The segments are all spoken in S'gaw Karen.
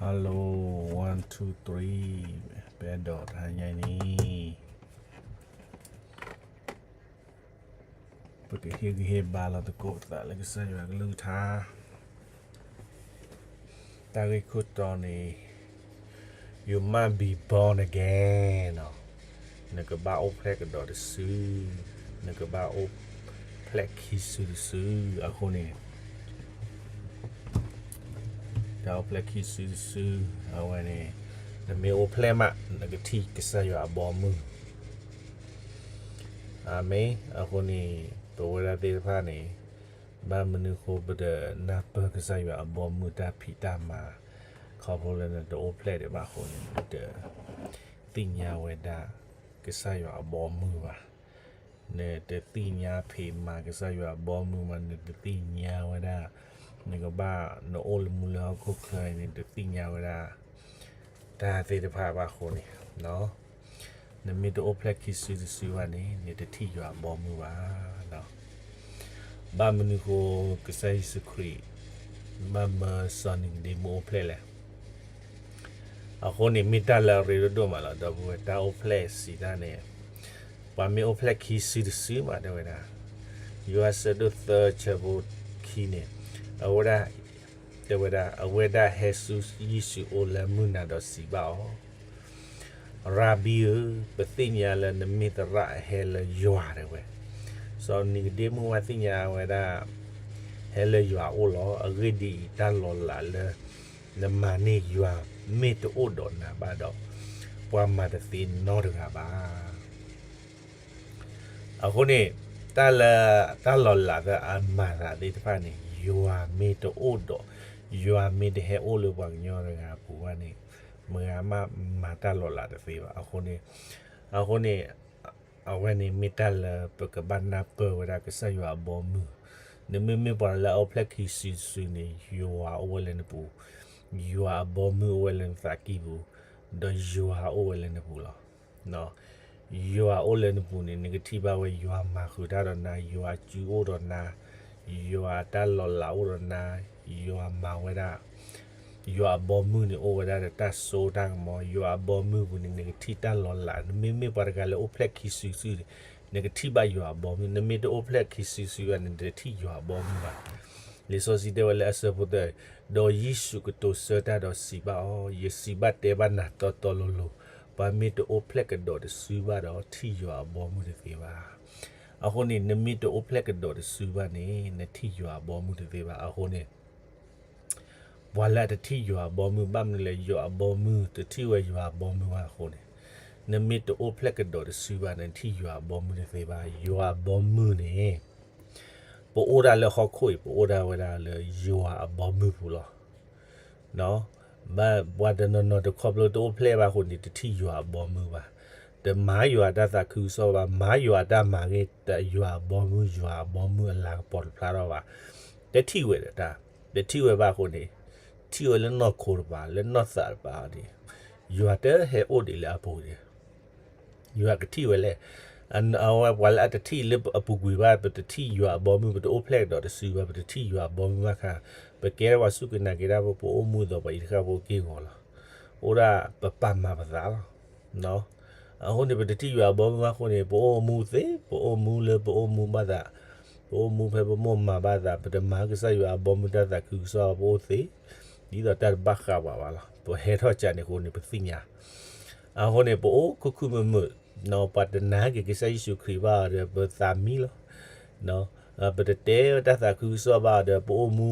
Hello, one, two, three. ပအဲၣ်ဒိးတဟါညါအံၤန့ၣ် ပကဟ့ၣ်ဂံၢ်ဟ့ၣ်ဘါလီၤသကိးပသးလၢကစၢ်ယွၤအကလုၢ်ကထါ တၢ်ဂ့ၢ်ခိၣ်တီန့ၣ် You must be born again နီၤ. နကဘၣ်အိၣ်ဖျဲၣ်ကဒီးတစု, နကဘၣ်အိၣ်ဖျဲၣ်ခံစုတစု. အဃိန့ၣ် တၢ်အိၣ်ဖျဲၣ်ခံစုတစု, အဝဲန့ၣ် နမ့ၢ်အိၣ်ဖျဲၣ်မး နကထံၣ်ကစၢ်ယွၤအဘီအမုၢ်. အၤမ့ၣ်. အဃိန့ၣ် ပဝဲဒၣ်သ့ၣ်တဖၣ်န့ၣ် ဘၣ်မနုၤဃိပတနၢ်ပၢၢ်ကစၢ်ယွၤအဘီအမုၢ်တၢ်ဖံးတၢ်မၤ, ခီဖျိလၢနတအိၣ်ဖျဲၣ်ဒံးဘၣ်အဃိန့ၣ် နတသ့ၣ်ညါဝဲဒၣ် ကစၢ်ယွၤအဘီအမုၢ်ဘၣ်. နတသ့ၣ်ညါဖံးမၤကစၢ်ယွၤအဘီအမုၢ်ဘၣ်, နတသ့ၣ်ညါဝဲဒၣ် နကဘၣ် နအိၣ်လၢမူလၢဟီၣ်ခိၣ်ချၢအံၤန့ၣ် နတသ့ၣ်ညါဝဲဒၣ် တၢ်သ့ၣ်တဖၣ်ဘၣ်အဃိန့ၣ် နမ့ၢ်တအိၣ်ဖျဲၣ်ခံစုတစုဘၣ်န့ၣ် နတထံၣ်ယွၤအဘီအမုၢ်ဘၣ်. ဘၣ်မနုၤဃိ ကစၢ်ယ့ၣ်ၡူးခရံာ် ဘၣ်မၢစီၤနံၤကဒ့မူအိၣ်ဖျဲၣ်လဲၣ်. အဃိန့ၣ် မ့ၢ်တၢ်လၢအရ့ဒိၣ်ဒိၣ်မးလီၤ. ဒီပုၢ်ဝဲၢ် တၢ်အိၣ်ဖျဲၣ်စံးတၢ်န့ၣ် ပှၤမ့ၢ်အိၣ်ဖျဲၣ်ခံစုတစုမး တဲဝဲဒၣ်, ယိၤဟၣ်အဆၢဒိၣ်သၢဆၢဖိခံန့ၣ် အဝဲဒၣ် တဲဝဲဒၣ် အဝဲဒၣ်ဟဲဆူယ့ၣ်ၡူးအအိၣ်လၢမုၢ်နၤဒီးစံးဘၣ်အီၤ, ရၤဘံဧၢ, ပသ့ၣ်ညါလၢနမ့ၢ်သရၣ်အဟဲလၢယွၤ တဲဝဲ. စီၤနံၤကဒ့မူဘၣ်သ့ၣ်ညါဝဲဒၣ် ဟဲလၢယွၤအအိၣ်လီၤ. အဂ့ၢ်ဒ်အံၤ, တၢ်လီၤလးလၢနမၤန့ၢ်ယွၤမ့ၢ်တအိၣ်ဒီးနၤဘၣ်ဒီး ပှၤမၤတသ့နီတဂၤဘၣ်. အဃိန့ၣ် တၢ်လၢ တၢ်လီၤလးလၢအမၤသးသ့ၣ်တဖၣ်န့ၣ် ယွၤမ့ၢ်တအိၣ်ဒီး ယွၤမ့ၢ်တဟဲအိၣ်လၢပှၤကညီတဂၤအပူၤဘၣ်န့ၣ် မဂၤမးမၤတၢ်လီၤလးတသ့ဘၣ်. အဃိန့ၣ် အဃိန့ၣ် အဝဲန့ၣ်မ့ၢ်တၢ်လၢပကဘၣ်နၢ်ပၢၢ်ဝဲဒၣ်ကစၢ်ယွၤအဘီအမုၢ်. နမ့မ့ၢ်ပှၤလၢအအိၣ်ဖျဲၣ်ခံစုတစုန့ၣ် ယွၤအိၣ်ဝဲလၢနပူၤ, ယွၤအဘီအမုၢ်အိၣ်ဝဲလၢနသးကံၢ်ပူၤ, ဒီးယွၤအိၣ်ဝဲလၢနပူၤလီၤ. ယွၤအိၣ်လၢနပူၤန့ၣ် နကထံၣ်ဘၣ်ဝဲယွၤမၤဃုာ်တၢ်ဒီးနၤ, ယွၤအစုအိၣ်ဒီးနၤ, ယွၤအတၢ်လီၤလးအိၣ်ဒီးနၤ, ယွၤမၤဝဲဒၣ် ယွၤအဘီမုၢ်န့ၣ်အိၣ်ဝဲဒၣ်ဒီးတၢ်စိတၢ်ကမီၤ, ယွၤအဘီမုၢ်ပူၤန့ၣ် နကထံၣ်တၢ်လီၤလး, နမ့မ့ၢ်ပှၤတဂၤလၢအိၣ်ဖျဲၣ်ခံစုတစုန့ၣ် နကထံၣ်ဘၣ်ယွၤအဘီမုၢ်, နမ့ၢ်တအိၣ်ဖျဲၣ်ခံစုတစုဘၣ်န့ၣ် နတထံၣ်ယွၤအဘီမုၢ်ဘၣ်. လံာ်စီဆှံတဲဝဲလၢအဆၢဖိသၢ, ဒီးယ့ၣ်ၡူးကတိၤဆၢတၢ်ဒီးစံးဘၣ်အီၤ, ယစံးဘၣ်တဲဘၣ်နၤတီတီလိၤလိၤ, ပှၤမ့ၢ်တအိၣ်ဖျဲၣ်ကဒီးတစုဘၣ်ဒီး ထံၣ်ယွၤအဘီမုၢ်တသ့ဘၣ်. အဃိန့ၣ် နမ့ၢ်တအိၣ်ဖျဲၣ်ကဒီးတစုဘၣ်န့ၣ် နထံၣ်ယွၤအဘီမုၢ်တသ့ဘၣ်. အဃိန့ၣ် ပှၤလၢအတထံၣ်ယွၤအဘီမုၢ် ဘၣ်မနုၤလဲၣ်, ယွၤအဘီမုၢ် တထံၣ်ဝဲယွၤအဘီမုၢ်ဘၣ်အဃိန့ၣ်, နမ့ၢ်တအိၣ်ဖျဲၣ်ကဒီးတစုဘၣ်န့ၣ် နထံၣ်ယွၤအဘီမုၢ်တသ့ဘၣ်. ယွၤအဘီမုၢ်န့ၣ် ပအိၣ်ဒၣ်လၢဟီၣ်ခိၣ်အံၤ ပအိၣ်ဒၣ်ဝဲဒၣ်လၢယွၤအဘီမုၢ်ပူၤလီၤ. ဘၣ်ပှၤတနီၤနီၤတခီဖျိတအိၣ်ဖျဲၣ်ဘၣ်အဃိန့ၣ် တထံၣ်ယွၤအဘီမုၢ်ဘၣ်, တမၤယွၤအတၢ်သးခုကစီၣ်ဘၣ်, မၤယွၤအတၢ်မၤဂ့ၤ, ယွၤအဘီမုၢ် ယွၤအဘီမုၢ်အလၤကပီၤတဖျါထီၣ်ဘၣ်, တထံၣ်ဝဲဒီးတၢ်, တထံၣ်ဝဲဘၣ်အဃိန့ၣ်, ထံၣ်ဝဲလၢနီၢ်ခိတပၤ လၢနီၢ်သးတပၤန့ၣ်, ယွၤတဟဲအိၣ်ဒံးလၢအပူၤန့ၣ် ယွၤကထံၣ်ဝဲလဲၣ်. အဝဲပှၤလၢအတထံၣ်လၢအပူၤကွံာ်ဘၣ်, ပတထံၣ်ယွၤအဘီမုၢ်, ပတအိၣ်ဖျဲၣ်ကဒီးတစုဘၣ်, ပတထံၣ်ယွၤအဘီမုၢ်ဘၣ်ခါ, ပကဲထီၣ်ပှၤစူၢ်က့ၤနာ်က့ၤတၢ်ဖိ, ပအိၣ်မူဒီးပှၤအံၤတဃၣ်ဖိက့ၢ်ဂီၤလီၤ. အိၣ်ဒၣ်ပပာ်မၤပသးလီၤ. အဃိန့ၣ် ပတထံၣ်ယွၤအဘီမုၢ်ဘၣ်အဃိန့ၣ် ပအိၣ်မူသ့, ပအိၣ်မူလၢပအိၣ်မူဘၣ်သး, ပအိၣ်မူဖဲပမိၢ်မၤဘၣ်သး, ပတမၤကစၢ်ယွၤအဘီမုၢ်တၢ်သးခုကစီၣ်, ပအိၣ်သ့, ဒ်သိးတၢ်တဘၣ်ဃးပှၤဘၣ်လီၤ. ပဟဲထီၣ်ကၢန့ၣ်အဃိန့ၣ် ပသ့ၣ်ညါ အဃိန့ၣ် ပအိၣ်ခိၣ်ခုၣ်မုာ်မုာ်, ပှၤတနာ်က့ၤကစၢ်ယ့ၣ်ၡူးခရံာ်ဘၣ်ဒီး ပသးမံလီၤ. ပတတဲတၢ်သးခုကစီၣ်ဘၣ်ဒီး ပအိၣ်မူ,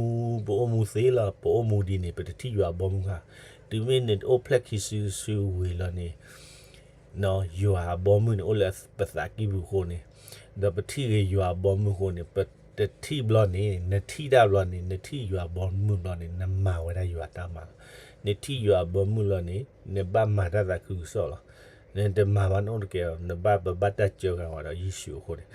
ပအိၣ်မူသ့လီၤ. ပအိၣ်မူဒ်န့ၣ် ပတထံၣ်ယွၤအဘီမုၢ်ဘၣ်. တုၤမ့ၢ်နအိၣ်ဖျဲၣ်ခံစုတစုဝံၤလီၤန့ၣ်, ယွၤအဘီမုၢ်န့ၣ် အိၣ်လၢပသးကံၢ်ပူၤအဃိန့ၣ်, ဒီးပထံၣ်ဂ့ၤယွၤအဘီမုၢ်အဃိန့ၣ်, ပတထံၣ်ဘျီန့ၣ်, နထံၣ်တၢ်ဘျီန့ၣ်, နထံၣ်ယွၤအဘီမုၢ်ဘျီန့ၣ်, နမၤဝဲဒၣ်ယွၤတၢ်မၤလီၤ. နထံၣ်ယွၤအဘီမုၢ်လီၤန့ၣ် နဘၣ်မၤတၢ်သးခုကစီၣ်လီၤ. နတမၤဘၣ်နအိၣ်တကဲလီၤ. နဘၣ်, ပဘၣ်တၢ်စၢဃာ်ဝဲဒီးယ့ၣ်ၡူးအဃိန့ၣ်,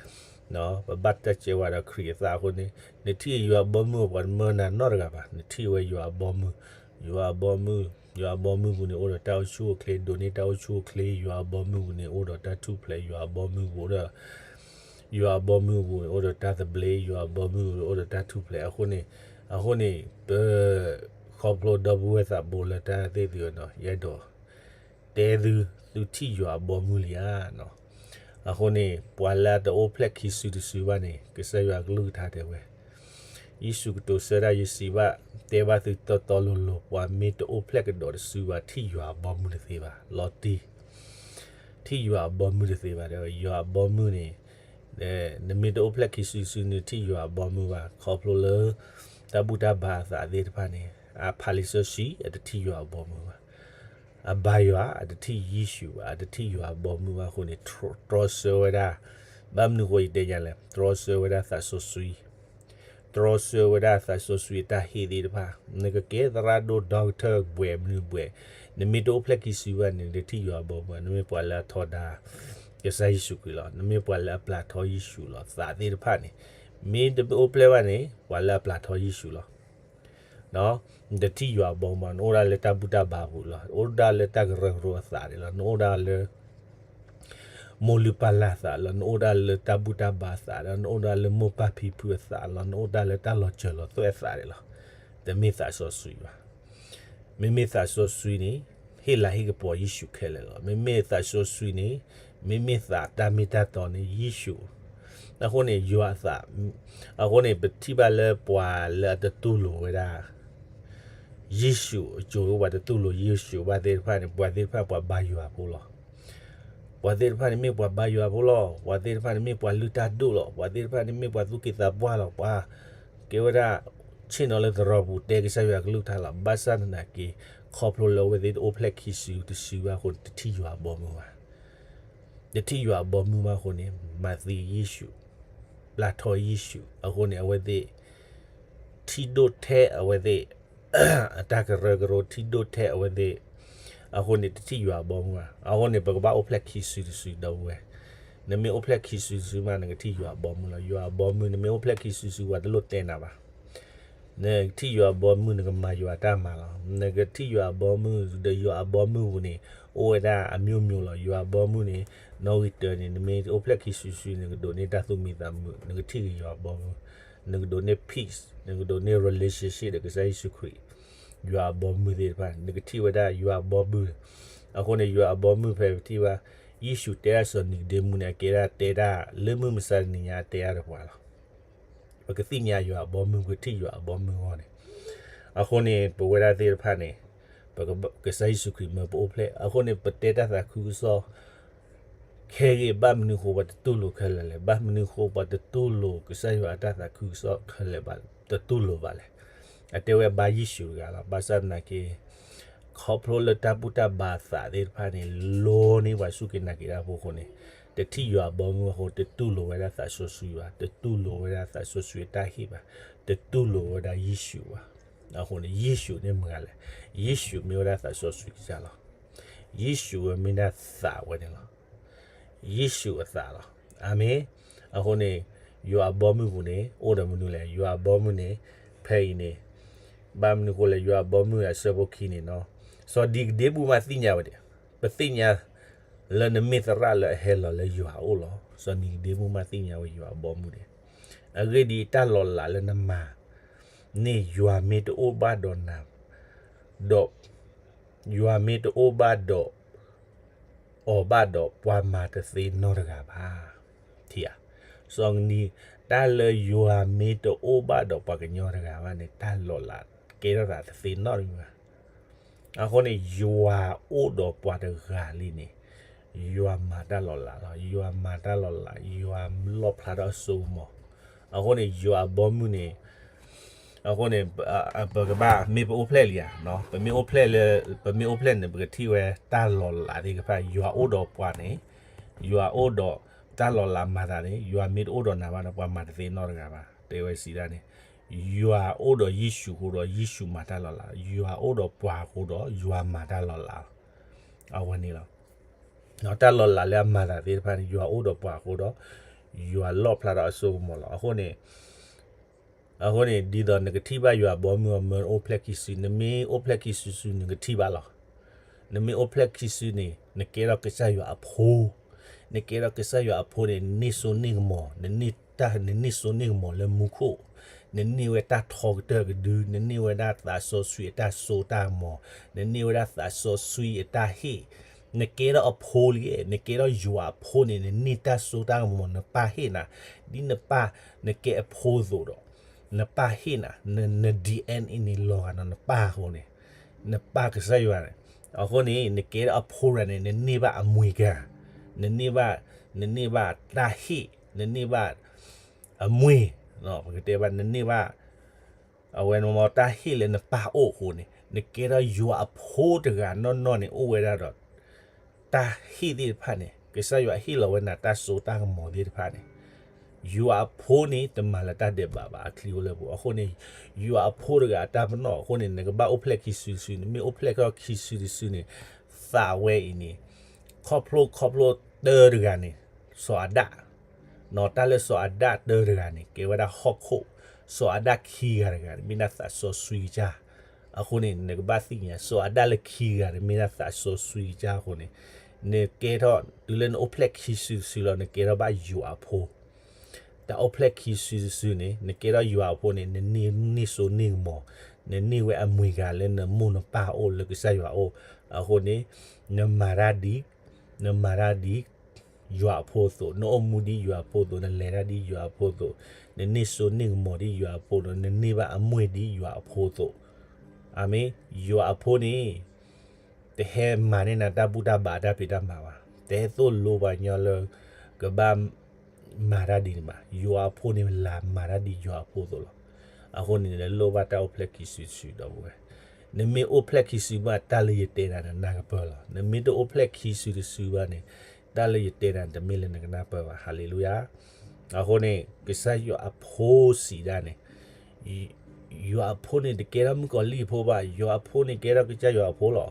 ပဘၣ်တၢ်စၢဃာ်ဒီးခရံာ်အသးအဃိန့ၣ်, နထံၣ်ယွၤအဘီမုၢ် ပှၤတမၢနၤနီတဂၤဘၣ်. နထံၣ်ဝဲယွၤအဘီမုၢ်, ယွၤအဘီမုၢ်, ယွၤအဘီမုၢ်ပူၤန့ၣ် အိၣ်ဒီးတၢ်အိၣ်ဆူၣ်အိၣ်ချ့, ဒိးန့ၢ်တၢ်အိၣ်ဆူၣ်အိၣ်ချ့, ယွၤအဘီမုၢ်ပူၤန့ၣ်အိၣ်ဒီးတၢ်ထူၣ်ဖျဲး, ယွၤအဘီမုၢ်ပူၤဒီး ယွၤအဘီမုၢ်ပူၤန့ၣ် အိၣ်ဒီးတၢ်သဘျ့, ယွၤအဘီမုၢ်ပူၤန့ၣ် အိၣ်ဒီးတၢ်ထူၣ်ဖျဲး. အဃိန့ၣ်, အဃိန့ၣ် ပ, ဃု ခီဖျိဒီပုၢ်ဝဲၢ်သးဘိလၢတၢ်သ့ၣ်သုဧၢနီၤ, ယအဲၣ်ဒိးတဲသု, သုထံၣ်ယွၤအဘီမုၢ်လံဧါနီၤ. အဃိန့ၣ် ပှၤလၢအတအိၣ်ဖျဲၣ်ခံစုတစုဘၣ်န့ၣ် ကစၢ်ယွၤအကလုၢ်ကထါတဲဝဲ, ယ့ၣ်ၡူးကတိၤဆၢဒၣ် ယစံးဘၣ်တဲဘၣ်သုတီတီလိၤလိၤ, ပှၤမ့ၢ်တအိၣ်ဖျဲၣ်ကဒီးတစုဘၣ် ထံၣ်ယွၤအဘီမုၢ်တသ့ဘၣ်. လီၤတံၢ် ထံၣ်ယွၤအဘီမုၢ်တသ့ဘၣ်. ဒီးယွၤအဘီမုၢ်န့ၣ် နမ့ၢ်တအိၣ်ဖျဲၣ်ခံစုတစုန့ၣ် ထံၣ်ယွၤအဘီမုၢ်ဘၣ်. ခီဖျိလၢ တၢ်ဘူၣ်တၢ်ဘါအသးသ့ၣ်တဖၣ်န့ၣ် အဖးလံာ်စီဆှံ အတထံၣ်ယွၤအဘီမုၢ်ဘၣ်. အဘါယွၤ အတထံၣ်ယ့ၣ်ၡူးဘၣ်, အတထံၣ်ယွၤအဘီမုၢ်ဘၣ်အဃိန့ၣ် တြီဆၢဝဲဒၣ်, ဘၣ်မနုၤအဃိယတဲညါလဲၣ်, တြီဆၢဝဲဒၣ်သးစီဆှံ တြီဆၢဝဲဒၣ်သးစီဆှံအတၢ်ဟ့ၣ်သ့ၣ်တဖၣ်, နကကဲသရၣ်ဒိၣ် doctor ဘှဲးမနုၤဘှဲး, နမ့ၢ်တအိၣ်ဖျဲၣ်ခံစုဘၣ်န့ၣ် နတထံၣ်ယွၤအဘီမုၢ်ဘၣ်. နမ့ၢ်ပှၤလၢအထီဒါ ကစၢ်ယ့ၣ်ၡူးခရံာ်လီၤ. နမ့ၢ်ပှၤလၢအပျၢ်ထီယ့ၣ်ၡူးလီၤ. သးသ့ၣ်တဖၣ်န့ၣ် မ့ၢ်တအိၣ်ဖျဲၣ်ဘၣ်န့ၣ် ပှၤလၢအပျၢ်ထီယ့ၣ်ၡူးလီၤ. နတထံၣ်ယွၤအဘီမုၢ်ဘၣ်, နအိၣ်ဒၣ်လၢတၢ်ဘူၣ်တၢ်ဘါပူၤလီၤ. အိၣ်ဒၣ်လၢတၢ်ကရၢကရိအသးဒၣ်လီၤ. နအိၣ်ဒၣ်လၢ မိၢ်လုၢ်ပၢ်လၢ်အသးလီၤ. နအိၣ်ဒၣ်လၢတၢ်ဘူၣ်တၢ်ဘါအသးဒီး နအိၣ်ဒၣ်လၢမိၢ်ပၢ်ဖံဖုအသးလီၤ. နအိၣ်ဒၣ်လၢတၢ်လီၤစၢၤလီၤသွဲၣ်အသးဒၣ်လီၤ. တမ့ၢ်သးစီဆှံဘၣ်. မ့မ့ၢ်သးစီဆှံန့ၣ် ဟ့ၣ်လၤဟ့ၣ်ကပီၤယ့ၣ်ၡူးခဲလၢာ်လီၤ. မ့မ့ၢ်သးစီဆှံန့ၣ် မ့မ့ၢ်သးတၢ်မ့ၢ်တၢ်တီန့ၣ် ယ့ၣ်ၡူး, အဃိန့ၣ် ယွၤအသး, အဃိန့ၣ် ပထံၣ်ဘၣ်လၢပှၤလၢအတတူၢ်လိာ်ဝဲဒၣ် ယ့ၣ်ၡူးအစိၤ ပှၤတတူၢ်လိာ်ယ့ၣ်ၡူးဘၣ်သ့ၣ်တဖၣ်န့ၣ် ပှၤသ့ၣ်တဖၣ်န့ၣ် ပှၤဘါယွၤဖိလီၤ. ပှၤသ့ၣ်တဖၣ်န့ၣ်မ့ၢ်ပှၤဘါယွၤဖိလီၤ. ပှၤသ့ၣ်တဖၣ်န့ၣ်မ့ၢ်ပှၤလုၢ်တၢ်ဒိၣ်လီၤ. ပှၤသ့ၣ်တဖၣ်န့ၣ်မ့ၢ်ပှၤသူၣ်က့သးပှၢ်လီၤ. ပှၤကဲဝဲဒၣ် ဆ့ၣ်နီၤလၢသရိာ်ပူၤ တဲကစၢ်ယွၤကလုၢ်ကထါလီၤ. ဘၣ်ဆၣ်သနာ်က့ ခီဖျိလၢအဝဲသ့ၣ်တအိၣ်ဖျဲၣ်ခံစုတစုဘၣ်အဃိန့ၣ် တထံၣ်ယွၤအဘီမုၢ်ဘၣ်. တထံၣ်ယွၤအဘီမုၢ်ဘၣ်အဃိန့ၣ် မၤသံယ့ၣ်ၡူး, ပျၢ်ထီယ့ၣ်ၡူး, အဃိန့ၣ် အဝဲသ့ၣ် ထံၣ်ဒိၣ်ထဲအဝဲသ့ၣ် အတၢ်ကရၢကရိ ထံၣ်ဒိၣ်ထဲအဝဲသ့ၣ်, အဃိန့ၣ် တထံၣ်ယွၤအဘီမုၢ်ဘၣ်. အဃိန့ၣ် ပကဘၣ်အိၣ်ဖျဲၣ်ခံစုတစု ဒီပုၢ်ဝဲၢ်, နမ့ၢ်အိၣ်ဖျဲၣ်ခံစုတစုမး နကထံၣ်ယွၤအဘီမုၢ်လီၤ. ယွၤအဘီမုၢ် နမ့ၢ်အိၣ်ဖျဲၣ်ခံစုတစု ပှၤတလိၣ်တဲနၤဘၣ်. နကထံၣ်ယွၤအဘီမုၢ် နကမၤယွၤတၢ်မၤလီၤ. နကထံၣ်ယွၤအဘီမုၢ် ဒီးယွၤအဘီမုၢ်ပူၤန့ၣ် အိၣ်ဝဲဒၣ်အမျိုးမျိုးလီၤ. ယွၤအဘီမုၢ်န့ၣ် နီၣ်ဂံၢ်တၢန့ၣ် နမ့ၢ်အိၣ်ဖျဲၣ်ခံစုတစုန့ၣ် နကဒိးန့ၢ်တၢ်သူၣ်မံသးမုာ်, နကထံၣ်က့ၤယွၤအဘီမုၢ်, နကဒိးန့ၢ် peace, နကဒိးန့ၢ် relationship ဒီးကစၢ်ယ့ၣ်ၡူးခရံာ်, ယွၤအဘီမုၢ်သ့ၣ်တဖၣ် နကထံၣ်ဝဲဒၣ်ယွၤအဘီမုၢ်. အဃိန့ၣ် ယွၤအဘီမုၢ်ဖဲပထံၣ်ဘၣ် ယ့ၣ်ၡူးတဲဒၣ်စီၤနံၤကဒ့မူးန့ၣ် အကဲဒၣ်တဲဒၣ်လၢမုၢ်မဆါတနံၤညါ အတဲဒၣ်တပှၤလီၤ. ပကသ့ၣ်ညါယွၤအဘီမုၢ် ပကထံၣ်ယွၤအဘီမုၢ်အဂီၢ်န့ၣ်, အဃိန့ၣ် ပဝဲဒၣ်သ့ၣ်တဖၣ်န့ၣ် ပက ကစၢ်ယ့ၣ်ၡူးခရံာ်မၢပအိၣ်ဖျဲၣ်, အဃိန့ၣ် ပတဲတၢ်သးခုကစီၣ် ခဲဂ့ၤ ဘၣ်မနုၤအဃိပှၤတတူၢ်လိာ်ခဲလၢာ်လဲၣ်, ဘၣ်မနုၤအဃိပှၤတတူၢ်လိာ်ကစၢ်ယွၤအတၢ်သးခုကစီၣ်ခဲလၢာ်ဘၣ်, တတူၢ်လိာ်ဘၣ်လဲၣ်. အတဲဝဲအဘါယ့ၣ်ၡူးတဂၤလီၤ. ဘၣ်ဆၣ်သနာ်က့ ခီဖျိလၢတၢ်ဘူၣ်တၢ်ဘါအသးသ့ၣ်တဖၣ်န့ၣ် လိန့ၢ်ပှၤစူၢ်က့ၤနာ်က့ၤတၢ်ဖိအဃိန့ၣ်, တထံၣ်ယွၤအဘီမုၢ်အဃိ တတူၢ်လိာ်ဝဲဒၣ်သးစီဆှံဘၣ်, တတူၢ်လိာ်ဝဲဒၣ်သးစီဆှံအတၢ်ဟ့ၣ်ဘၣ်, တတူၢ်လိာ်ဝဲဒၣ်ယ့ၣ်ၡူးဘၣ်. အဃိန့ၣ် ယ့ၣ်ၡူးန့ၣ်မတၤလဲၣ်, ယ့ၣ်ၡူးမ့ၢ်ဝဲဒၣ်သးစီဆှံကစၢ်လီၤ. ယ့ၣ်ၡူးဝဲမ့ၢ်ဒၣ်သးဝဲန့ၣ်လီၤ. ယ့ၣ်ၡူးအသးလီၤ. အၤမ့ၣ်. အဃိန့ၣ် ယွၤအဘီမုၢ်ပူၤန့ၣ် အိၣ်ဒီးမနုၤလဲၣ်, ယွၤအဘီမုၢ်န့ၣ် ဖဲအံၤန့ၣ် ဘၣ်မနုၤအဃိလဲၣ်, ယွၤအဘီမုၢ်အဆၢဖိခံန့ၣ်နီၤ, စီၤနံၤကဒ့မူးမးသ့ၣ်ညါဝဲဒၣ်, ပသ့ၣ်ညါလၢနမ့ၢ်သရၣ်လၢအဟဲလီၤလၢယွၤအအိၣ်လီၤ. စီၤနံၤကဒ့မူးမးသ့ၣ်ညါဝဲယွၤအဘီမုၢ်န့ၣ်, အဂ့ၢ်ဒ်အံၤ, တၢ်လီၤလးလၢနမၤန့ၣ် ယွၤမ့ၢ်တအိၣ်ဘၣ်ဒီးနၤ, ဒီး ယွၤမ့ၢ်တအိၣ်ဘၣ်ဒီး အီၤဘၣ်ဒီး ပှၤမၤတသ့နီတဂၤဘၣ်. ထံဧါ, စီၤနံၤ, တၢ်လၢယွၤမ့ၢ်တအိၣ်ဘၣ်ဒီးပှၤကညီတဂၤဘၣ်န့ၣ် တၢ်လီၤလးကဲထီၣ်သးတသ့နီတမံၤဘၣ်. အဃိန့ၣ် ယွၤအိၣ်ဒီးပှၤတဂၤလံန့ၣ် ယွၤမၤတၢ်လီၤလးလီၤ. ယွၤမၤတၢ်လီၤလး, ယွၤလီၣ်ဖျါထီၣ်အစိကမီၤ. အဃိန့ၣ် ယွၤအဘီမုၢ်န့ၣ် အဃိန့ၣ် ပကဘၣ်မ့ၢ်ပအိၣ်ဖျဲၣ်လံဧါ, ပမ့ၢ်အိၣ်ဖျဲၣ်လၢ ပမ့ၢ်အိၣ်ဖျဲၣ်န့ၣ် ပကထံၣ်ဝဲတၢ်လီၤလးသ့ၣ်တဖၣ်, ယွၤအိၣ်ဒီးပှၤန့ၣ်, ယွၤအိၣ်ဒီးတၢ်လီၤလးမၤသးန့ၣ်, ယွၤမ့ၢ်တအိၣ်ဒီးနၤဘၣ်ဒီး ပှၤမၤတသ့နီတဂၤဘၣ်. တဲဝဲစံးဒၣ်န့ၣ် ယွၤအိၣ်ဒီးယ့ၣ်ၡူးအဃိဒီး ယ့ၣ်ၡူးမၤတၢ်လီၤလး, ယွၤအိၣ်ဒီးပှၤအဃိဒီး ယွၤမၤတၢ်လီၤလးလီၤ. အဝဲန့ၣ်လီၤ. တၢ်လီၤလးလၢအမၤသးသ့ၣ်တဖၣ်န့ၣ် ယွၤအိၣ်ဒီးပှၤအဃိဒီး ယွၤလီၣ်ဖျါထီၣ်အစိကမီၤလီၤ. အဃိန့ၣ် အဃိန့ၣ် ဒ်သိးနကထံၣ်ဘၣ်ယွၤအဘီမုၢ်အမၢအိၣ်ဖျဲၣ်ခံစု, နမ့ၢ်အိၣ်ဖျဲၣ်ခံစုစု နကထံၣ်ဘၣ်လီၤ. နမ့ၢ်အိၣ်ဖျဲၣ်ခံစုန့ၣ် နကဲထီၣ်ကစၢ်ယွၤအဖိ, နကဲထီၣ်ကစၢ်ယွၤအဖိန့ၣ် နန့ၢ်စိန့ၢ်ကမီၤ, နန့ၢ်တၢ် နန့ၢ်စိန့ၢ်ကမီၤလၢမူခိၣ်, နန့ၢ်ဝဲတၢ်ထီကတၢၢ်ကဒု, နန့ၢ်ဝဲဒၣ်သးစီဆှံအတၢ်စိတၢ်ကမီၤ, နန့ၢ်ဝဲဒၣ်သးစီဆှံအတၢ်ဟ့ၣ်, နကဲထီၣ်အဖိလံ, နကဲထီၣ်ယွၤအဖိန့ၣ် နန့ၢ်တၢ်စိတၢ်ကမီၤ နပၢ်ဟ့ၣ်နၤ, ဒ်နပၢ် နကဲအဖိအသိးဒီး နပၢ်ဟ့ၣ်နၤ, န န DNA န့ၣ် လီၤဂာ်ဒီးနပၢ်အဃိန့ၣ်, နပၢ်ကစၢ်ယွၤန့ၣ်, အဃိန့ၣ် နကဲထီၣ်အဖိရၤန့ၣ် နန့ၢ်ဘၣ်အမွေခံဂၤ, နန့ၢ်ဘၣ်, နန့ၢ်ဘၣ်တၢ်ဟ့ၣ်, နန့ၢ်ဘၣ် အမွေ, ပကတဲဘၣ် နန့ၢ်ဘၣ် အဝဲန့ၣ်မ့ၢ်တၢ်ဟ့ၣ်လၢနပၢ်အိၣ်အဃိန့ၣ် နကဲထီၣ်ယွၤအဖိတဂၤနီၢ်နီၢ်န့ၣ် အိၣ်ဝဲဒၣ်ဒီး တၢ်ဟ့ၣ်သ့ၣ်တဖၣ်န့ၣ် ကစၢ်ယွၤဟ့ၣ်လီၤဝဲနၤတၢ်စိတၢ်ကမီၤသ့ၣ်တဖၣ်န့ၣ် ယွၤအဖိန့ၣ် တမၤလၢတၢ်ဒဲးဘးဘၣ် အချံအိၣ်လၢပူၤ အဃိန့ၣ် ယွၤအဖိတဂၤအတၢ်ပနီၣ်အဃိန့ၣ် နကဘၣ်အိၣ်ဖျဲၣ်ခံစုတစု နမ့ၢ်အိၣ်ဖျဲၣ်ထီၣ်ခံစုတစုန့ၣ် သးဝဲအံၤန့ၣ် ခီဖျိ ခီဖျိတၢတဂၤန့ၣ် စီၤအၤဒၣ် နီၢ်တၢ်လၢစီၤအၤဒၣ်တၢတဂၤန့ၣ် ကဲဝဲဒၣ်ဟီၣ်ခိၣ်, စီၤအၤဒၣ်ခံဂၤတဂၤန့ၣ် မ့ၢ်ဒၣ်သးစီဆှံကစၢ်, အဃိန့ၣ် နကဘၣ်သ့ၣ်ညါ စီၤအၤဒၣ်လၢခံဂၤန့ၣ် မ့ၢ်ဒၣ်သးစီဆှံကစၢ်အဃိန့ၣ် နကဲထီၣ် တုၤလၢနအိၣ်ဖျဲၣ်ခံစုတစုလီၤ နကဲထီၣ်ဘၣ်ယွၤအဖိ တၢ်အိၣ်ဖျဲၣ်ခံစုတစုန့ၣ် နကဲထီၣ်ယွၤအဖိန့ၣ် နန့ၢ်စိန့ၢ်ကမီၤ, နန့ၢ်ဝဲအမွေခံဂၤလၢနမိၢ်နပၢ်အအိၣ်လၢကစၢ်ယွၤအအိၣ်, အဃိန့ၣ် နမၤတၢ်ဒ်, နမၤတၢ်ဒ် ယွၤအဖိအသိး, နအိၣ်မူဒ်ယွၤအဖိအသိး, နလဲၤတၢ်ဒ်ယွၤအဖိအသိး, နန့ၢ်စိန့ၢ်ကမီၤဒ်ယွၤအဖိအသိး, နန့ၢ်ဘၣ်အမွေဒ်ယွၤအဖိအသိး, အၤမ့ၣ်, ယွၤအဖိန့ၣ် တဟဲမၤန့ၢ်နၤတၢ်ဘူၣ်တၢ်ဘါတၢ်ဖံးတၢ်မၤဘၣ်, တဟဲသိၣ်လိပှၤကညီလၢ ကဘၣ် မၤတၢ်ဒ်န့ၣ်ဘၣ်, ယွၤအဖိန့ၣ် လၢမၤတၢ်ဒ်ယွၤအဖိအသိးလီၤ. အဃိန့ၣ် နလိၣ်ဘၣ်တၢ်အိၣ်ဖျဲၣ်ခံစုတစုဒီပုၢ်ဝဲၢ်, နမ့ၢ်အိၣ်ဖျဲၣ်ခံစုဘၣ် တၢ်လၢယတဲနၤန့ၣ် နၢ်ကပၢၢ်လီၤ. နမ့ၢ်တအိၣ်ဖျဲၣ်ခံစုတစုဘၣ်န့ၣ် တၢ်လၢယတဲနၤန့ၣ် တမ့ၢ်လၢနကနၢ်ပၢၢ်ဘၣ်. ဟါလ့လူယၤ. အဃိန့ၣ် ကစၢ်ယွၤအဖိစံးဒၣ်န့ၣ် ယွၤအဖိန့ၣ် တကဲထီၣ်မုၣ်ကီၤလံၢ်အဖိဘၣ်, ယွၤအဖိန့ၣ် ကဲထီၣ်ကစၢ်ယွၤအဖိလီၤ.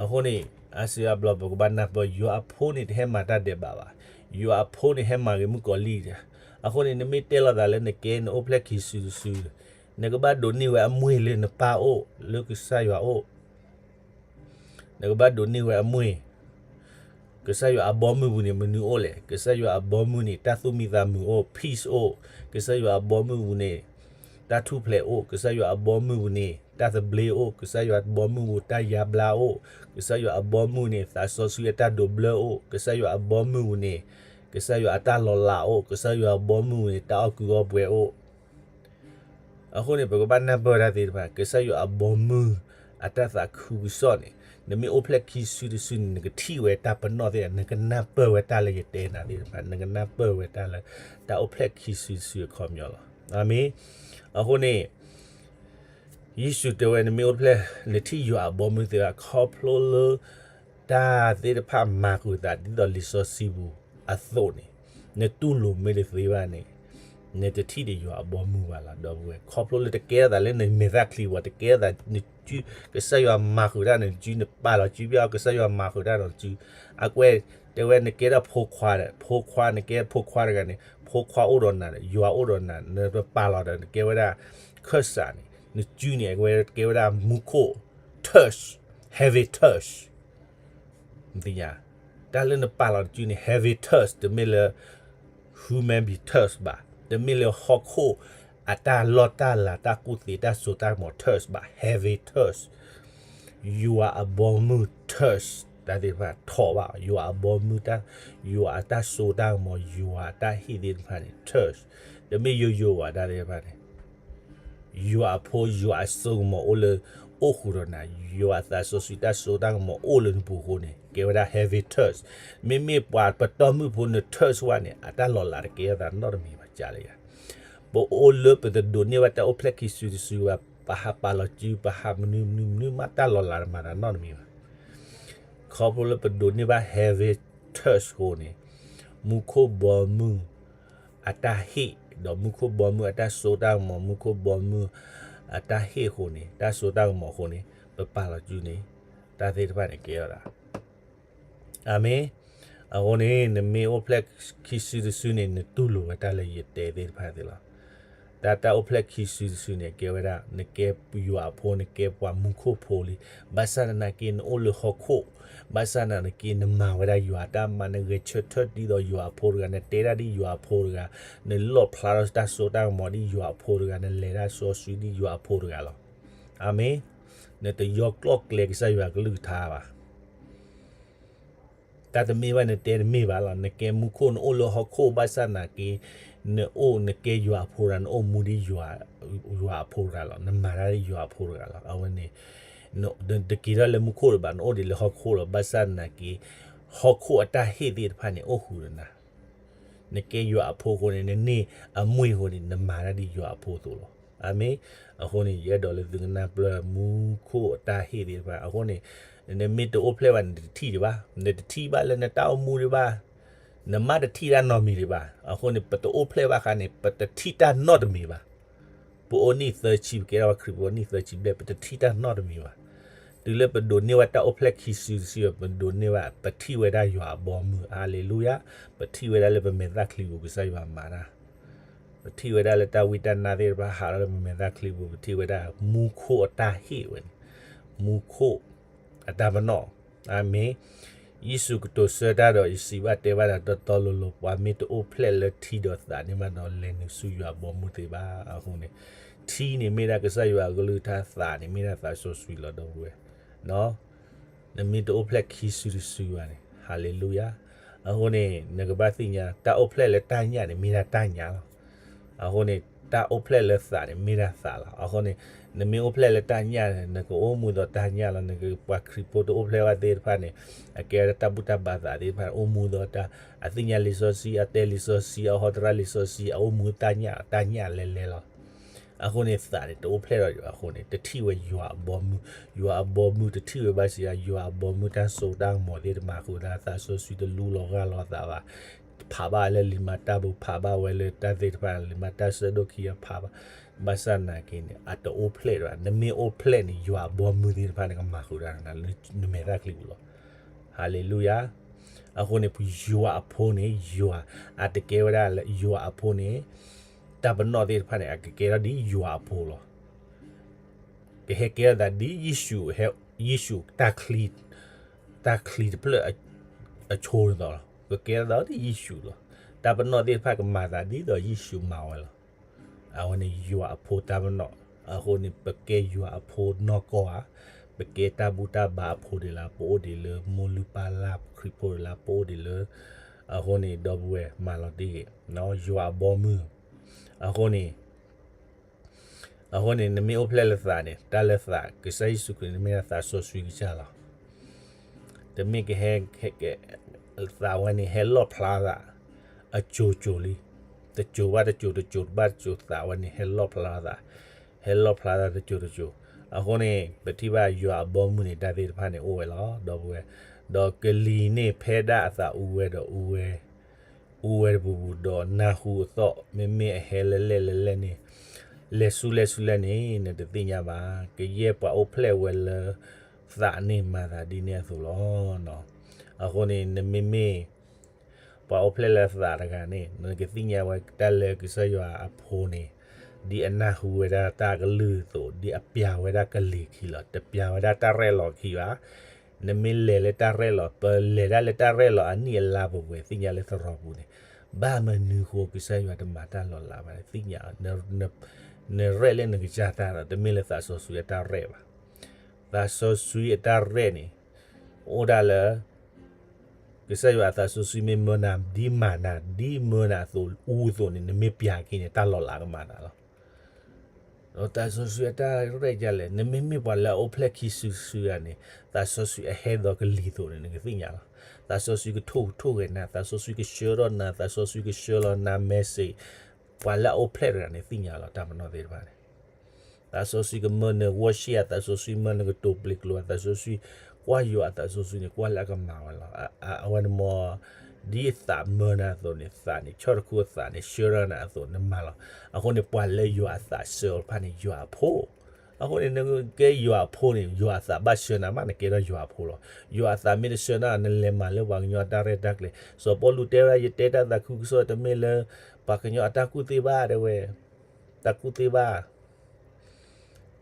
အဃိန့ၣ် အါစုအါဘျီ ပကဘၣ်နၢ်ပၢၢ် ယွၤအဖိန့ၣ် တဟဲမၤတၢ်ဒဲးဘးဘၣ်, ယွၤအဖိန့ၣ် ဟဲမၤဂ့ၤမုၣ်ကီၤလံၢ်. အဃိန့ၣ် နမ့ၢ်တဲလိာ်သးလၢနကဲ နအိၣ်ဖျဲၣ်ခံစုတစု, နကဘၣ်ဒိးန့ၢ်ဝဲအမွေလၢနပၢ်အိၣ်, လၢကစၢ်ယွၤအိၣ် နကဘၣ်ဒိးန့ၢ်ဝဲအမွေ, ကစၢ်ယွၤအဘီမုၢ်ပူၤန့ၣ် မနုၤအိၣ်လဲၣ်. ကစၢ်ယွၤအဘီမုၢ်န့ၣ် တၢ်သူၣ်မံသးမုာ်အိၣ်, peace အိၣ်. ကစၢ်ယွၤအဘီမုၢ်ပူၤန့ၣ် တၢ်ထူၣ်ဖျဲးအိၣ်. ကစၢ်ယွၤအဘီမုၢ်ပူၤန့ၣ် တၢ်သဘျ့အိၣ်. ကစၢ်ယွၤအဘီမုၢ်ပူၤ တၢ်ယါဘျါအိၣ်. ကစၢ်ယွၤအဘီမုၢ်န့ၣ် သးစီဆှံအတၢ်ဒိးဘျၢအိၣ်. ကစၢ်ယွၤအဘီမုၢ်ပူၤန့ၣ် ကစၢ်ယွၤအတၢ်လီၤလးအိၣ်. ကစၢ်ယွၤအဘီမုၢ်ပူၤန့ၣ် တၢ်အီၣ်ကုၢ်အီၣ်ပှဲၤအိၣ်. အဃိန့ၣ် ပကဘၣ်နၢ်ပၢၢ်တၢ်သ့ၣ်တဖၣ် ကစၢ်ယွၤအဘီမုၢ်အတၢ်သးခုကစီၣ်န့ၣ် နမ့ၢ်အိၣ်ဖျဲၣ်ခံစုတစုန့ၣ် နကထံၣ်ဝဲတၢ်ပနီၣ်သ့ၣ်တဖၣ် နကနၢ်ပၢၢ်ဝဲတၢ်လၢယတဲနၤသ့ၣ်တဖၣ် နကနၢ်ပၢၢ်ဝဲတၢ်လၢ တၢ်အိၣ်ဖျဲၣ်ခံစုတစုအခီပညီလီၤ. အၤမ့ၣ်. အဃိန့ၣ် ယ့ၣ်ၡူးတဲဝဲ နမ့ၢ်အိၣ်ဖျဲၣ် နထံၣ်ယွၤအဘီမုၢ်သ့ၣ်တဖၣ် ခီဖျိလၢ တၢ်သ့ၣ်တဖၣ်မၤဃုာ်သး ဒ်သိးလံာ်စီဆှံပူၤအသိးန့ၣ် နတူၢ်လိာ်မ့ၢ်တသ့ဘၣ်န့ၣ် နတထံၣ်ဒီးယွၤအဘီမုၢ်ဘၣ်လီၤ ဒီပုၢ်ဝဲၢ်. ခီဖျိလၢတကဲထီၣ်သးလၢနမဲာ်သၣ်ချံဝဲ တကဲထီၣ်သး နစု ကစၢ်ယွၤမၤဃုာ်တၢ်နစု နပာ်လီၤစု ပျီ ကစၢ်ယွၤမၤဃုာ်တၢ်နစု အကွဲး တဲဝဲနကဲထီၣ်ဖိခွါဒီး ဖိခွါ နကဲဖိခွါတဂၤန့ၣ် ဖိခွါအိၣ်ဒီးနၤ ယွၤအိၣ်ဒီးနၤ နပာ်လီၤဒီး နကဲဝဲဒၣ် ခၢၣ်စးန့ၣ် နစုန့ၣ် အဝဲကဲဝဲဒၣ်မူခိၣ် touch, heaven touch နသ့ၣ်ညါ တၢ်လၢနပာ်လီၤတစုန့ၣ် heaven touch တမ့ၢ်လၢ human being touch ဘၣ်, တမ့ၢ်လၢဟီၣ်ခိၣ်အတၢ်လီၢ်တၢ်လၤတၢ်ကူၣ်သ့တၢ်စိတၢ်ကမီၤ touch ဘၣ်, heaven touch ယွၤအဘီမုၢ် touch တၢ်သ့ၣ်တဖၣ်ထီၣ်ဘၣ်, ယွၤအဘီမုၢ်တၢ်, ယွၤအတၢ်စိတၢ်ကမီၤ ယွၤအတၢ်ဟ့ၣ်သ့ၣ်တဖၣ်န့ၣ် touch တမ့ၢ်ယိယိဘၣ် တၢ်သ့ၣ်တဖၣ်န့ၣ် ယွၤအဖိ ယွၤအစိကမီၤအိၣ်လၢ အိၣ်ဃုာ်ဒီးနၤ, ယွၤအသးစီဆှံတၢ်စိတၢ်ကမီၤအိၣ်လၢနပူၤအဃိန့ၣ် ကဲဝဲဒၣ် heaven touch, မ့မ့ၢ်ပှၤပတီၢ်မုၢ်ဖိန touch ဝဲန့ၣ် အတၢ်လီၤလးတကဲထီၣ်သးနီတမံၤဘၣ် ကလဲၣ်ယၤ, ပအိၣ်လၢပတဒိးန့ၢ်ဘၣ်တၢ်အိၣ်ဖျဲၣ်ခံစုတစုဘၣ်, ပဟးပာ်လီၤစု ပဟးမနုၤမနုၤမနုၤမးတၢ်လီၤလးတမၤတၢ်နီတမံၤဘၣ်, ခီဖျိလၢပဒိးန့ၢ်ဘၣ် heaven touch အဃိန့ၣ် မူခိၣ်ဘီမုၢ် အတၢ်ဟ့ၣ် ဒီးမူခိၣ်ဘီမုၢ်အတၢ်စိတၢ်ကမီၤ မူခိၣ်ဘီမုၢ်အတၢ်ဟ့ၣ်အဃိန့ၣ် တၢ်စိတၢ်ကမီၤအဃိန့ၣ် ပပာ်လီၤစုန့ၣ် တၢ်သ့ၣ်တဖၣ်န့ၣ်ကဲထီၣ်သး အၤမ့ၣ်, အဃိန့ၣ် နမ့ၢ်အိၣ်ဖျဲၣ်ခံစုတစုန့ၣ် နတူၢ်လိာ်ဝဲတၢ်လၢယတဲသ့ၣ်တဖၣ်သ့ၣ်လီၤ. တၢ်တၢ်အိၣ်ဖျဲၣ်ခံစုတစုန့ၣ် ကဲဝဲဒၣ် နကဲယွၤအဖိ နကဲပှၤမူခိၣ်ဖိလံ. ဘၣ်ဆၣ်သနာ်က့ နအိၣ်လၢဟီၣ်ခိၣ်, ဘၣ်ဆၣ်သနာ်က့ နမၤဝဲဒၣ်ယွၤအတၢ်မၤ, နဂဲၤဆၢထၢၣ်ဒ်သိးယွၤအဖိတဂၤ, နတဲတၢ်ဒ်ယွၤအဖိတဂၤ, နလီၣ်ဖျါထီၣ်တၢ်စိတၢ်ကမီၤဒ်ယွၤအဖိတဂၤ, နလဲၤတၢ်စီဆှံဒ်ယွၤအဖိတဂၤလီၤ. အၤမ့ၣ်. နတယီကျီၣ်ကျဲကစၢ်ယွၤကလုၢ်ကထါဘၣ်. တၢ်တမ့ၢ်ဘၣ် နတဲတမ့ၢ်ဘၣ်လီၤ. နကဲမူခိၣ် နအိၣ်လၢဟီၣ်ခိၣ် ဘၣ်ဆၣ်သနာ်က့ နအိၣ် နကဲယွၤအဖိတဂၤ, နအိၣ်မူဒ်ယွၤအဖိတဂၤလီၤ. နမၤတၢ်ဒ်ယွၤအဖိတဂၤလီၤ. အဝဲန့ၣ် နတက့ၤထီၣ်လၢမူခိၣ်ဒံးဘၣ်, နအိၣ်ဒံးလၢဟီၣ်ခိၣ်လီၤ. ဘၣ်ဆၣ်သနာ်က့ ဟီၣ်ခိၣ်အတၢ်ဟ့ၣ်သ့ၣ်တဖၣ်န့ၣ် အိၣ်ဃုာ်ဒီးနၤ နကဲယွၤအဖိအဃိန့ၣ် နန့ၢ်အမွ့ၢ်အဃိန့ၣ် နမၤတၢ်ဒ်ယွၤအဖိအသိးလီၤ. အၤမ့ၣ်. အဃိန့ၣ် ယအဲၣ်ဒိးလၢသုကနၢ်ပၢၢ် မူခိၣ်အတၢ်ဟ့ၣ်သ့ၣ်တဖၣ်အဃိန့ၣ် နမ့ၢ်တအိၣ်ဖျဲၣ်ဘၣ် နတထံၣ်ဒံးဘၣ်, နတထံၣ်ဘၣ်လၢနတၢ်အိၣ်မူဒံးဘၣ်, နမ့ၢ်တထံၣ်တၢ်နီတမံၤဒံးဘၣ်. အဃိန့ၣ် ပတအိၣ်ဖျဲၣ်ဘၣ်အခါန့ၣ် ပတထံၣ်တၢ်နီတမံၤဘၣ်. ပအိၣ်နံၣ်သၢဆံ ပကဲထီၣ်ပှၤခရံာ်ဖိနံၣ်သၢဆံဘျဲၣ် ပတထံၣ်တၢ်နီတမံၤဘၣ်. တုၤလၢပဒိးန့ၢ်ဝဲတၢ်အိၣ်ဖျဲၣ်ခံစုတစု ပဒိးန့ၢ်ဝဲ ပထံၣ်ဝဲဒၣ်ယွၤအဘီမုၢ်, ဟါလ့လူယၤ, ပထံၣ်ဝဲဒၣ်လၢပမဲာ်သၣ်ချံပူၤ ကစၢ်ယွၤမၤတၢ်, ပထံၣ်ဝဲဒၣ်လၢတၢ်ဝံတၢ်နါသ့ၣ်တဖၣ်ဟးထီၣ်လၢပမဲာ်သၣ်ချံပူၤ, ပထံၣ်ဝဲဒၣ်မူခိၣ်အတၢ်ဟ့ၣ်ဝဲန့ၣ်, မူခိၣ်အတၢ်ပနီၣ်, အၤမ့ၣ်. ယ့ၣ်ၡူးကတိၤဆၢတၢ်ဒီး ယစံးဘၣ်တဲဘၣ်ဒီး တီတီလိၤလိၤ, ပှၤမ့ၢ်တအိၣ်ဖျဲၣ်လၢထံဒီးသးန့ၣ်ဘၣ်ဒီး လဲၤနုာ်ဆူယွၤအဘီမုၢ်သ့ဘၣ်. အဃိန့ၣ် ထံန့ၣ်မ့ၢ်ဒၣ်ကစၢ်ယွၤအကလုၢ်ကထါ, သးန့ၣ်မ့ၢ်ဒၣ်သးစီဆှံလီၤ ဒီပုၢ်ဝဲၢ်. နမ့ၢ်တအိၣ်ဖျဲၣ်ခံစုတစုဘၣ်န့ၣ်, ဟါလ့လူယၤ. အဃိန့ၣ် နကဘၣ်သ့ၣ်ညါ တၢ်အိၣ်ဖျဲၣ်လၢတၢ်ညၣ်န့ၣ် မ့ၢ်ဒၣ်တၢ်ညၣ်လီၤ. အဃိန့ၣ် တၢ်အိၣ်ဖျဲၣ်လၢသးန့ၣ် မ့ၢ်ဒၣ်သးလီၤ. အဃိန့ၣ် နမ့ၢ်အိၣ်ဖျဲၣ်လၢတၢ်ညၣ်န့ၣ် နကအိၣ်မူဒီးတၢ်ညၣ်လီၤ. နကပှၤခရံာ်ဖိတအိၣ်ဖျဲၣ်ဘၣ်သ့ၣ်တဖၣ်န့ၣ် အကဲဝဲဒၣ်တၢ်ဘူၣ်တၢ်ဘါသးသ့ၣ်တဖၣ်န့ၣ် အိၣ်မူဒီးတၢ်, အသ့ၣ်ညါလံာ်စီဆှံ, အတဲလံာ်စီဆှံ, အဟီတရၣ်လံာ်စီဆှံ, အအိၣ်မူတၢ်ညၣ်, တၢ်ညၣ်လဲၤလဲၤလီၤ. အဃိန့ၣ် သးန့ၣ် တအိၣ်ဖျဲၣ်ဒီးယွၤအဃိန့ၣ် တထံၣ်ဝဲယွၤအဘီမုၢ်, ယွၤအဘီမုၢ်တထံၣ်ဝဲဘၣ်စံး ယွၤအဘီမုၢ်တၢ်စိတၢ်ကမီၤသ့ၣ်တမၤဃုာ်ဒၣ်, သးစီဆှံတလူလီၤဂၢ်လီၤသးဘၣ်, ဖးဘၣ်လၢလံာ်မၤတၢ်ပူၤ, ဖးဘၣ်ဝဲလၢတၢ်သ့ၣ်တဖၣ်, လံာ်မၤတၢ်ဆၢဒိၣ်ခံအဖးဘၣ်, ဘၣ်ဆၣ်သနာ်က့န့ၣ် အတအိၣ်ဖျဲၣ်ဒံးဘၣ်. နမ့ၢ်အိၣ်ဖျဲၣ်န့ၣ် ယွၤအဘီမုၢ်သ့ၣ်တဖၣ်န့ၣ် ကမၤဃုာ်ဒၣ်နမဲာ်သၣ်ချံပူၤလီၤ. ဟါလ့လူယၤ. အဃိန့ၣ် ယွၤအဖိန့ၣ် ယွၤ, အတကဲဝဲဒၣ်လၢယွၤအဖိန့ၣ် တၢ်ပနီၣ်သ့ၣ်တဖၣ်န့ၣ် အကကဲထီၣ်ဒ်ယွၤအဖိလီၤ. ကဟဲကဲထီၣ်သးဒ်ယ့ၣ်ၡူး, ယ့ၣ်ၡူးတၢ်ချံ, တၢ်ချံတဖျၢၣ်အဆိန့ၣ်လီၤ. ကကဲထီၣ်သးဒ်ယ့ၣ်ၡူးလီၤ. တၢ်ပနီၣ်သ့ၣ်တဖၣ်ကမၤသးဒ်သိးယ့ၣ်ၡူးမၤဝဲလီၤ. အဝဲန့ၣ်ယွၤအဖိတၢ်ပနီၣ်. အဃိန့ၣ် ပကဲယွၤအဖိနီၢ်ကီၢ်ဧါ, ပကဲတၢ်ဘူၣ်တၢ်ဘါအဖိဒံးလၢၤ, ပအိၣ်ဒံးလၢမိၢ်လုၢ်ပၢ်လၢ်ခရံာ်ဖိဒံးလၢၤ, ပအိၣ်ဒံးလၢ, အဃိန့ၣ် ဒီပုၢ်ဝဲၢ်မၤလီၤတံၢ်ဂ့ၤ, ယွၤအဘီမုၢ်. အဃိန့ၣ် အဃိန့ၣ် နမ့ၢ်အိၣ်ဖျဲၣ်လၢသးန့ၣ် တၢ်လၢသး ကစၢ်ယ့ၣ်ၡူးခရံာ်န့ၣ်မ့ၢ်ဒၣ်သးစီဆှံကစၢ်လီၤ. တမ့ၢ်ကဟဲ, သးဝဲန့ၣ် ဟဲလီၣ်ဖျါသး အစိၤစိၤလံ. တစိၤဘၣ်တစိၤ တစိၤဘၣ်တစိၤ သးဝဲန့ၣ် ဟဲလီၣ်ဖျါသး, ဟဲလီၣ်ဖျါသးတစိၤတစိၤ. အဃိန့ၣ် ပထံၣ်ဘၣ်ယွၤအဘီမုၢ်န့ၣ် တၢ်သ့ၣ်တဖၣ်န့ၣ်အိၣ်ဝဲလီၤ ဒီပုၢ်ဝဲၢ်. ဒီးကလံၤန့ၣ်ဖဲဒၣ်အသးအူဝဲဒီးအူဝဲ အူဝဲတပူၤပူၤ ဒီးနၢ်ဟူအသီၣ် မ့မ့ၢ်အဟဲလၢလဲၣ်လၢလဲၣ်န့ၣ်, လဲၤဆူလဲၣ်ဆူလဲၣ်န့ၣ် နတသ့ၣ်ညါဘၣ်. ကယဲၢ်ပှၤအိၣ်ဖျဲၣ်ဝဲလၢသးန့ၣ်မၤသးဒ်န့ၣ်အသိးလီၤ. အဃိန့ၣ် နမ့မ့ၢ် ပှၤအိၣ်ဖျဲၣ်လၢသးတဂၤန့ၣ် နကသ့ၣ်ညါဝဲတၢ်လၢကစၢ်ယွၤအဖိန့ၣ် ဒ်အနၢ်ဟူဝဲဒၣ်တၢ်ကလုၢ်အသိး ဒ်အပျးဝဲဒၣ်ကလံၤခံလီၤ. တပျးဝဲဒၣ်တၢ်ရဲၣ်လီၤခံဘၣ်. နမ့ၢ်လဲၤလၢတၢ်ရဲၣ်လီၤ ပလဲၤဒၣ်လၢတၢ်ရဲၣ်လီၤအနံၣ်အလါပူၤဝဲ သ့ၣ်ညါလၢသရိာ်ပူၤန့ၣ် ဘၣ်မနုၤဃိကစၢ်ယွၤတမၤတၢ်လီၤလးဘၣ်န့ၣ် သ့ၣ်ညါ, နရဲၣ်လၢနကစၢ်တၢ်ဒီး တမ့ၢ်လၢသးစီဆှံအတၢ်ရဲၣ်ဘၣ်. သးစီဆှံအတၢ်ရဲၣ်န့ၣ် အိၣ်ဒၣ်လၢ ကစၢ်ယွၤအသးစီဆှံမ့ၢ်မၢနၤ ဒ်မၤနၤ ဒ်မၢနၤအသိး အူအသိးန့ၣ် နမ့ၢ်ပျးက့ၤန့ၣ် တၢ်လီၤလးကမၤနၤလီၤ. ဒီးသးစီဆှံအတၢ်ရဲၣ်ဒ်လဲၣ်, နမ့မ့ၢ်ပှၤလၢအအိၣ်ဖျဲၣ်ခံစုတစုဂၤန့ၣ် သးစီဆှံအဟဲဒီးကလံၤအသိးန့ၣ် နကသ့ၣ်ညါလီၤ. သးစီဆှံကထိၣ်ကထိၣ်ဂဲၤနၤ, သးစီဆှံကဆှၢထီၣ်နၤ, သးစီဆှံကဆှၢလီၤနၤ message, ပှၤလၢအအိၣ်ဖျဲၣ်တဂၤန့ၣ် သ့ၣ်ညါလီၤ တၢ်ပနီၣ်သ့ၣ်တဖၣ်န့ၣ် သးစီဆှံကမၢန worship ဧါ, သးစီဆှံမၢနကတိၤပျ့ၤကျိၤဧါ, သးစီဆှံကွၢ်ယိာ်ဧါ, သးစီဆှံန့ၣ် ကွၢ်လၢအကမၤဝဲလီၤ. အဝဲန့ၣ်မ့ၢ် ဒ်သးမၢနၤအသိးန့ၣ် သးန့ၣ် ဆီၣ်တခူအသးန့ၣ် ဆှၢထီၣ်နၤအသိး နမၤလီၤ. အဃိန့ၣ် ပှၤလၢယွၤအသးဆှၢအီၤတဖၣ်န့ၣ် ယွၤအဖိ. အဃိန့ၣ် နကဲယွၤအဖိန့ၣ် ယွၤအသးဘၣ်ဆှၢနၤမး နကဲထီၣ်ယွၤအဖိလီၤ. ယွၤအသးမ့ၢ်တဆှၢနၤ နလဲၤမၤလၢပှၤကညီအတၢ်ရဲၣ်တၢ်ကျဲၤ. စီၤပီလူးတဲဝဲဒၣ် ယတဲတၢ်သးခုကစီၣ် တမ့ၢ်လၢပှၤကညီအတၢ်ကူၣ်သ့ဘၣ် တဲဝဲ. တၢ်ကူၣ်သ့ဘၣ်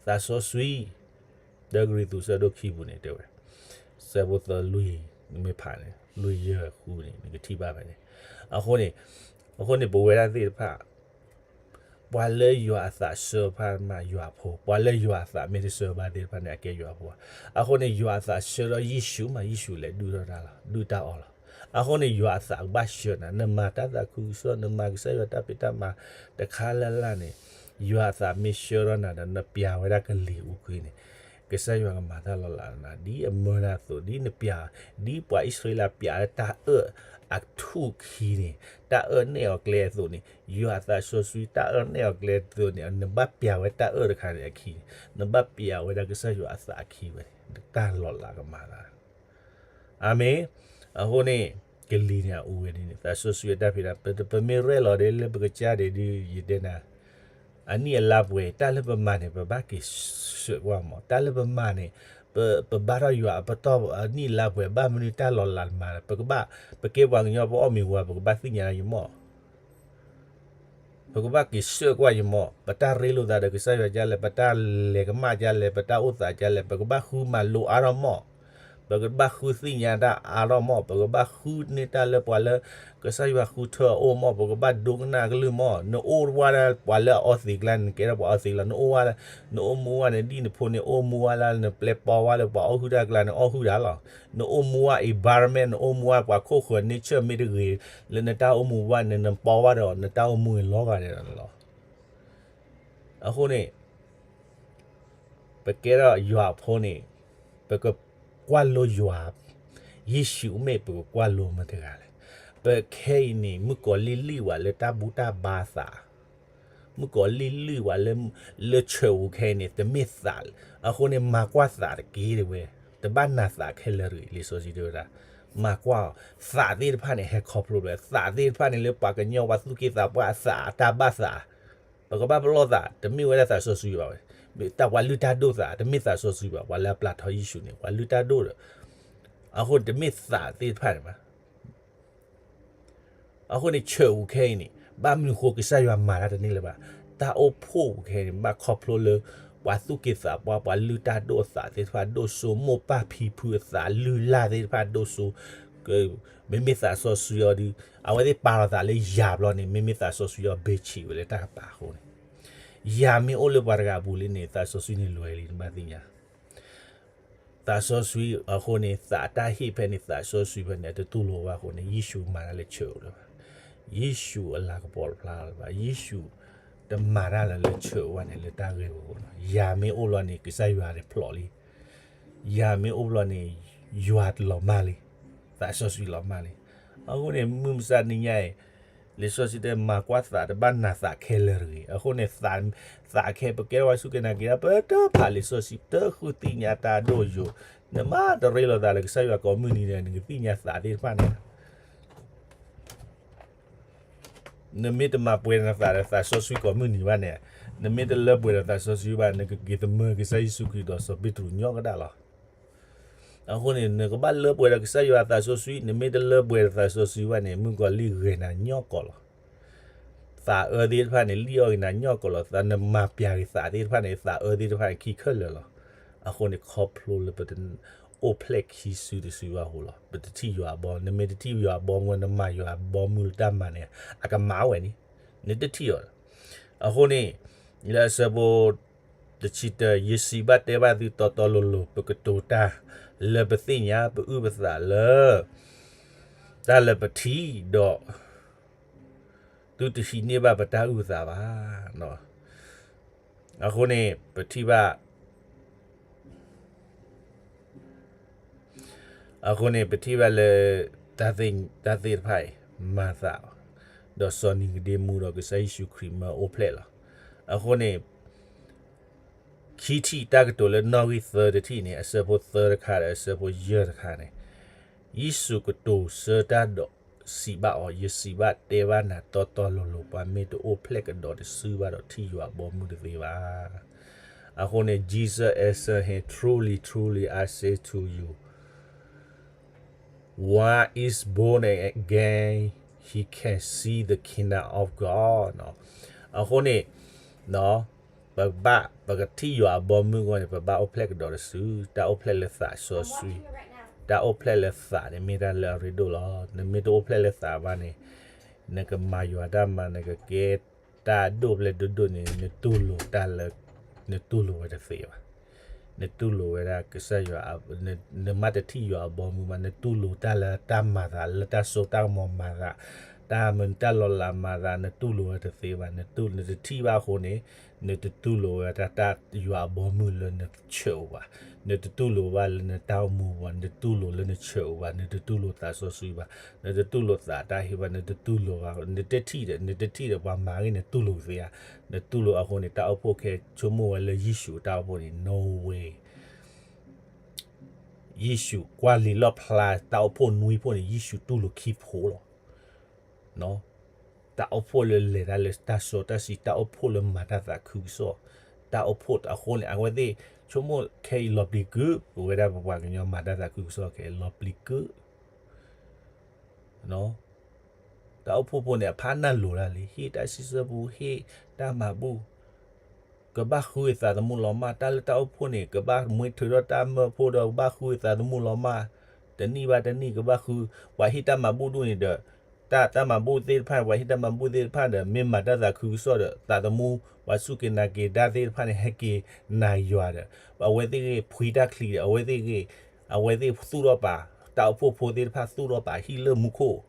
သးစီဆှံ, တၢကရံၣ်သူး ဆၢဒိၣ်ခံပူၤန့ၣ် တဲဝဲ, ဆၢဖိသၢလွံၢ် နမ့ၢ်ဖးန့ၣ် လွံၢ်ယဲၢ်ဃုန့ၣ် နကထံၣ်ဘၣ်ဖဲန့ၣ်. အဃိန့ၣ်, အဃိန့ၣ် ပဝဲဒၣ်သ့ၣ်တဖၣ် ပှၤလၢယွၤအသးဆှၢဖၣ်မး ယွၤအဖိ, ပှၤလၢယွၤအသးမ့ၢ်တဆှၢဘၣ်သ့ၣ်တဖၣ်န့ၣ် အကဲယွၤအဖိ. အဃိန့ၣ် ယွၤအသးဆှၢဒီးယ့ၣ်ၡူးမး ယ့ၣ်ၡူးလဲၤဒုၣ်ထီၣ်တၢ်လီၤ, ဒုၣ်တၢ်အီၣ်လီၤ. အဃိန့ၣ် ယွၤအသးကဘၣ်ဆှၢနၤ, နမၤတၢ်သးခုကစီၣ်, နမၤကစၢ်ယွၤတၢ်ဖံးတၢ်မၤတခါလၢ်လၢ်န့ၣ်, ယွၤအသးမ့ၢ်ဆှၢထီၣ်နၤဒီး နပျးဝဲဒၣ်ကလံၤအူကွံန့ၣ်, ကစၢ်ယွၤကမၤတၢ်လီၤလးနၤ ဒ်အမၢနၤအသိး, ဒ်နပျး, ဒ်ပှၤအံၣ်စရ့လးပျးတၢ်အၢၣ်အထူၣ်အခံန့ၣ်, တၢ်အၢၣ်နဲၣ်အီၤကျဲအသိးန့ၣ်, ယွၤအသးစီဆှံ တၢ်အၢၣ်နဲၣ်အီၤကျဲအသိးန့ၣ် နဘၣ်ပျးဝဲတၢ်အၢၣ်တခါန့ၣ်အခံန့ၣ်, နဘၣ်ပျးဝဲဒၣ်ကစၢ်ယွၤအသးအခံဝဲန့ၣ် တၢ်လီၤလးကမၤနၤ အၤမ့ၣ်. အဃိန့ၣ် ကလံၤန့ၣ်အူဝဲဒ်န့ၣ် သးစီဆှံအတၢ်ဖံးတၢ်, ပမ့ၢ်ရဲၣ်လီၤဒ်လၢပကစၢ်ဒံးဒုး ယတဲနၤ, အနံၣ်အလါပှဲၤ တၢ်လၢပမၤန့ၣ် ပဘၣ်က့ၤဆှၢကွၢ်မး, တၢ်လၢပမၤန့ၣ်, ပဘါထီၣ်ယွၤအပတီၢ်အနံၣ်အလါပှဲၤ ဘၣ်မနုၤတၢ်လီၤလးမၤ, ပကဘၣ်, ပကဲပှၤကညီ ပအီၣ်မ့ၤဝါ ပကဘၣ်သ့ၣ်ညါယမီၢ် ပကဘၣ်က့ၤဆှၢကွၢ်ယမီၢ်, ပတၢ်ရ့လိာ်သးဒီးကစၢ်ယွၤဒ်လဲၣ်, ပတၢ်လဲၤကမၣ်ဒ်လဲၣ်, ပတၢ်အိၣ်သးဒ်လဲၣ်, ပကဘၣ်ဃုမၤလိအါထီၣ်မီၢ်, ပကဘၣ်ဃုသ့ၣ်ညါတၢ်အါထီၣ်မီၢ်, ပကဘၣ်ဃုန့ၢ်တၢ်လၢပှၤလၢ ကစၢ်ယွၤဃုထၢအအိၣ်မီၢ်, ပကဘၣ်ဒိကနၣ်အကလုၢ်မီၢ်, နအိၣ်ဝဲဒၣ်ပှၤလၢအအီသံးကျါန့ၣ် နကဲထီၣ်ပှၤအီသံးလီၤ, နအိၣ်ဝဲ, နအိၣ်မူဝဲန့ၣ် ဒ်နဖိန့ၣ်အိၣ်မူဝဲလၢ နပျဲပီဝဲလၢပှၤအီၣ်ဟုၣ်တၢ်ကျါန့ၣ် အီၣ်ဟုၣ်တၢ်လီၤ, နအိၣ်မူဝဲ environment နအိၣ်မူဝဲပှၤခိၣ်ဃၢၤ nature မ့ၢ်တဂ့ၤ လၢနတၢ်အိၣ်မူဘၣ်န့ၣ် နပီဝဲဒီး နတၢ်အိၣ်မူန့ၣ်လီၤဂာ်ဒဲးလီၤ. အဃိန့ၣ် ပကဲထီၣ်ယွၤအဖိန့ၣ် ပကကွၢ်လိယွၤ, ယ့ၣ်ၡူးမ့ၢ်ပကကွၢ်လိမ့ၢ်တဂၤလဲၣ်. ပခဲအံၤန့ၣ် မုၣ်ကီၤလံၢ်လံၢ်ဝဲလၢတၢ်ဘူၣ်တၢ်ဘါသး, မုၣ်ကီၤလံၢ်လံၢ်ဝဲလၢ, လၢဆၢးပူၤခဲအံၤန့ၣ် တမ့ၢ်သး, အဃိန့ၣ် မၤကွၢ်သးတက့ၢ်တဝဲ, တဘၣ်နာ်သးခဲလၢာ်တဂ့ၤ, လံာ်စီဆှံတဲဝဲဒၣ်, မၤကွၢ်အီၤ, သးသ့ၣ်တဖၣ်န့ၣ် ဟဲခီဖျိလၢ သးသ့ၣ်တဖၣ်န့ၣ်လၢပှၤကညီပှၤသူၣ်က့သးပှၢ်အသးအတၢ်ဘၣ်သး ပကဘၣ်ပလီၢ်သး, တမ့ၢ်ဝဲဒၣ်သးစီဆှံဘၣ်ဝဲ, တၢ်ပှၤလုၢ်တၢ်ဒိၣ်သး တမ့ၢ်သးစီဆှံဘၣ်, ပှၤလၢအပျၢ်ထီယ့ၣ်ၡူးန့ၣ် ပှၤလုၢ်တၢ်ဒိၣ်ဒီး, အဃိန့ၣ် တမ့ၢ်သးသ့ၣ်တဖၣ်န့ၣ်ဘၣ်. အဃိန့ၣ် ဆၢးပူၤခဲအံၤန့ၣ် ဘၣ်မနုၤဃိကစၢ်ယွၤမၤတၢ်တန့ၢ်လၢၤဘၣ်, တၢ်အိၣ်ဖှိၣ်ပူၤခဲအံၤန့ၣ် ဘၣ်ခီဖျိလၢ ပှၤသူၣ်က့သးပှၢ် ပှၤလုၢ်တၢ်ဒိၣ်အသးသ့ၣ်တဖၣ်ဒိၣ်စိ မိၢ်ပၢ်ဖံဖုအသးလုၢ်လၢ်သ့ၣ်တဖၣ်ဒိၣ်စိ မ့မ့ၢ်သးစီဆှံအီၤဒီး အဝဲသ့ၣ်ပာ်လီၤသးလၢယၤဘျီန့ၣ် မ့မ့ၢ်သးစီဆှံအီၤဘ့ၣ်ဆံးဝဲလၢတၢ်ကပၤအဃိန့ၣ်, ယၤမ့ၢ်အိၣ်လၢပှၤတဂၤအပူၤလံန့ၣ် သးစီဆှံန့ၣ်လွဲၤလံ နဘၣ်သ့ၣ်ညါ. သးစီဆှံအဃိန့ၣ် သးအတၢ်ဟ့ၣ်ဖဲန့ၣ် သးစီဆှံဖဲန့ၣ် အတတူၢ်လိာ်ဘၣ်အဃိန့ၣ် ယ့ၣ်ၡူးမၤတၢ်လၢဆၢးပူၤလၢၤဘၣ်. ယ့ၣ်ၡူးအလၤကပီၤတဖျါလၢၤဘၣ်. ယ့ၣ်ၡူးတမၤတၢ်လၢလၢဆၢးပူၤဘၣ်န့ၣ် လၢတၢ်ဂ့ၢ်ပူၤလီၤ. ယၤမ့ၢ်အိၣ်လီၤန့ၣ် ကစၢ်ယွၤန့ၣ်ဖျိးလံ. ယၤမ့ၢ်အိၣ်ဘျီန့ၣ် ယွၤလီၤမၢ်လံ, သးစီဆှံလီၤမၢ်လံ. အဃိန့ၣ် မုၢ်မဆါတနံၤညါအံၤ လံာ်စီဆှံတဲ မၤကွၢ်သးတဘၣ်နာ်သးခဲလၢာ်တဂ့ၤ. အဃိန့ၣ် သးခဲ ပကဲထီၣ်ပှၤစူၢ်က့ၤနာ်က့ၤတၢ် ပတဖးလံာ်စီဆှံ တဃုသ့ၣ်ညါတၢ်ဒိၣ်ယိာ်, နမ့ၢ်တရ့လိာ်သးလၢကစၢ်ယွၤကိးမုၢ်နံၤဒီး နကသ့ၣ်ညါသးသ့ၣ်တဖၣ်န့ၣ် နမ့ၢ်တမၤပှဲၤနသးဒီးသးစီဆှံကိးမုၢ်နံၤဘၣ်န့ၣ်, နမ့ၢ်တလၢပှဲၤဒီးသးစီဆှံဘၣ် နကက့ၤသမၢကစၢ်ယ့ၣ်ၡူးခရံာ်ဒီးစီၤပ့းတရူးညီကဒၣ်လီၤ. အဃိန့ၣ် နကဘၣ်လၢပှဲၤဒီးကစၢ်ယွၤသးစီဆှံ, နမ့ၢ်တလၢပှဲၤဒီးသးစီဆှံဘၣ်န့ၣ် မုၣ်ကီၤလံၢ်ဂဲၤနၤညီကီးလီၤ. သးအၢသ့ၣ်တဖၣ်န့ၣ် လံၣ်အီၣ်ဂ့ၤနၤညီကီးလီၤ. သးနမၤပျးက့ၤသးသ့ၣ်တဖၣ်န့ၣ် သးအၢသ့ၣ်တဖၣ်န့ၣ် ခံခဲလၢာ်လီၤ. အဃိန့ၣ် ခီဖျိလၢပတအိၣ်ဖျဲၣ်ခံစုတစုဘၣ်အဃိလီၤ. ပတထံၣ်ယွၤအဘီ, နမ့ၢ်တထံၣ်ယွၤအဘီမုၢ် နမၤယွၤအဘီမုၢ်လၢတၢ်မၤန့ၣ် အကမၤဝဲန့ၣ်, နတထံၣ်အီၤ. အဃိန့ၣ် လၢအဆၢဖိ တဆံတၢ, ယစံးဘၣ်တဲဘၣ်သုတီတီလိၤလိၤ, ပကတိၤတၢ်လၢပသ့ၣ်ညါ ပအုၣ်ပသးလၢ တၢ်လၢပထံၣ်ဒီး သုတဟံးန့ၢ်ဘၣ်ပတၢ်အုၣ်ပသးဘၣ်. အဃိန့ၣ် ပထံၣ်ဘၣ် အဃိန့ၣ် ပထံၣ်ဘၣ်လၢ တၢ်သ့ၣ်တဖၣ်အံၤ မၤသး ဒီးစီၤနံၤကဒ့မူဒီးကစၢ်ယ့ၣ်ၡူးခရံာ်မၢအိၣ်ဖျဲၣ်လီၤ. အဃိန့ၣ် ခံထံၣ်တၢ်ကတိၤလၢနီၣ်ဂံၢ်သၢတထံၣ်န့ၣ် အဆၢဖိသၢတခါဒီးအဆၢဖိယဲၢ်တခါန့ၣ် ယ့ၣ်ၡူးကတိၤဆၢတၢ်ဒီးစံးဘၣ်အီၤ, ယစံးဘၣ်တဲဘၣ်နၤတီတီလိၤလိၤ, ပှၤမ့ၢ်တအိၣ်ဖျဲၣ်ကဒီးတစုဘၣ်ဒီးထံၣ်ယွၤအဘီမုၢ်တသ့ဘၣ်. အဃိန့ၣ် Jesus answered him, Truly, truly, I say to you, one is born again, he can see the kingdom of God. အဃိန့ၣ် ပဘၣ် ပကထံၣ်ယွၤအဘီမုၢ်အဂီၢ်န့ၣ် ပဘၣ်အိၣ်ဖျဲၣ်ကဒီးတစု, တၢ်အိၣ်ဖျဲၣ်လၢသးစီဆှံ, တၢ်အိၣ်ဖျဲၣ်လၢသးန့ၣ်မ့ၢ်တၢ်လၢအရ့ဒိၣ်လီၤ. နမ့ၢ်တအိၣ်ဖျဲၣ်လၢသးဘၣ်န့ၣ် နကမၤယွၤတၢ်မၤ နကကဲတၢ်ဒိၣ်ပျဲၢ်ဒိၣ်ဒိၣ်န့ၣ် နတူၢ်လိာ်တၢ်လၢ နတူၢ်လိာ်ဝဲတသ့ဘၣ်. နတူၢ်လိာ်ဝဲဒၣ်ကစၢ်ယွၤ, နမ့ၢ်တထံၣ်ယွၤအဘီမုၢ်ဘၣ် နတူၢ်လိာ်တၢ်လၢတၢ်မၤသး လၢတၢ်စိတၢ်ကမီၤမၤသး, တၢ်မနုၤတၢ်လီၤလးမၤသး နတူၢ်လိာ်ဝဲတသ့ဘၣ်. နတထံၣ်ဘၣ်အဃိန့ၣ် နတတူၢ်လိာ်ဝဲတၢ် တၢ်ယွၤအဘီမုၢ်လၢနဆၢၣ်အိၣ်ဘၣ်. နတတူၢ်လိာ်ဘၣ်လၢနတၢ်အိၣ်မူဘၣ်, နတတူၢ်လိာ်လၢနဆၢၣ်အိၣ်ဘၣ်, နတတူၢ်လိာ်သးစီဆှံဘၣ်, နတတူၢ်လိာ်သးတၢ်ဟ့ဘၣ်, နတတူၢ်လိာ်ဘၣ်, နတထံၣ်ဒီး နတထံၣ်ဒီးပှၤမၤဂ့ၤ နတူၢ်လိာ်သ့ဧါ. နတူၢ်လိာ်အဃိန့ၣ် တၢ်အိၣ်ဖှိၣ်ခဲဆိကမိၣ်ဝဲလၢယ့ၣ်ၡူးအတၢ်အိၣ်ဖှိၣ်န့ၣ် no way. ယ့ၣ်ၡူးကွၢ်လံာ်လီၣ်ဖျါတၢ်အိၣ်ဖှိၣ်နွံဖှိၣ်န့ၣ် ယ့ၣ်ၡူးတူၢ်လိာ်ခံဖှိၣ်လီၤ. တၢ်အိၣ်ဖှိၣ်လၢလဲၤတၢ်လၢတၢ်စီတၢ်ဆှံ, တၢ်အိၣ်ဖှိၣ်လၢမၤတၢ်သးခုကစီၣ်, တၢ်အိၣ်ဖှိၣ်အဃိန့ၣ် အဝဲသ့ၣ်ဆိကမိၣ်ခဲအံၤလီၤပျံၤကုၢ်, ပဝဲဒၣ်ပပှၤကညီမၤတၢ်သးခုကစီၣ်ခဲအံၤလီၤပျံၤကုၢ် တၢ်အိၣ်ဖှိၣ်ဖိန့ၣ် အဖးနၢ်လိၤတၢ်လံ, ဟ့ၣ်တၢ်စံးဆၢပူၤ, ဟ့ၣ်တၢ်မၤဘူၣ်, ကဘၣ်ဃုသးသမူလီၤမၢ်, တၢ်လၢတၢ်အိၣ်ဖှိၣ်န့ၣ် ကဘၣ်မှံထုးထီၣ်တၢ်မၢဖိဒီး ကဘၣ်ဃုသးသမူလီၤမၢ်, တနံၣ်ဘၣ်တနံၣ်ကဘၣ်ဃု, ပှၤဟ့ၣ်တၢ်မၤဘူၣ်ဒူၣ်န့ၣ်ဒီး တၢ် တၢ်မၤဘူၣ်သ့ၣ်တဖၣ်န့ၣ် ပှၤဟ့ၣ်တၢ်မၤဘူၣ်သ့ၣ်တဖၣ်ဒီး မ့ၢ်မၤတၢ်သးခုကစီၣ်ဒီး သးသမူ ပှၤစူၢ်က့ၤနာ်က့ၤတၢ်သ့ၣ်တဖၣ်န့ၣ် ဟဲက့ၤနာ်ယွၤဒီး အဝဲသ့ၣ်ဂ့ၢ်ဖှံတၢ်ချံဒီး အဝဲသ့ၣ်ဂ့ၢ် အဝဲသ့ၣ်သူၣ်ထီၣ်ပာ်, တၢ်အိၣ်ဖှိၣ်ဖိသ့ၣ်တဖၣ်သူၣ်ထီၣ်ပာ်ဟံၣ်လၢမူခိၣ်,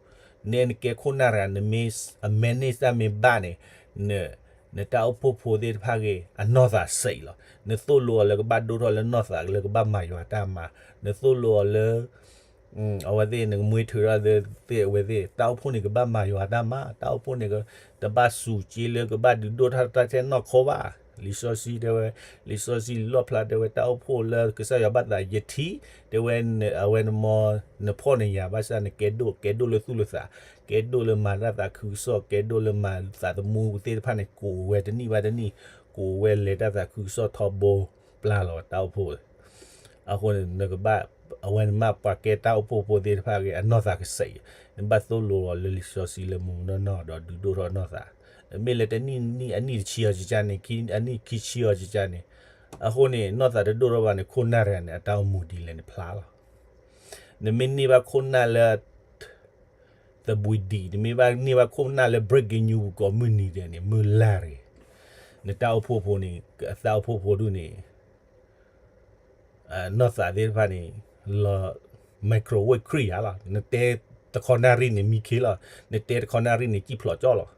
နနကဲခိၣ်နၢ်တဂၤ နမ့ၢ်အ manage တၢ်မ့ၢ်ဘၣ်န့ၣ် နတၢ်အိၣ်ဖှိၣ်ဖိသ့ၣ်တဖၣ်ဂ့ၢ် အနီၢ်သးစဲးလီၤ. နသိၣ်လိအီၤလၢကဘၣ်ဒိၣ်ထီၣ်လၢနီၢ်သး လၢကဘၣ်မၤယွၤတၢ်မၤ, နသိၣ်လိအီၤလၢ အဝဲသ့ၣ် နကမှံထုးထီၣ်သ့ၣ်အဝဲသ့ၣ် တၢ်အိၣ်ဖှိၣ်န့ၣ် ကဘၣ်မၤယွၤတၢ်မၤ, တၢ်အိၣ်ဖှိၣ်န့ၣ် တဘၣ်စူးက့လၢကဘၣ်ဒုးဒိၣ်ထီၣ်တၢ်ထဲနီၢ်ခိဘၣ်. လံာ်စီဆှံတဲဝဲ, လံာ်စီဆှံလီၣ်ဖျါတဲဝဲ တၢ်အိၣ်ဖှိၣ်လၢကစၢ်ယွၤဘၣ်သးယထံၣ်, တဲဝဲ အဝဲနမ့ၢ် နဖှီၣ်နယာ်ဘၣ်ဆၣ် နကဲဒိၣ် ကဲဒိၣ်လၢသူၣ်လၢသး, ကဲဒိၣ်လၢမၤတၢ်သးခုကစီၣ်, ကဲဒိၣ်လၢမၤသးသမူသ့ၣ်တဖၣ်န့ၣ် ကိးဝဲတနံၣ်ဘၣ်တနံၣ်, ကိးဝဲလဲၤတၢ်သးခုကစီၣ်ထီဘိပျၢ်လီၤတၢ်အိၣ်ဖှိၣ် အဃိန့ၣ် နကဘၣ် အဝဲန့ၣ်မ့ၢ်ပှၤကဲတၢ်အိၣ်ဖှိၣ်ဖိသ့ၣ်တဖၣ်ဂ့ၢ် အနီၢ်သးကစဲး, နဘၣ်သိၣ်လိအီၤလၢလံာ်စီဆှံလၢမုၢ်နီၢ်နီၢ်ဒီးဒုးဒိၣ်ထီၣ်နီၢ်သး, မ့ၢ်လၢတနံၣ်နံၣ်အနံၣ်တဆံအီၤကကါန့ၣ်, အနံၣ်ခံဆံအီၤကကါန့ၣ်, အဃိန့ၣ် နီၢ်သးတဒိၣ်ထီၣ်ဘၣ်န့ၣ် ခိၣ်နၢ်တဂၤန့ၣ် အတၢ်အိၣ်မူဒ်လဲၣ်န့ၣ်ဖျါလီၤ. နမ့ၢ်န့ၢ်ဘၣ်ခိၣ်နၢ်လၢ သဘှံးဒံး နမ့ၢ်ဘၣ်န့ၢ်ဘၣ်ခိၣ်နၢ်လၢ breaking news ကိးမုၢ်နံၤဒဲးန့ၣ် မုၢ်လၢ်တဂ့ၤ, နတၢ်အိၣ်ဖှိၣ်ဖိန့ၣ် အတၢ်အိၣ်ဖှိၣ်ဖိဒူၣ်န့ၣ် နီၢ်သးသ့ၣ်တဖၣ်န့ၣ် လီၤ microwave ခရံာ်ဧါလီၤ, နတဲတခီနၣ်ရံၣ်န့ၣ်မံခ့လီၤ, နတဲတခီနၣ်ရံၣ်န့ၣ် ကံၣ်ဖျိးကၠီလီၤ.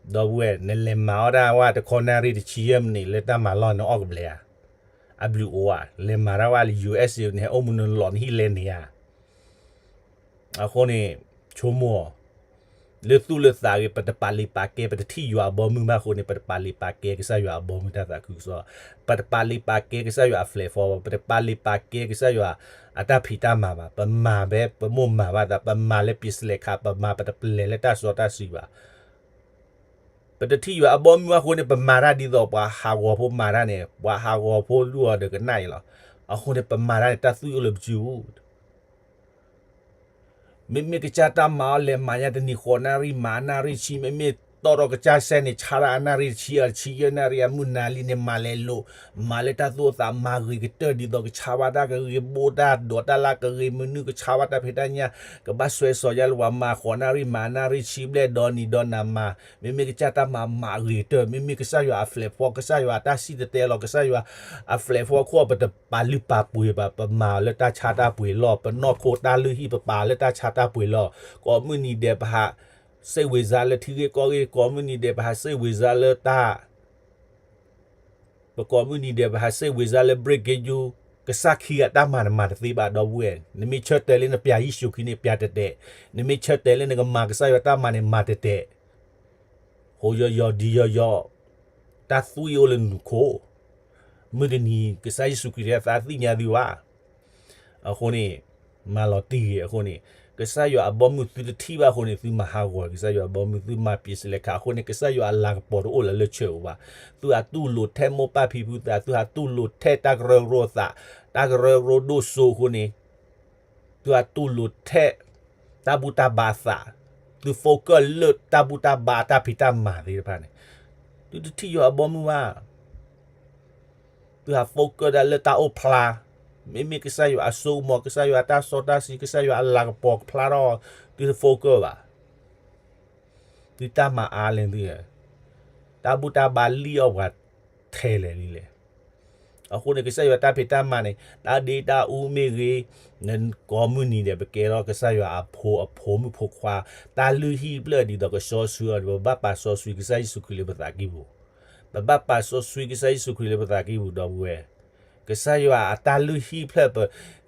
ဒီပုၢ်ဝဲၢ် နလဲၤမၤအီၣ်တၢ်ဝဲတခီနၣ်ရံၣ်တဆံယဲၢ်မံးနံးလၢတၢ်မၤလီၢ်န့ၣ်အီၣ်ကဘျဲးဧါ, အဘျုးအိၣ်ဧါ, လဲၤမၤတၢ်ဝဲလၢ ယူၣ်အ့းစ့ န့ၣ် ဟဲအိၣ်မူနလီၤနဟံၣ်လဲၤန့ၣ်ဧါ. အဃိန့ၣ် ဆိကမိၣ်အီၤ လၢသူၣ်လၢသးဂ့ၤ ပတပာ်လုၢ်ပာ်ကဲ ပတထံၣ်ယွၤအဘီမုၢ်ဘၣ်အဃိန့ၣ် ပတပာ်လုၢ်ပာ်ကဲကစၢ်ယွၤအဘီမုၢ်တၢ်သးခုကစီၣ်, ပတပာ်လုၢ်ပာ်ကဲကစၢ်ယွၤအ platform ဘၣ်, ပတပာ်လုၢ်ပာ်ကဲကစၢ်ယွၤအတၢ်ဖံးတၢ်မၤဘၣ်, ပမၤဖဲပမိၢ်မၤဘၣ်သး, ပမၤလၢပျံၤစလဲခါ, ပမၤပတပလဲၤလၢတၢ်စီတၢ်ဆှံဘၣ်. ပတထံၣ်ယွၤအဘီမုၢ်ဘၣ်အဃိန့ၣ် ပမၤတၢ်ဒ်သိးပှၤဟးဂီၤဖိမၤတၢ်န့ၣ် ပှၤဟးဂီၤဖိဒုးအီၤဒီးကနၣ်အံၤလီၤ. အဃိန့ၣ် ပမၤတၢ်န့ၣ် တၢ်သွံၣ်အိၣ်လၢပစုပူၤ မ့မ့ၢ်ကစၢ်တၢ်မၤအီၤလဲၤမၤညါတနံၤဃိးနၣ်ရံၣ် မၤအနၣ်ရံၣ်ဆံ, မ့မ့ၢ်တီၢ်ထီၣ်ကစၢ်စဲန့ၣ် ဆါတၢ်အနၣ်ရံၣ်တဆံ အဆံယဲၢ်နၣ်ရံၣ် အမုၢ်နၤလံန့ၣ် မၤလဲၤလိာ်, မၤလၢတၢ်သူၣ်အိၣ်သးမၤဂ့ၤကတၢၢ် ဒ်သိးကဆါဘၣ်တၢ်ကဂ့ၤဘိတၢ်ဒိးတၢ်လၢကဂ့ၤမနုၤ ကဆါဘၣ်တၢ်ဖံးတၢ်ညၣ်, ကဘၣ်စွဲစီၤယါလၢပှၤမၤဃိးနၣ်ရံၣ် မၤအနၣ်ရံၣ်ဆံဘျဲၣ်ဒီနံၤဒီနၤမၤ, မ့မ့ၢ်ကစၢ်တၢ်မၤမၤဂ့ၤကတၢၢ်, မ့မ့ၢ်ကစၢ်ယွၤအ platform ကစၢ်ယွၤအတၢ်စံၣ်တဲၤတဲလီၤ ကစၢ်ယွၤအ platform ခိၣ် ပတပာ်လုၢ်ပာ်ပှ့ၤဘၣ်, ပမၤလၢတၢ်ဆါတၢ်ပှ့ၤလီၢ်, ပနီၢ်ခိတၢ်လုၢ်ဟံၣ်ပပာ်လၢတၢ်ဆါတၢ်ပှ့ၤလီၢ်, ကိးမုၢ်နံၤဒဲးပဟး စိတ်ဝင်စား လၢထံဂ့ၢ်ကီၢ်ဂ့ၢ်, ကိးမုၢ်နံၤဒဲးပဟး စိတ်ဝင်စား လၢတၢ် ပကိးမုၢ်နံၤဒဲး ပဟး စိတ်ဝင်စား လၢ breaking news ကစၢ်ခံဂၤတၢ်မၤနမၤတသ့ဘၣ် ဒီပုၢ်ဝဲၢ်, နမ့ၢ်ဆၢတဲာ်လၢနပျၢ်ယ့ၣ်ၡူးခရံာ်န့ၣ် ပျၢ်တဲာ်တဲာ်, နမ့ၢ်ဆၢတဲာ်လၢနကမၤကစၢ်ယွၤတၢ်မၤန့ၣ် မၤတဲာ်တဲာ်, ဟိယီၤယီၤဒံယီၤယီၤ, တၢ်သွံၣ်အိၣ်လၢနခိၣ်, မုၢ်တနံၤ ကစၢ်ယ့ၣ်ၡူးခရံာ်တဲသးသ့ၣ်ညါသုဘၣ် အဃိန့ၣ် မၤလီၤတံၢ်ဂ့ၤအဃိန့ၣ်, ကစၢ်ယွၤအဘီမုၢ်သုတထံၣ်ဘၣ်အဃိန့ၣ် သုမၤဟးဂီၤကစၢ်ယွၤအဘီမုၢ် သုမၤပျံၤစလဲခါအဃိန့ၣ် ကစၢ်ယွၤအလၤကပီၤတအိၣ်လၢၤလၢဆၢၣ်အိၣ်ဘၣ်, သုဟးတူၢ်လိာ်ထဲမိၢ်ပၢ်ဖံဖုသး သုဟးတူၢ်လိာ်ထဲတၢ်ကရၢကရိအသး, တၢ်ကရၢကရိဒိၣ်စိအဃိန့ၣ် သုဟးတူၢ်လိာ်ထဲ တၢ်ဘူၣ်တၢ်ဘါအသး, သု focus လၢတၢ်ဘူၣ်တၢ်ဘါအတၢ်ဖံးတၢ်မၤသ့ၣ်တဖၣ်န့ၣ်, သုတထံၣ်ယွၤအဘီမုၢ်ဘၣ်. သုဟး focus ဒၣ်လၢတၢ်အိၣ်ဖျါ, မ့မ့ၢ်ကစၢ်ယွၤအစိကမီၤ, ကစၢ်ယွၤအတၢ်စီတၢ်ဆှံ, ကစၢ်ယွၤအလၤကပီၤကဖျါထီၣ်, သုတ focus ဘၣ်. သုတၢ်မၤအါလဲၣ်သု, တၢ်ဘူၣ်တၢ်ဘါလံၣ်အီၣ်ပှၤထဲလဲၣ်လံလဲၣ်. အဃိန့ၣ် ကစၢ်ယွၤတၢ်ဖံးတၢ်မၤန့ၣ် တၢ်ဒ့တၢ်အူမ့ၢ်ဂ့ၤ, ကိးမုၢ်နံၤဒဲး ပကဲထီၣ်ကစၢ်ယွၤအဖိအဖိမုၣ်ဖိခွါ, တၢ်လုၢ်ဟံၣ်ဖျၢၣ်ဒ်သိးကစီဆှံအီၤဒီး ပဘၣ်ပာ်စီဆှံကစၢ်ယ့ၣ်ၡူးခရံာ်လၢပသးကံၢ်ပူၤ, ပဘၣ်ပာ်စီဆှံကစၢ်ယ့ၣ်ၡူးခရံာ်လၢပသးကံၢ်ပူၤ ဒီပုၢ်ဝဲၢ်, ကစၢ်ယွၤအတၢ်လုၢ်ဟံၣ်ဖျၢၣ်ပ,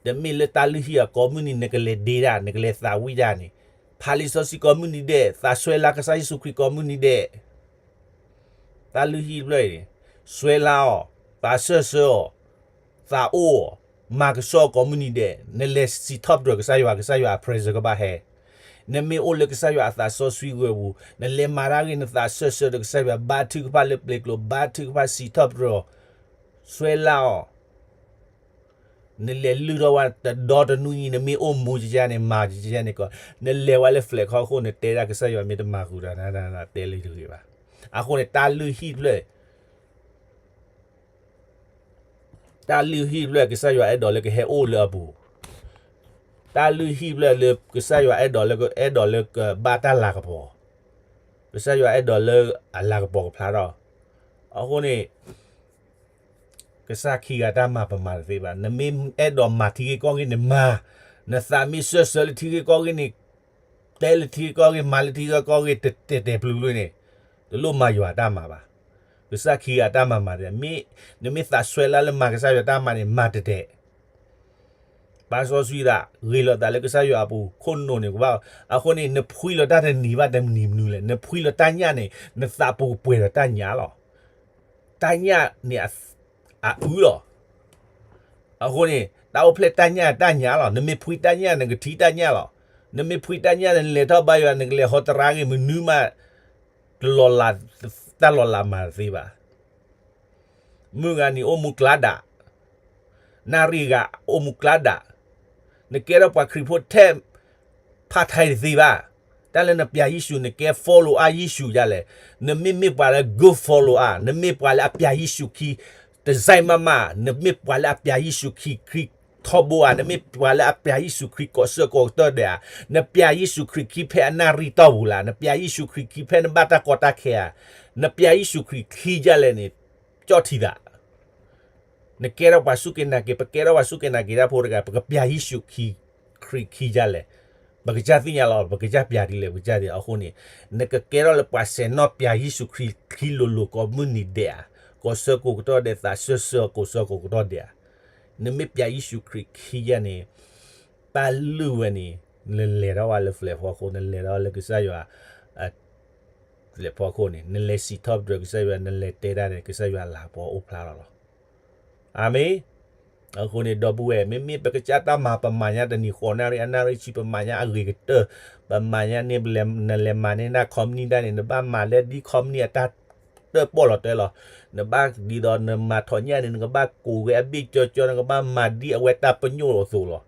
တမ့ၢ်လၢတၢ်လုၢ်ဟံၣ်အကိးမုၢ်နံၤ နကလဲၤဒ့တၢ် နကလဲၤသးဝံၣ်တၢ်န့ၣ်, ဖးလံာ်စီဆှံကိးမုၢ်နံၤဒဲး သးစှဲလၢကစၢ်ယ့ၣ်ၡူးခရံာ်ကိးမုၢ်နံၤဒဲး တၢ်လုၢ်ဟံၣ်ဖျၢၣ်အံၤန့ၣ်, စှဲလၢအီၤ, သးစၢၢ်ဆၢအီၤ, သးအိၣ်အီၤ, မၤကဆှီကိးမုၢ်နံၤဒဲး, နလဲၤစံးထီၣ်ပတြၢၤကစၢ်ယွၤ ကစၢ်ယွၤအ presence ကဘၣ်ဟဲ, နမ့ၢ်အိၣ်လၢကစၢ်ယွၤအသးစီဆှံဂၢၤပူၤ, နလဲၤမၤတၢ်ဂ့ၤ နသးစၢၢ်ဆၢဒီးကစၢ်ယွၤ ဘါထုကဖၣ်လၢပျ့ၤကျိၤ ဘါထုကဖၣ်စံးထီၣ်ပတြၢၤအီၤ, စှဲလၢအီၤ နလဲၤလုၢ်ထီၣ်ဝဲတဒီတနွံအံၤ နမ့ၢ်အိၣ်မူကကန့ၣ် မၤကကန့ၣ်ကီး, နလဲၤဝဲလၢ flag ခီဃိ နတဲဒၣ်ကစၢ်ယွၤမ့ၢ်တမၤဃုာ်ဒီးနၤ တဲလၢတဂ့ၤဘၣ်. အဃိန့ၣ် တၢ်လုၢ်ဟံၣ်ဖျၢၣ်, တၢ်လုၢ်ဟံၣ်ဖျၢၣ်ကစၢ်ယွၤအဲၣ်ဒိးလၢကဟဲအိၣ်လၢအပူၤ, တၢ်လုၢ်ဟံၣ်ဖျၢၣ်လၢကစၢ်ယွၤအဲၣ်ဒိးလၢ အဲၣ်ဒိးလၢကဘၣ်တၢ်လၤကပီၤ, ကစၢ်ယွၤအဲၣ်ဒိးလၢအလၤကပီၤကဖျါထီၣ်, အဃိန့ၣ် ကစၢ်ခံဂၤတၢ်မၤပမၤတသ့ဘၣ်. နမ့ၢ်အဲၣ်ဒိးမၤထံဂ့ၢ်ကီၢ်ဂ့ၢ်န့ၣ်မၤ, နသးမ့ၢ်စၢၢ်ဆၢလၢထံဂ့ၢ်ကီၢ်ဂ့ၢ်န့ၣ်, တဲလၢထံဂ့ၢ်ကီၢ်ဂ့ၢ် မၤလၢထံဂ့ၢ်ကီၢ်ဂ့ၢ် တဲာ်တဲာ်ပျုၤပျုၤန့ၣ်, တလိၣ်မၤယွၤတၢ်မၤဘၣ်. ကစၢ်ခံဂၤတၢ်မၤမၤတသ့, မ့ၢ်နမ့ၢ်သးစှဲလၢလၢမၤကစၢ်ယွၤတၢ်မၤန့ၣ် မၤတဲာ်တဲာ် ပာ်စီဆှံသး, ဂ့ၤလိာ်သးလၢကစၢ်ယွၤအပူၤ, ခိၣ်နူာ်န့ၣ်ကဘၣ်, အဃိန့ၣ် နဖှံလီၤတၢ်တနံၤဘၣ်တနံၤမနုၤလဲၣ်, နဖှံလီၤတၢ်ညၣ်န့ၣ် နသးပူၤကပှဲၤဒီးတၢ်ညၣ်လီၤ. တၢ်ညၣ်န့ၣ် အအုလီၤ. အဃိန့ၣ် တၢ်အိၣ်ဖျဲၣ်တၢ်ညၣ်တၢ်ညၣ်လီၤ. နမ့ၢ်ဖှံတၢ်ညၣ် နကထံၣ်တၢ်ညၣ်လီၤ. နမ့ၢ်ဖှံတၢ်ညၣ် နလဲၤထီၣ်ဘါယွၤ နကလဲၤဟီတရါဂ့ၤ မနုၤမး တလီၤလး, တၢ်လီၤလးမၤတသ့ဘၣ်. မုၢ်ဂၤနံၤအိၣ်မူကျါဒၣ်, နၣ်ရံၣ်ဂၤအိၣ်မူကျါဒၣ်, နကဲထီၣ်ပှၤခရံာ်ဖိထဲ ဖးထံတသ့ဘၣ်. တၢ်လၢနပျဲယ့ၣ်ၡူး နကဲ follower ယ့ၣ်ၡူးဒ်လဲၣ်, နမ့ၢ်မ့ၢ်ပှၤလၢ good follower, နမ့ၢ်ပှၤလၢအပျဲယ့ၣ်ၡူးခံ တစဲးမးမး, နမ့ၢ်ပှၤလၢအပျဲယ့ၣ်ၡူးခံ ခရံာ်ထီဘိဧါ, နမ့ၢ်ပှၤလၢအပျဲယ့ၣ်ၡူးခရံာ်ကိးဆၢကိးကတီၢ်ဒဲးဧါ, နပျဲယ့ၣ်ၡူးခရံာ်ခံဖဲအနၣ်ရံၣ်တီၢ်ပူၤလၢ်, နပျဲယ့ၣ်ၡူးခရံာ်ခံဖဲနဘၣ်တၢ်ကီတၢ်ခဲဧါ, နပျဲယ့ၣ်ၡူးခရံာ်ခံဒ်လဲၣ်န့ၣ်, ကၠီၣ်ထံသး နကဲထီၣ်ပှၤစူၢ်က့ၤနာ်က့ၤ, ပကဲထီၣ်ပှၤစူၢ်က့ၤနာ်က့ၤတၢ်ဖိတဂၤ, ပကပျဲယ့ၣ်ၡူးခရံာ်ခံဒ်လဲၣ်, ပကစၢ်သ့ၣ်ညါလီၤ, ပကစၢ်ပျဲဒ်လဲၣ်, ပကစၢ်ဒ်အဃိန့ၣ်, နကကဲထီၣ်လၢပှၤဆဲးနီၣ်ပျဲယ့ၣ်ၡူးခရံာ်ခံလိၤလိၤကိးမုၢ်နံၤဒဲးဧါ, ကိးဆၢကိးကတီၢ်ဒဲး သးစၢၢ်ဆၢကိးဆၢကိးကတီၢ်ဒဲးဧါ. နမ့ၢ်ပျဲယ့ၣ်ၡူးခရံာ်ခံယဲန့ၣ်, တၢ်လုၢ်ဝဲန့ၣ်, နလဲၤထီၣ်ဝဲလၢ flag ဖီခိၣ်, နလဲၤထီၣ်လၢကစၢ်ယွၤ flag ဖီခိၣ်န့ၣ်, နလဲၤစံးထီၣ်ပတြၢၤကစၢ်ယွၤ, နလဲၤတဲတၢ်န့ၣ် ကစၢ်ယွၤလၤကပီၤအိၣ်ဖျါလီၤလီၤ. အၤမ့ၣ်. အဃိန့ၣ် ဒီပုၢ်ဝဲၢ်, မ့မ့ၢ်ပကစၢ်တၢ်မၤ ပမၤညါတနံၤဃိးနၣ်ရံၣ် အနၣ်ရံၣ်ဆံ ပမၤညါအဂ့ၤကတၢၢ်, ပမၤညါန့ၣ် နလဲၤမၤန့ၢ်န company တၢ်န့ၣ် နဘၣ်မၤလၢဒ် company အတၢ်တၢၣ်ပီၣ်လီၤတဲလီၤ. နဘၣ်ဒ်သိးနမၤထီၣ်ညၣ်န့ၣ် နကဘၣ်ကိးဂဲၤအဘ့ၣ်ကၠီကၠီ, နကဘၣ်မၤဒ်အဝဲတၢ်ပညိၣ်အသိးလီၤ.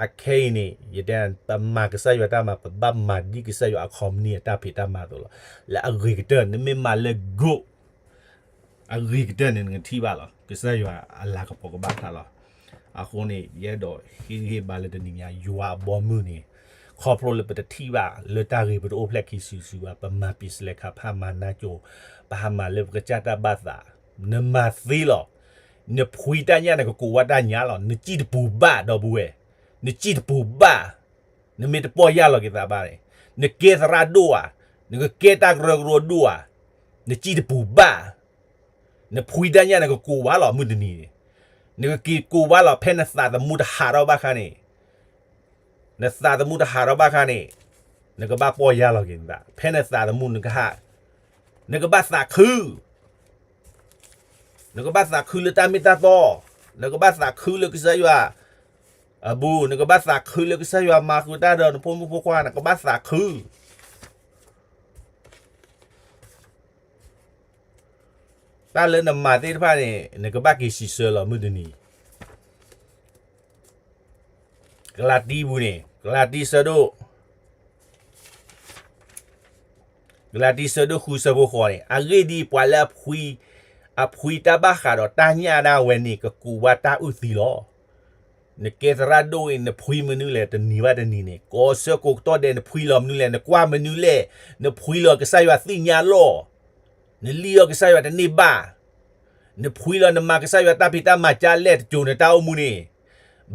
အခဲအံၤန့ၣ် ယတဲ ပမၤကစၢ်ယွၤတၢ်မၤ ပဘၣ်မၤဒ်ကစၢ်ယွၤအ company အတၢ်ဖံးတၢ်မၤအသိးလီၤ. လၢအဂ့ၤကတၢၢ် နမ့ၢ်မၤလၢ good အဂ့ၤကတၢၢ်န့ၣ် နကထံၣ်ဘၣ်လီၤ. ကစၢ်ယွၤအလၤကပီၤကဘၣ်ဖျါလီၤ. အဃိန့ၣ် ယအဲၣ်ဒိးဟ့ၣ်ဂံၢ်ဟ့ၣ်ဘါလၢတနံၤညါ ယွၤအဘီမုၢ်န့ၣ် ခီဖျိလၢပတထံၣ်ဘၣ်လၢတၢ်ဂ့ၤပတအိၣ်ဖျဲၣ်ခံစုတစုဘၣ်, ပမၤပံးစလဲခါ ပဟးမၤနါကိၤ, ပဟးမၤလၢပကစၢ်တၢ်ဘၣ်သး, နမၤသ့လီၤ. နဖှံတၢ်ညၣ် နကကိးဝဲတၢ်ညၣ်လီၤ. နစံၣ်တပူၤဘၣ် ဒီပုၢ်ဝဲၢ်, နစံၣ်တပူၤဘၣ်. နမ့ၢ်တပီၢ်ယၢ်လီၤက့ၤသးဘၣ်န့ၣ်, နကဲသရၣ်ဒိၣ်ဧါ, နကကဲတၢ်ကရၢကရိဒိၣ်ဧါ, နစံၣ်တပူၤဘၣ်. နဖှံတၢ်ညၣ် နကကိးဝဲလီၤ မုၢ်တနံၤန့ၣ်, နကက့ၤကိးဝဲလီၤ ဖဲနသးသမူတဟးထီၣ်ဘၣ်ခါန့ၣ်, နသးသမူတဟးထီၣ်ဘၣ်ခါန့ၣ်, နကဘၣ်ပီၢ်ယၢ်လီၤက့ၤနသး, ဖဲနသးသမူနကဟး, နကဘၣ်သးခု နကဘၣ်သးခုလၢတၢ်မ့ၢ်တၢ်တီ, နကဘၣ်သးခုလၢကစၢ်ယွၤအပူၤ, နကဘၣ်သးခုလၢကစၢ်ယွၤမၤဃုာ်တၢ်ဒီးနဖိမုၣ်ဖိခွါ, နကဘၣ်သးခု တၢ်လၢနမၤသ့ၣ်တဖၣ်န့ၣ် နကဘၣ်က့ၤစံးဆၢလီၤ မုၢ်တနံၤ ကလၤတံပူၤန့ၣ်, ကလၤတံဆၢဒိၣ် ကလၤတံ ဆၢဒိၣ်ဃု ဆၢဖိဃိးန့ၣ်, အဂ့ၢ်ဒ်အံၤ, ပှၤလၢအဖှံ, အဖှံတၢ်ဘၣ်ဃးဒီးတၢ်ညၣ်ဒၣ်ဝဲန့ၣ် ကကူးဘၣ်တၢ်အုၣ်သံလီၤ. နကဲသရၣ်ဒိၣ်အံၤ နဖှံမနုၤလဲၣ်, တနံၤဘၣ်တနံၤန့ၣ် ကိးဆၢကိးကတီၢ်ဒဲး နဖှံလီၤမနုၤလဲၣ်, နကွၢ်မနုၤလဲၣ်, နဖှံလီၤကစၢ်ယွၤသ့ၣ်ညါလီၤ. နလံၣ်အီၤကစၢ်ယွၤတန့ၢ်ဘၣ်. နဖှံလီၤနမၤကစၢ်ယွၤတၢ်ဖံးတၢ်မၤကၢ်လဲၣ် တစိၤနတၢ်အိၣ်မူန့ၣ်,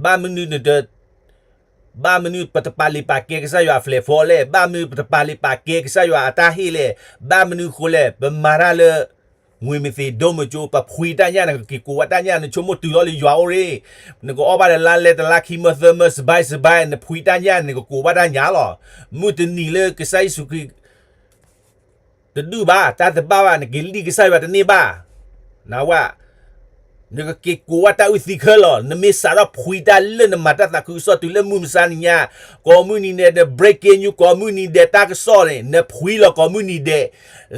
ဘၣ်မနုၤနတ ဘၣ်မနုၤပတပာ်လုၢ်ပာ်ကဲကစၢ်ယွၤအပျဲၢ်အဘီၣ်လဲၣ်, ဘၣ်မနုၤပတပာ်လုၢ်ပာ်ကဲကစၢ်ယွၤအတၢ်ဟ့ၣ်လဲၣ်, ဘၣ်မနုၤအဃိလဲၣ်, ပမၤတၢ်လၢ ငွေမ့ၢ်သ့ၣ်ဒိၣ်မ့ၢ်ကၠိ, ပဖှံတၢ်ညၣ် နကက့ၤကူးဘၣ်တၢ်ညၣ် နဆိကမိၣ်တုၤလီၤလၢယွၤအိၣ်ရ့ၣ်, နကအီၣ်ဘၣ်ဒီးလါလဲတလါခံမၢသၢမၢ စဘဲစဘဲ နဖှံတၢ်ညၣ် နကကူးဘၣ်တၢ်ညၣ်လီၤ. မုၢ်တနံၤလၢကစၢ်ယ့ၣ်ၡူးခရံာ် တဒုၣ်ဘၣ်, တၢ်တဘၣ်ဘၣ်, နက့ၤလံၣ်ကစၢ်ယွၤတန့ၢ်ဘၣ်. နဝဲ, နကက့ၤကူးဘၣ်တၢ်အုၣ်သံခဲလၢာ်, နမ့ၢ်စးထီၣ်ဖှံတၢ်လၢနမၤတၢ်သးခုကစီၣ်တုၤလၢမုၢ်မဆါနံၤညါ, ကိးမုၢ်နံၤဒဲး န breaking news ကိးမုၢ်နံၤဒဲးတၢ်ကစီၣ်န့ၣ် နဖှံလီၤကိးမုၢ်နံၤဒဲး,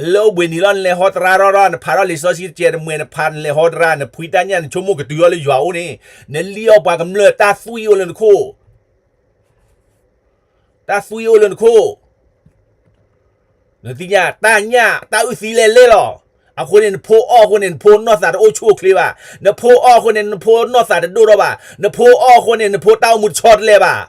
လၢအိၣ်ဘှံးနံၤလီၤ နလဲၤဟီတရါထီၣ်ထီၣ် နဖးထီၣ်လံာ်စီဆှံတစဲးတမှဲၤ နဖးနလဲၤဟီတရါ နဖှံတၢ်ညၣ် နဆိကမိၣ်ကတုၤလီၤလၢယွၤအိၣ်န့ၣ်, နလံၣ်အီၤပှၤကမျၢၢ်တၢ်သွံၣ်အိၣ်လၢနခိၣ် တၢ်သွံၣ်အိၣ်လၢနခိၣ်, နသ့ၣ်ညါ တၢ်ညၣ် တၢ်အုၣ်သံလဲၤလဲၣ်လီၤ. အဃိန့ၣ် နဖိအီၣ်အဃိန့ၣ် နဖိနီၢ်သးတအိၣ်ဆူၣ်အိၣ်ချ့ဘၣ်. နဖိအီၣ်အဃိန့ၣ် နဖိနီၢ်သးတဒိၣ်ထီၣ်ဘၣ်. နဖိအီၣ်အဃိန့ၣ် နဖိတၢ်အိၣ်မူတဆီတလဲဘၣ်.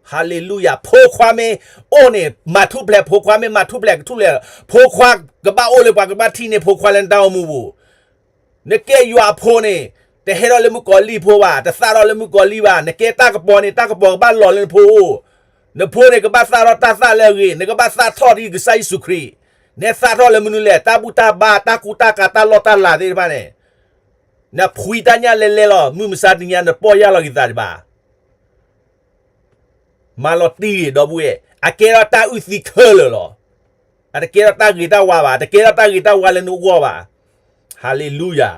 ဟၤလ့လူယၤ, ဖိခွါမ့ၢ်အိၣ်န့ၣ် မၤထူၣ်ဖျဲး, ဖိခွါမ့ၢ်မၤထူၣ်ဖျဲးကထူၣ်ဖျဲး, ဖိခွါကဘၣ်အိၣ်လၢပှၤကဘၣ်ထံၣ်န့ၢ်ဖိခွါလၢနတၢ်အိၣ်မူပူၤ နကဲယွၤအဖိန့ၣ်, တဟဲထီၣ်လၢမုၣ်ကီၤလံၢ်ဖိဘၣ်, တသၣ်ထီၣ်လၢမုၣ်ကီၤလံၢ်ဘၣ်, နကဲတၢ်ကပီၤန့ၣ် တၢ်ကပီၤကဘၣ်လီၤလၢနဖိအိၣ်, နဖိန့ၣ်ကဘၣ်သၣ်ထီၣ်တၢ်သၣ်လၢအဂ့ၤ, နကဘၣ်သၣ်ထီၣ်ဒ်ကစၢ်ယ့ၣ်ၡူးခရံာ်, နသၣ်ထီၣ်လၢမနုၤလဲၣ်, တၢ်ဘူၣ်တၢ်ဘါ တၢ်ကူတၢ်ကၤ တၢ်လီၢ်တၢ်လၤသ့ၣ်တဖၣ်န့ၣ်, နဖှံတၢ်ညၣ်လဲၤလဲၣ်လီၤ, မုၢ်မဆါတနံၤညါ နပီၢ်ယၢ်လီၤက့ၤသးဒံးဘၣ် မၤလီၤတံၢ်ဂ့ၤ ဒီပုၢ်ဝဲၢ်, အကဲထီၣ်တၢ်အုၣ်သံခဲလၢာ်လီၤ. အတကဲထီၣ်တၢ်ဂ့ၤတၢ်ဝါဘၣ်, တကဲထီၣ်တၢ်ဂ့ၤတၢ်ဝါလၢနဂီၢ်ဘၣ်. ဟၤလ့လူယၤ,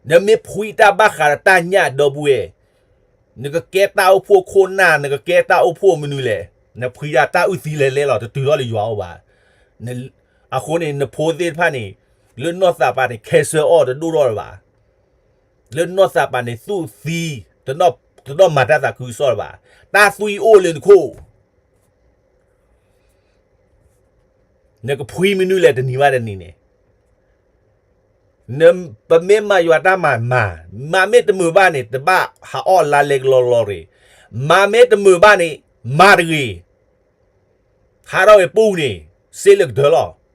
နမ့ၢ်ဖှံတၢ်ဘၣ်ဃးဒီးတၢ်ညၣ် ဒီပုၢ်ဝဲၢ်, နကကဲတၢ်အိၣ်ဖှိၣ်ခိၣ်နၢ်, နကကဲတၢ်အိၣ်ဖှိၣ်မနုၤလဲၣ်, နဖှံတၢ် တၢ်အုၣ်သံလဲၤလဲၣ်လီၤ, တတုၤထီၣ်လၢယွၤအိၣ်ဘၣ်. အဃိန့ၣ် နဖိသ့ၣ်တဖၣ်န့ၣ်, လၢနီၢ်သးပာ်န့ၣ် cancer အီၣ်တဒိၣ်ထီၣ်လၢၤဘၣ်. လၢနီၢ်သးပာ်န့ၣ် သူၣ်သံ, တနီၣ်မၤတၢ်သးခုကစီၣ်လၢၤဘၣ်. တၢ်သွံၣ်အိၣ်လၢနခိၣ် နကဖှံမနုၤလဲၣ်တနံၤဘၣ်တနံၤန့ၣ်, ပမ့ၢ်မၤယွၤတၢ်မၤမၤ, မၤမ့ၢ်တမုာ်ဘၣ်န့ၣ် တဘၣ်ဟးအီၣ်လါလဲကလီကလီတဂ့ၤ, မၤမ့ၢ်တမုာ်ဘၣ်န့ၣ်, မၤတဂ့ၤ, ဟးထီၣ်ဂ့ၤပူၤန့ၣ်, စ့လၢကတၢၢ်လီၤ.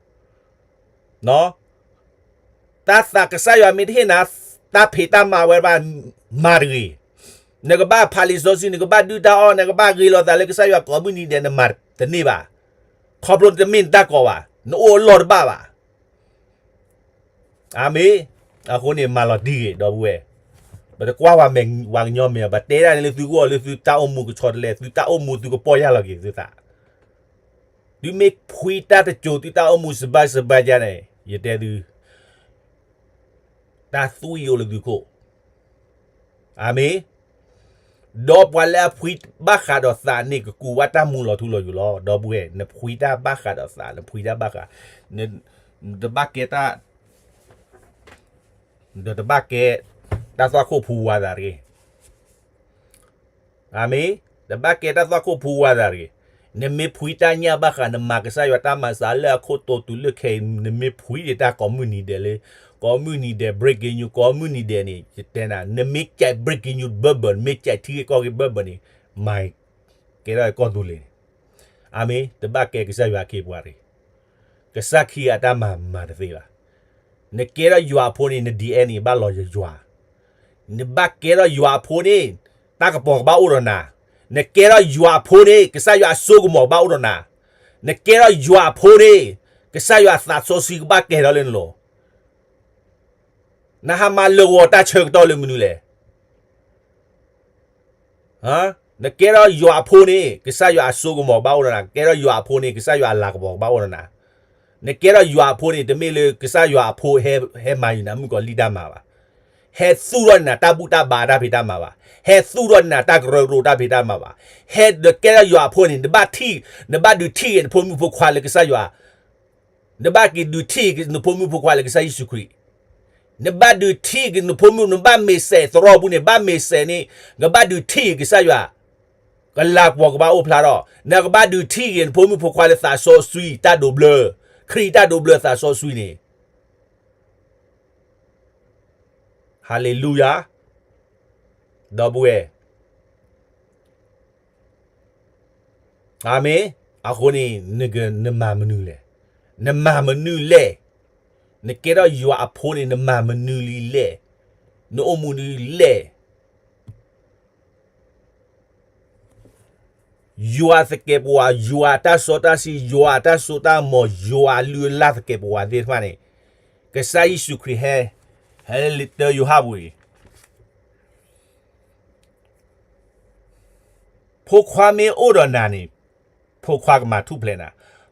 တၢ်သးကစၢ်ယွၤမ့ၢ်တဟ့ၣ်နၤ, တၢ်ဖံးတၢ်မၤဝဲတဖၣ်, မၤတဂ့ၤ. နကဘၣ်ဖးလံာ်စီဆှံ, နကဘၣ်ဒုၣ်တၢ်အီၣ်, နကဘၣ်ဂ့ၤလိာ်သးလၢကစၢ်ယွၤကိးမုၢ်နံၤဒဲး, နမၤတန့ၢ်ဘၣ်. ခီဖျိနတမ့ၢ်နတၢ်ကိးဘၣ်, နအိၣ်အလီၢ်တဘၣ်ဘၣ်. အၤမ့ၣ်. အဃိန့ၣ် မၤလီၤတံၢ်ဂ့ၤ ဒီပုၢ်ဝဲၢ်, ပတကွၢ်ပှၤမဲာ်ပှၤကညီမဲာ်, ပတဲဒၣ်န့ၣ်လၢသုဂီၢ်လၢသုတၢ်အိၣ်မူကဆီတလဲ, သုတၢ်အိၣ်မူသုကပီၢ်ယၢ်လီၤက့ၤသုသး. သုမ့ၢ်ဖှံတၢ်တစိၤ သုတၢ်အိၣ်မူစဘါစဘါယါန့ၣ်, ယတဲသု, တၢ်သွံၣ်အိၣ်လၢသုခိၣ်. အၤမ့ၣ်. ဒီးပှၤလၢအဖှံဘၣ်ဃးဒီးသးန့ၣ် ကကူးဘၣ်တၢ်မူလီၤထူလီၤယိာ်လီၤ. ဒီပုၢ်ဝဲၢ်, နဖှံတၢ်ဘၣ်ဃးဒီးသး, နဖှံတၢ်ဘၣ်ဃး, တဘၣ်ကဲတၢ်, ဒီးတဘၣ်ကဲတၢ်သွၣ်ခိၣ်ဖူဝါသးတဂ့ၤ. အၤမ့ၣ်. တဘၣ်ကဲတၢ်သွၣ်ခိၣ်ဖူဝါသးတဂ့ၤ. နမ့ၢ်ဖှံတၢ်ညၣ်ဘၣ်ဃး, နမၤကစၢ်ယွၤတၢ်မၤစၢၤလၢအခိၣ်တီတုၤလၢခဲအံၤ, နမ့ၢ်ဖှံဒံးတၢ်ကိးမုၢ်နံၤဒဲးလၢ, ကိးမုၢ်နံၤဒဲး breaking news, ကိးမုၢ်နံၤဒဲးန့ၣ် ယတဲနၤ, နမ့ၢ်ကဲ breaking news ဘၢဘၢ, နမ့ၢ်ကဲထံဂ့ၢ်ကီၢ်ဂ့ၢ်ဘၢဘၢန့ၣ်, မၤကဲထီၣ်ကီၢ်သူလ့ၤန့ၣ်. အၤမ့ၣ်. တဘၣ်ကဲကစၢ်ယွၤအခ့အပှၤတဂ့ၤ. ကစၢ်ခံဂၤအတၢ်မၤမၤတသ့ဘၣ်. နကဲထီၣ်ယွၤအဖိန့ၣ် န DNA န့ၣ် ဘၣ်လီၤယယွၤ. နဘၣ်ကဲထီၣ်ယွၤအဖိန့ၣ်, တၢ်ကပီၤကဘၣ်အိၣ်ဒီးနၤ. နကဲထီၣ်ယွၤအဖိန့ၣ် ကစၢ်ယွၤအစိကမီၤကဘၣ်အိၣ်ဒီးနၤ. နကဲထီၣ်ယွၤအဖိန့ၣ်, ကစၢ်ယွၤအသးစီဆှံကဘၣ်ကဲၤထီၣ်လၢနလိၤ. နဟးမၤလၢာ်ဂီၤတၢ်ဆၢကတီၢ်လၢမနုၤလဲၣ်. နကဲထီၣ်ယွၤအဖိန့ၣ် ကစၢ်ယွၤအစိကမီၤကဘၣ်အိၣ်ဒီးနၤ, နကဲထီၣ်ယွၤအဖိန့ၣ် ကစၢ်ယွၤအလၤကပီၤကဘၣ်အိၣ်ဒီးနၤ, နကဲထီၣ်ယွၤအဖိန့ၣ် တမ့ၢ်လၢကစၢ်ယွၤအဖိဟဲမၤယုာ်နၤမုၣ်ကီၤလံၢ်တၢ်မၤဘၣ်, ဟဲသူၣ်ထီၣ်န့ၢ်နၤတၢ်ဘူၣ်တၢ်ဘါတၢ်ဖံးတၢ်မၤဘၣ်, ဟဲသူၣ်ထီၣ်န့ၢ်နၤတၢ်ကရၢကရိတၢ်ဖံးတၢ်မၤဘၣ်, ဟဲနကဲထီၣ်ယွၤအဖိန့ၣ် နဘၣ်ထံၣ်, နဘၣ်ဒုးထံၣ်က့ၤနဖိမုၣ်ဖိခွါလၢကစၢ်ယွၤ နဘၣ်က့ၤဒုးထံၣ်က့ၤနဖိမုၣ်ဖိခွါလၢကစၢ်ယ့ၣ်ၡူးခရံာ်, နဘၣ်ဒုးထံၣ်က့ၤနဖိမုၣ်, နဘၣ်မ့ၢ်စဲးသရိာ်ပူၤန့ၣ် ဘၣ်မ့ၢ်စဲးန့ၣ်, နဘၣ်ဒုးထံၣ်က့ၤကစၢ်ယွၤ, ကလၤကပီၤကဘၣ်အိၣ်ဖျါထီၣ်, နကဘၣ်ဒုးထံၣ်က့ၤနဖိမုၣ်ဖိခွါလၢသးစီဆှံတၢ်ဒိးဘျၢ, ခရံာ်တၢ်ဒိးဘျၢသးစီဆှံန့ၣ်, ဟါလ့လူယၤ, ဒီပုၢ်ဝဲၢ်, အၤမ့ၣ်, အဃိန့ၣ် နမၤမနုၤလဲၣ်, နမၤမနုၤလဲၣ်, နကဲထီၣ်ယွၤအဖိန့ၣ် နမၤမနုၤလံလဲၣ်, နအိၣ်မူဒ်လဲၣ် ယွၤသကဲးပဝး, ယွၤတၢ်စီတၢ်ဆှံ, ယွၤတၢ်စိတၢ်ကမီၤ, ယွၤအလုၢ်အလၢ်သကဲးပဝးသ့ၣ်တဖၣ်န့ၣ်, ကစၢ်ယ့ၣ်ၡူးခရံာ်ဟဲ, ဟဲလၢတၢယိၤဟၣ်ပူၤအံၤ, ဖိခွါမ့ၢ်အိၣ်ဒီးနၤန့ၣ်, ဖိခွါကမၤထူၣ်ဖျဲးနၤ,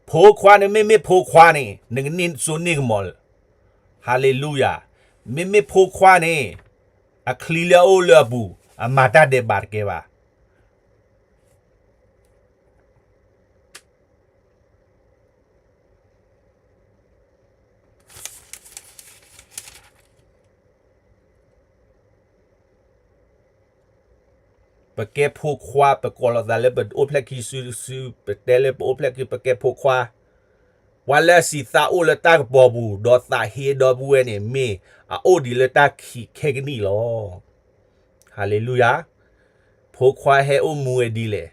ဖိခွါန့ၣ် မ့မ့ၢ်ဖိခွါန့ၣ် နကန့ၢ်စိန့ၢ်ကမီၤလၢ, ဟါလ့လူယၤ, မ့မ့ၢ်ဖိခွါန့ၣ်, အချံလၢအအိၣ်လၢအပူၤ, အမၤတၢ်ဒဲးဘးတကဲဘၣ် ပကဲဖိခွါ, ပကိးလီၤသးလၢပအိၣ်ဖျဲၣ်ခံစုတစု, ပတဲလၢပအိၣ်ဖျဲၣ်ခံ, ပကဲဖိခွါ, ပှၤလၢအစံးသးအိၣ်လၢတၢ်ကပီၤပူၤ, ဒီးသးဟ့ဒီပုၢ်ဝဲၢ်န့ၣ် မ့ၢ်အအိၣ်ဒံးလၢတၢ်ခံးခဲကနံၣ်လီၤ. ဟါလ့လူယၤ, ဖိခွါဟဲအိၣ်မူဝဲဒ်လဲၣ်,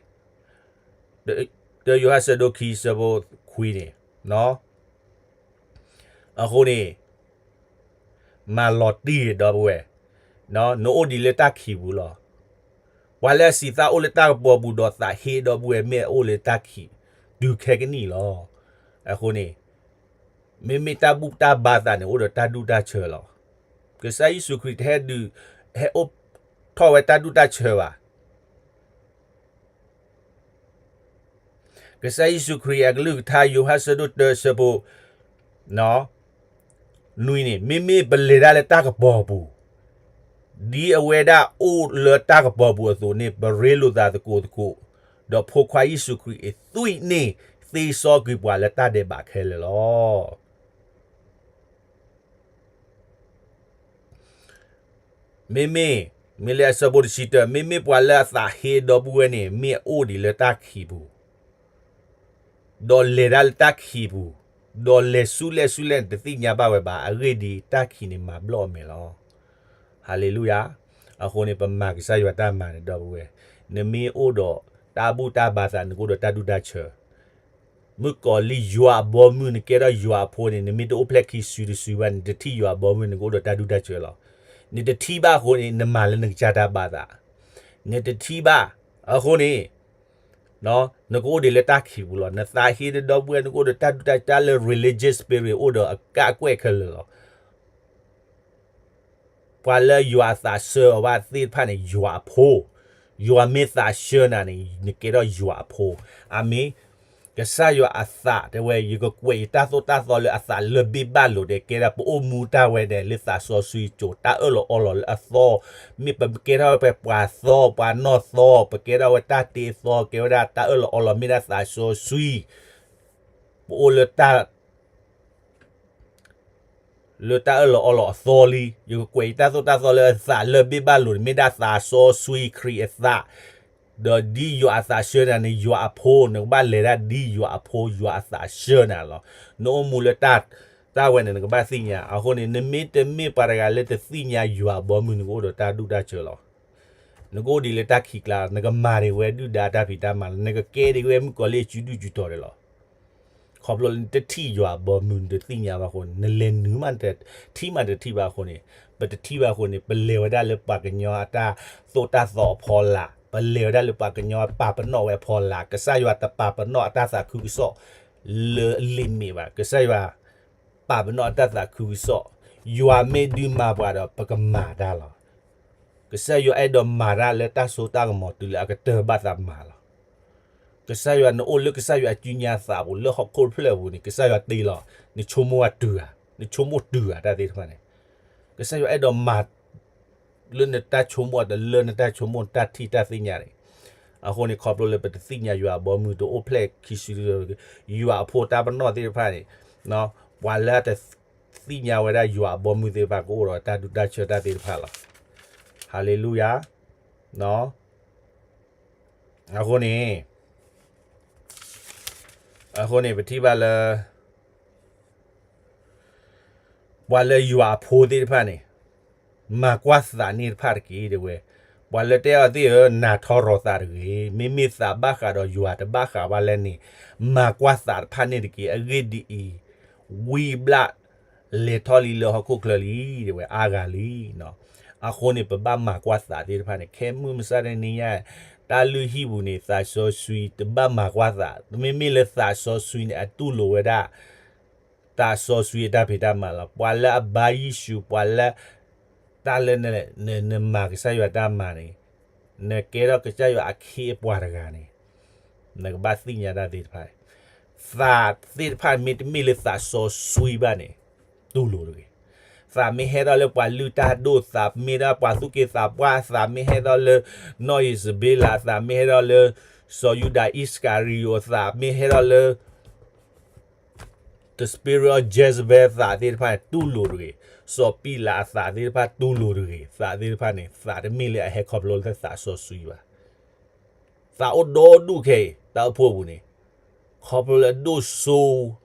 တၢယိၤဟၣ်ဆၢဒိၣ်ခံဆၢဖိခွံန့ၣ်, အဃိန့ၣ် မၤလီၤတံၢ်ဒီပုၢ်ဝဲၢ်, နအိၣ်ဒံးလၢတၢ်ခံးပူၤလီၤ. ပှၤလၢအစံးသးအိၣ်လၢတၢ်ကပီၤပူၤဒီးသးဟ့ဒီပုၢ်ဝဲၢ် မ့ၢ်အအိၣ်လၢတၢ်ခံးတုၤခဲကနံၣ်လီၤ. အဃိန့ၣ်, မ့မ့ၢ်တၢ်ဘူၣ်တၢ်ဘါသးန့ၣ် အိၣ်ဒီးတၢ်ဒူၣ်တၢ်ဆၢလီၤ. ကစၢ်ယ့ၣ်ၡူးခရံာ်တဟဲဒုး, ဟဲအိၣ်ထီၣ်ဝဲတၢ်ဒူၣ်တၢ်ဆၢဘၣ်. ကစၢ်ယ့ၣ်ၡူးခရံာ်အကလုၢ်ကထါယိၤဟၣ်ဆၢဒိၣ်တၢဆၢဖိနွံန့ၣ်, မ့မ့ၢ်ပလဲၤတၢ်လၢတၢ်ကပီၤပူၤ, ဒ်အဝဲဒၣ်အိၣ်လၢတၢ်ကပီၤပူၤအသိးန့ၣ် ပရ့လိာ်သးသကိးသကိး, ဒီးဖိခွါယ့ၣ်ၡူးခရံာ်အသွံၣ်န့ၣ် သ့စီကွံာ်ပှၤလၢတၢ်ဒဲးဘးခဲလၢာ်လီၤ. မ့မ့ၢ်, မ့ၢ်လၢအဆၢဖိတဆံတၢ, မ့မ့ၢ်ပှၤလၢအသးဟ့ဒီပုၢ်ဝဲၢ်န့ၣ် မ့ၢ်အအိၣ်ဒံးလၢတၢ်ခံးပူၤ, ဒီးလဲၤတၢ်လၢတၢ်ခံးပူၤ, ဒီးလဲၤဆူလဲၣ်ဆူလဲၣ်န့ၣ် တသ့ၣ်ညါဘၣ်ဝဲဘၣ်, အဂ့ၢ်ဒ်အံၤ, တၢ်ခံးန့ၣ်မၤဘျီၣ်အမဲာ်လီၤ. ဟါလ့လူယၤ. အဃိန့ၣ် ပမၤကစၢ်ယွၤတၢ်မၤန့ၣ် ဒီပုၢ်ဝဲၢ်, နမ့ၢ်အိၣ်ဒီးတၢ်ဘူၣ်တၢ်ဘါသး နကအိၣ်ဒီးတၢ်ဒူၣ်တၢ်ဆၢ မုၣ်ကီၤလံၢ်ယွၤအဘီမုၢ် နကဲထီၣ်ယွၤအဖိန့ၣ် နမ့ၢ်တအိၣ်ဖျဲၣ်ခံစုတစုဘၣ်န့ၣ် နတထံၣ်ယွၤအဘီမုၢ် နကအိၣ်ဒီးတၢ်ဒူၣ်တၢ်ဆၢလီၤ. နတထံၣ်ဘၣ်အဃိန့ၣ် နမၤလၢနကစၢ်တၢ်ဘါသး, နတထံၣ်ဘၣ်အဃိန့ၣ် နကအိၣ်ဒံးလၢတၢ်ခံးပူၤလီၤ. နသးဟ့ဒီပုၢ်ဝဲၢ် နကအိၣ်ဒီးတၢ်ဒူၣ်တၢ်ဆၢ တၢ်လၢ religious spirit အိၣ်ဒီးအကါအကွဲၢ်ခဲလၢာ်လီၤ. ပှၤလၢယွၤအသးဆှၢအီၤဘၣ်သ့ၣ်တဖၣ်န့ၣ် ယွၤအဖိ, ယွၤမ့ၢ်သးဆှၢနၤန့ၣ် နကဲထီၣ်ယွၤအဖိ. အၤမ့ၣ်. ကစၢ်ယွၤအသးတဲဝဲ ယကကွဲးယတၢ်သိၣ်တၢ်သီလၢအသးလၢၢ်ဘ့ၣ်ဘၣ်လိာ် တဲကဲဒၣ် ပအိၣ်မူတၢ်ဝဲဒၣ်လၢသးစီဆှံစိၤ တၢ်အၢၣ်လီၤအီလီၤလၢအသီ, မ့ၢ်ပကဲထီၣ်ဝဲပှၤသီ ပှၤနီၢ်သီ ပကဲထီၣ်ဝဲတၢ်တ့အသီ ကဲဝဲဒၣ်တၢ်အၢၣ်လီၤအီလီၤ မ့ၢ်ဒၣ်သးစီဆှံ ပအိၣ်လၢတၢ် လၢတၢ်အၢၣ်လီၤအီလီၤအသီလံ. ယကကွဲးယတၢ်သိၣ်တၢ်သီလၢအသးလၢၢ်ဘ့ၣ်ဘၣ်လိာ်န့ၣ် မ့ၢ်ဒၣ်သးစီဆှံခရံာ်အသး, ဒီးဒ်ယွၤအသးဆှၢနၤန့ၣ် ယွၤအဖိ, နကဘၣ်လဲၤဒၣ်ဒ်ယွၤအဖိ ယွၤအသးဆှၢနၤလီၤ. နအိၣ်မူလၢတၢ် တၢ်ဝဲန့ၣ် နကဘၣ်သ့ၣ်ညါ. အဃိန့ၣ် နမ့ၢ်တမ့ၢ်ပှၤတဂၤလၢတသ့ၣ်ညါယွၤအဘီမုၢ် နကအိၣ်ဒီးတၢ်ဒူၣ်တၢ်ဆၢလီၤ. နကအိၣ်ဒံးလၢတၢ်ခံးကျါ, နကမၤဒံးဝဲဒုၣ်ဒါတၢ်ဖံးတၢ်မၤလီၤ. နကကဲဒံးဝဲမုၣ်ကီၤလံၢ်အစုဒုၣ်စုတီၤဒံးလီၤ. ခီဖျိနတထံၣ်ယွၤအဘီမုၢ် နတသ့ၣ်ညါဘၣ်အဃိန့ၣ် နလဲၤနုာ်မး ထံၣ်မးတထံၣ်ဘၣ်အဃိန့ၣ်, ပတထံၣ်ဘၣ်အဃိန့ၣ် ပလဲၤဝဲဒၣ်လၢပှၤကညီအတၢ်သိၣ်တၢ်သီအဖီလာ်, ပလဲၤဝဲဒၣ်လၢပှၤကညီပာ်ပနီၣ်ဝဲအဖီလာ်. ကစၢ်ယွၤတပာ်ပနီၣ်အတၢ်သးခုကစီၣ်လၢအလံာ်မ့ၢ်ဘၣ်. ကစၢ်ယွၤ ပာ်ပနီၣ်အတၢ်သးခုကစီၣ်, ယွၤမ့ၢ်ဒုးမၤပှၤဒီး ပကမၤတၢ်လီၤ. ကစၢ်ယွၤအဲၣ်ဒိးမၤတၢ်လၢတၢ်စိတၢ်ကမီၤတုၤလၢအကတၢၢ်ဘၣ်သးမၤလီၤ. ကစၢ်ယွၤ နအိၣ်လၢကစၢ်ယွၤအစုညါသးပူၤ လၢဟီၣ်ခိၣ်ဖျၢၣ်ပူၤန့ၣ် ကစၢ်ယွၤတ့လီၤ. နဆိကမိၣ်အတုၤဧါ, နဆိကမိၣ်တုၤဧါ တၢ်သ့ၣ်တဖၣ်န့ၣ်, ကစၢ်ယွၤအဲၣ်ဒိးမၤ လၢနတၢ်ဆိကမိၣ်အတလၢနတၢ်ဆိကမိၣ်နတၢ်ထံၣ်တၢ်သ့ၣ်ညါန့ၣ်, အဃိန့ၣ် ခီဖျိလၢပတသ့ၣ်ညါယွၤအဘီမုၢ် တအိၣ်ဖျဲၣ်ခံစုတစု, ယွၤအဖိတၢ်ပနီၣ်သ့ၣ်တဖၣ်န့ၣ်, ပှၤလၢတသ့ၣ်ညါဝဲဒၣ်ယွၤအဘီမုၢ်သ့ၣ်တဖၣ် ကအိၣ်ဒီးတၢ်ဒူၣ်တၢ်ဆၢတၢ်သ့ၣ်တဖၣ်လီၤ. ဟါလ့လူယၤ. အဃိန့ၣ်, အဃိန့ၣ် ပထံၣ်ဘၣ်လၢ ပှၤလၢယွၤအဖိသ့ၣ်တဖၣ်န့ၣ် မၤကွၢ်သးန့ၣ်တဖၣ်တက့ၢ် တဲဝဲ. ပှၤလၢတဲအီၤသ့ၣ်ဧၢ, နၤထီရီၤသးတဂ့ၤ. မ့မ့ၢ်သးဘၣ်ဃးဒီးယွၤတဘၣ်ဃးဘၣ်လဲၣ်န့ၣ်, မၤကွၢ်သးတဖၣ်န့ၣ်တက့ၢ်. အဂ့ၢ်ဒ်အံၤ, ဝံဘျၣ်လဲၤထီၣ်လံလၢဟီၣ်ခိၣ်ချၢလံ တဲဝဲ, အါဂၤလံ. အဃိန့ၣ် ပဘၣ်မၤကွၢ်သးသ့ၣ်တဖၣ်န့ၣ် ခဲမုၢ်မဆါတနံၤညါ, တၢ်လုၢ်ဟံၣ်ပူၤန့ၣ် သးစီဆှံတဘၣ်မၤကွၢ်သး, မ့မ့ၢ်လၢသးစီဆှံန့ၣ် အတူၢ်လိာ်ဝဲဒၣ် သးစီဆှံအတၢ်ဖံးတၢ်မၤလီၤ. ပှၤလၢအဘါယ့ၣ်ၡူး, ပှၤလၢ တၢ်လၢနမၤကစၢ်ယွၤတၢ်မၤန့ၣ်, နကဲထီၣ်ကစၢ်ယွၤအခ့အပှၤတဂၤန့ၣ်, နကဘၣ်သ့ၣ်ညါတၢ်သ့ၣ်တဖၣ်, သးသ့ၣ်တဖၣ်မ့တမ့ၢ်လၢသးစီဆှံဘၣ်န့ၣ်, တူၢ်လိာ်တဂ့ၤ. သးမ့ၢ်ဟဲထီၣ်လၢပှၤလုၢ်တၢ်ဒိၣ်, သးမ့ၢ်ဒၣ်ပှၤသူၣ်က့သးပှၢ်, သးမ့ၢ်ဟဲထီၣ်လၢ နီၢ်အံၤစဘ့လး, သးမ့ၢ်ဟဲထီၣ်လၢ စီၤယူဒၤအံၣ်စကၤရံယိၤ, သးမ့ၢ်ဟဲထီၣ်လၢ the spirit of Jezebel သးသ့ၣ်တဖၣ်န့ၣ် တူၢ်လိာ်တဂ့ၤ. စီၤပံလးအသးသ့ၣ်တဖၣ်တူၢ်လိာ်တဂ့ၤ. သးသ့ၣ်တဖၣ်န့ၣ် သးတမ့ၢ်လၢအဟဲခီဖျိလၢသးစီဆှံဘၣ်. သးအိၣ်ဒီဒူၣ်ခဲအံၤ တၢ်အိၣ်ဖှိၣ်ပူၤန့ၣ်, ခီဖျိလၢဒိၣ်စိ,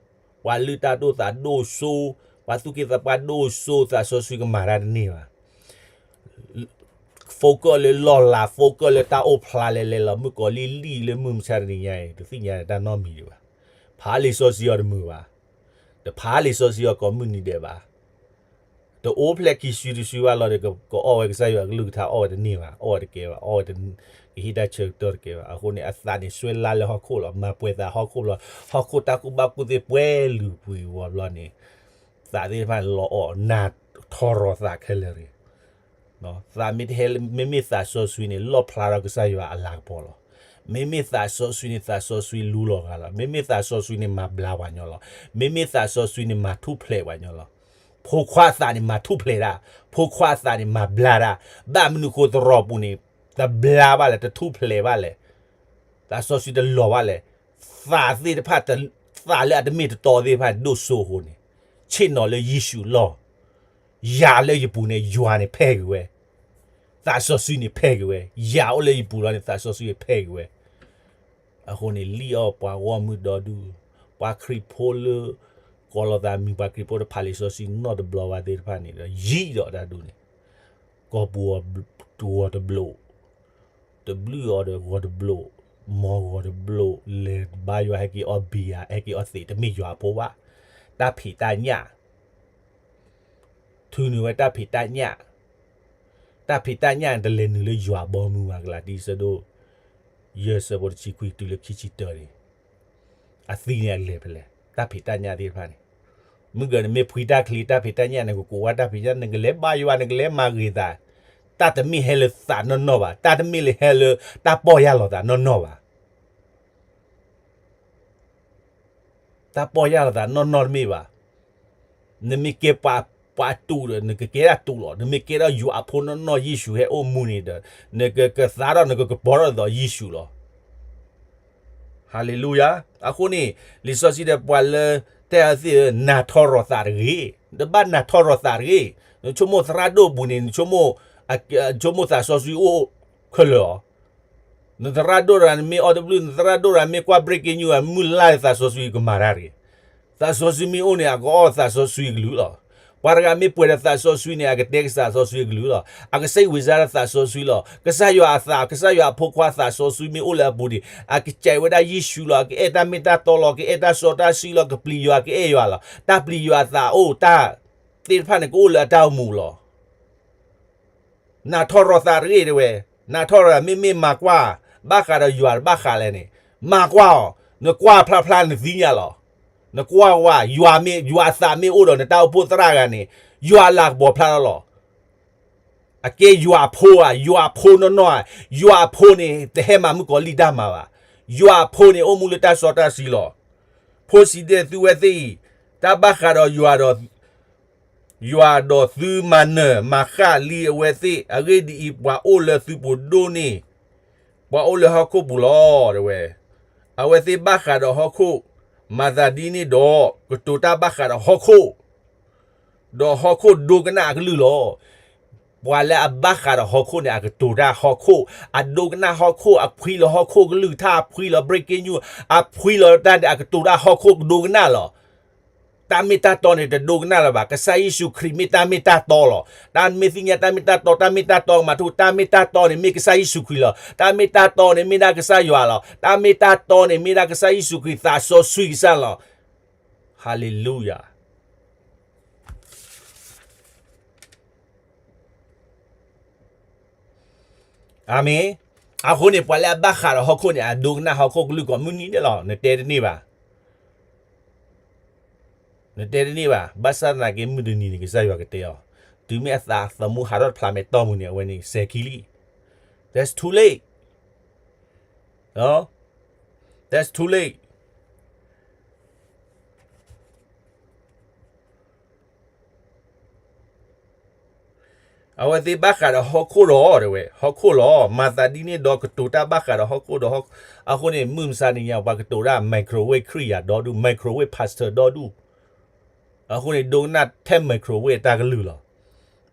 ပှၤလုၢ်တၢ်ဒိၣ်သးဒိၣ်စိ, ပှၤသူၣ်က့သးပှၢ်ဒိၣ်စိ, သးစီဆှံကမၤတၢ်တန့ၢ်ဘၣ်. focus လၢလီၢ်လၤ, focus လၢတၢ်အိၣ်ဖျါလဲၤလဲၤလီၤမုၢ်ကီၤလံၢ်လံၢ်လၢမုၢ်မဆါတနံၤညါအံၤ, တသ့ၣ်ညါတၢ်နီတမံၤဒံးဘၣ်. ဖးလံာ်စီဆှံအီၤတမုာ်ဘၣ်. တဖးလံာ်စီဆှံအီၤကိးမုၢ်နံၤဒဲးဘၣ်. တအိၣ်ဖျဲၣ်ခံစုတစုဘၣ်လီၤဒီး ကအီၣ်ဝဲကစၢ်ယွၤအကလုၢ်ကထါအီၣ်ဝဲတန့ၢ်ဘၣ်, အီၣ်ဝဲတကဲဘၣ်, အီၣ်ဝဲတ, ကဟ့ၣ်တၢ်ဆၢကတီၢ်တကဲဘၣ်. အဃိန့ၣ် အသးန့ၣ်စွဲလၢလၢဟီၣ်ခိၣ်လီၤ. မၤပှဲၤသးဟီၣ်ခိၣ်လီၤ. ဟီၣ်ခိၣ်တၢ်ကူၣ်ဘၣ်ကူၣ်သ့ပှဲၤလုာ်ပှဲၤဝီၤဘျီန့ၣ်, သးသ့ၣ်တဖၣ်န့ၣ်လီၤအီၣ်, နၤထီရီၤသးခဲလၢာ်တဂ့ၤ. သးမ့ၢ်တဟဲ, မ့မ့ၢ်သးစီဆှံန့ၣ် လီၣ်ဖျါထီၣ်ကစၢ်ယွၤအလၤကပီၤလီၤ. မ့မ့ၢ်သးစီဆှံန့ၣ် သးစီဆှံလူလီၤဂာ်လီၤ. မ့မ့ၢ်သးစီဆှံန့ၣ် မၤဘျါပှၤညီလီၤ. မ့မ့ၢ်သးစီဆှံန့ၣ် မၤထူၣ်ဖျဲးပှၤညီလီၤ. ဖိခွါအသးန့ၣ် မၤထူၣ်ဖျဲးတၢ်, ဖိခွါအသးန့ၣ် မၤဘျါတၢ်. ဘၣ်မနုၤဃိသရိာ်ပူၤန့ၣ် တဘျါဘၣ်လဲၣ်, တထူၣ်ဖျဲးဘၣ်လဲၣ်, သးစီဆှံတလီၤဘၣ်လဲၣ်. သးသ့ၣ်တဖၣ်, သးလၢအတမ့ၢ်တတီသ့ၣ်တဖၣ်န့ၣ် ဒိၣ်စိအဃိန့ၣ်, ဆ့ၣ်နီၤလၢယ့ၣ်ၡူးလီၢ်. ယၤလၢယပူၤန့ၣ် ယွၤန့ၣ်ဖဲဂ့ၤဝဲ, သးစီဆှံန့ၣ်ဖဲဂ့ၤဝဲ, ယၤအိၣ်လၢယပူၤလီၤန့ၣ် သးစီဆှံန့ၣ်ဖဲဂ့ၤဝဲ. အဃိန့ၣ် လံၣ်အီၣ်ပှၤဂီၢ်မုၢ်ဒီဒူၣ်, ပှၤခရံာ်ဖိလၢ ကိးလီၤသးမံၤ ပှၤခရံာ်ဖိတဖးလံာ်စီဆှံနီတဘျီဘၣ်သ့ၣ်တဖၣ်န့ၣ်ဒီး ယံာ်ဒီးတၢ်ဒူၣ်န့ၣ်, ကိာ်ပူၤဂီၤတဘျိး, တဘျုးအီၤဒီးဂီၤတဘျိး, မ်ဂီၤတဘျိး, လဲၤဘါယွၤ ဟဲက့ၤအီၣ်ဘံယၤ, ဟဲက့ၤအီၣ်သ့း, တမ့ၢ်ယွၤအဖိဘၣ်. တၢ်ဖံးတၢ်ညၣ် ထုးန့ၢ်ဝဲတၢ်ဖံးတၢ်ညၣ်, တၢ်ဖံးတၢ်ညၣ်တလဲၤနုာ်လၢယွၤအဘီအမုၢ်ဘၣ်. ကလၤတံ ဆၢဒိၣ်ယဲၢ် ဆၢဖိတဆံခွံတုၤလၢခံဆံတၢန့ၣ်, အသံန့ၣ်အလဲၤဖဲလဲၣ်, တၢ်ဖံးတၢ်ညၣ်သ့ၣ်တဖၣ်န့ၣ်. မုၢ်ဂီၤနမ့ၢ်ဖှံတၢ်ချံ တၢ်ဖံးတၢ်ညၣ် နကကိးဝဲတၢ်ဖံးတၢ်, နကလဲၤဘါယွၤ နကလဲၤမၤဂ့ၤသး, တၢ်တမ့ၢ်ဟဲလၢသးနီၢ်နီၢ်ဘၣ်, တၢ်တမ့ၢ်လၢဟဲလၢတၢ်ပီၢ်ယၢ်လီၤသးနီၢ်နီၢ်ဘၣ်. တၢ်ပီၢ်ယၢ်လီၤသးနီၢ်နီၢ်တမ့ၢ်ဘၣ်. နမ့ၢ်ကဲပှၤတူာ်ဒီး နကကဲဒၣ်တူာ်လီၤ. နမ့ၢ်ကဲထီၣ်ယွၤအဖိနီၢ်နီၢ် ယ့ၣ်ၡူးဟဲအိၣ်မူန့ၣ်ဒီး နကကသါထီၣ် နကကပီၤထီၣ်ဒ်သိးယ့ၣ်ၡူးလီၤ. ဟၤလ့လူယၤ. အဃိန့ၣ် လံာ်စီဆှံတဲပှၤလၢတဲအီၤသ့ၣ်ဧၢ, နၤထီရီၤသးတဂ့ၤ. တဘၣ်နၤထီရီၤသးတဂ့ၤ. နဆိကမိၣ်သရၣ်ဒိၣ်အပူၤန့ၣ် နဆိကမိၣ်, ဆိကမိၣ်သးစီဆှံအိၣ်ခဲလၢာ်အီၤ. နသရၣ်ဒိၣ်တဂၤ နမ့ၢ်အီၣ်တဘျုး, နသရၣ်ဒိၣ်တဂၤမ့ၢ်ကွၢ် breaking news အမုၢ်လၢ်လၢသးစီဆှံကမၤတၢ်တဂ့ၤ. သးစီဆှံမ့ၢ်အိၣ်န့ၣ် အကအီၣ်သးစီဆှံအကလုၢ်လီၤ. ပှၤတဂၤမ့ၢ်ပှဲၤဒီးသးစီဆှံန့ၣ် အကတဲကစၢ်သးစီဆှံအကလုၢ်လီၤ. အကစံးဝံၤစၢ်ဒီးသးစီဆှံလီၤ. ကစၢ်ယွၤအသး, ကစၢ်ယွၤအဖိခွါသးစီဆှံမ့ၢ်အိၣ်လၢအပူၤန့ၣ် အကစံးဝဲဒၣ်ယ့ၣ်ၡူးလီၤ. အကအဲၣ်တၢ်မ့ၢ်တၢ်တီလီၤ. ကအဲၣ်တၢ်စီတၢ်ဆှံလီၤ. ကပျံၤယွၤ ကအဲၣ်ယွၤလီၤ. တၢ်ပျံၤယွၤအသးအိၣ်, တၢ်သ့ၣ်တဖၣ်န့ၣ် ကအိၣ်လၢအတၢ်အိၣ်မူလီၤ. နၤထီရီၤသးတဂ့ၤတဲဝဲ, နၤထီရီၤ မ့မ့ၢ်မၤကွၢ်, ဘၣ်ဃးဒီးယွၤတဘၣ်ဃးလဲၣ်န့ၣ်, မၤကွၢ်အီၤ, နကွၢ်ဖျါဖျါနသ့ၣ်ညါလီၤ. နကွၢ်ဝဲ, ယွၤမ့ၢ်, ယွၤအသးမ့ၢ်အိၣ်ဒီးနတၢ်အိၣ်ဖှိၣ်သရၣ်တဂၤန့ၣ်, ယွၤအလၤကပီၤဖျါထီၣ်လီၤ. အကဲယွၤအဖိဧါ, ယွၤအဖိနီၢ်နီၢ်ဧါ, ယွၤအဖိန့ၣ် တဟဲမၤမုၣ်ကီၤလံၢ်တၢ်မၤဘၣ်. ယွၤအဖိန့ၣ် အိၣ်မူလၢတၢ်စီတၢ်ဆှံလီၤ. ဖိစံးတဲသုဝဲသ့ၣ်အံၤ, တၢ်ဘၣ်ဃးဒီးယွၤဒီး ယွၤဒီးသုမၤနၢၤမၤဃၣ်လံအဝဲသ့ၣ်, အဂ့ၢ်ဒ်အံၤ, ပှၤအိၣ်လၢသုပူၤဒိၣ်န့ၢ် ပှၤအိၣ်လၢဟီၣ်ခိၣ်ပူၤလီၤ တဲဝဲ. အဝဲသ့ၣ်ဘၣ်ဃးဒီးဟီၣ်ခိၣ်, မၤသးဒ်န့ၣ်ဒီး ကတိၤတၢ်ဘၣ်ဃးဒီးဟီၣ်ခိၣ်, ဒီးဟီၣ်ခိၣ်ဒိကနၣ်အကလုၢ်လီၤ. ပှၤလၢအဘၣ်ဃးဒီးဟီၣ်ခိၣ်န့ၣ် အကတိၤတၢ်ဟီၣ်ခိၣ်, အဒိကနၣ်ဟီၣ်ခိၣ်, အဖှံလီၤဟီၣ်ခိၣ်ကလုၢ်ကထါ, အဖှံလီၤ breaking news, အဖှံလီၤတၢ်န့ၣ် အကတိၤတၢ်ဟီၣ်ခိၣ်ကဒိကနၣ်လီၤ. တၢ်မ့ၢ်တၢ်တီန့ၣ် တဒိကနၣ်လၢၤဘၣ်. ကစၢ်ယ့ၣ်ၡူးခရံာ်မ့ၢ်တၢ်မ့ၢ်တၢ်တီလီၤ. တၢ်မ့ၢ်သ့ၣ်ညါတၢ်မ့ၢ်တၢ်တီ, တၢ်မ့ၢ်တၢ်တီကမၤထူၣ်, တၢ်မ့ၢ်တၢ်တီန့ၣ်မ့ၢ်ကစၢ်ယ့ၣ်ၡူးခရံာ်လီၤ. တၢ်မ့ၢ်တၢ်တီန့ၣ် မ့ၢ်ဒၣ်ကစၢ်ယွၤလီၤ. တၢ်မ့ၢ်တၢ်တီန့ၣ် မ့ၢ်ဒၣ်ကစၢ်ယ့ၣ်ၡူးခရံာ်သးစီဆှံကစၢ်လီၤ. ဟါလ့လူယၤ. အၤမ့ၣ်. အဃိန့ၣ် ပှၤလၢအဘၣ်ဃးဒီးဟီၣ်ခိၣ်န့ၣ် အဒိကနၣ်ဟီၣ်ခိၣ်ကလုၢ်ကိးမုၢ်နံၤန့ၣ်လီၤ. နတဲတန့ၢ်ဘၣ်. နတဲတန့ၢ်ဘၣ်. ဘၣ်ဆၣ်သနာ်က့ မုၢ်တနံၤန့ၣ် ကစၢ်ယွၤကတဲအီၤ, တုၤမ့ၢ်အသးသမူဟးထီၣ်တဖျးမဲာ်တီၢ်မူန့ၣ် အဝဲန့ၣ် စဲၤခံလံ. That's too late. That's too late. အဝဲသ့ၣ်ဘၣ်ဃးဒီးဟီၣ်ခိၣ်ဒီး တဲဝဲ, ဟီၣ်ခိၣ်လီၤ. မၤသးဒ်န့ၣ်ဒီးကတိၤတၢ်ဘၣ်ဃးဒီးဟီၣ်ခိၣ်ဒီး, အဃိန့ၣ် မုၢ်မဆါတနံၤညါ ပှၤကတိၤတၢ် microwave ခရံာ်ယာ်ဒီဒူၣ်, microwave pastor ဒီဒူၣ်. အဃိန့ၣ် ဒိကနၣ်ထဲ microwave အတၢ်ကလုၢ်လီၤ.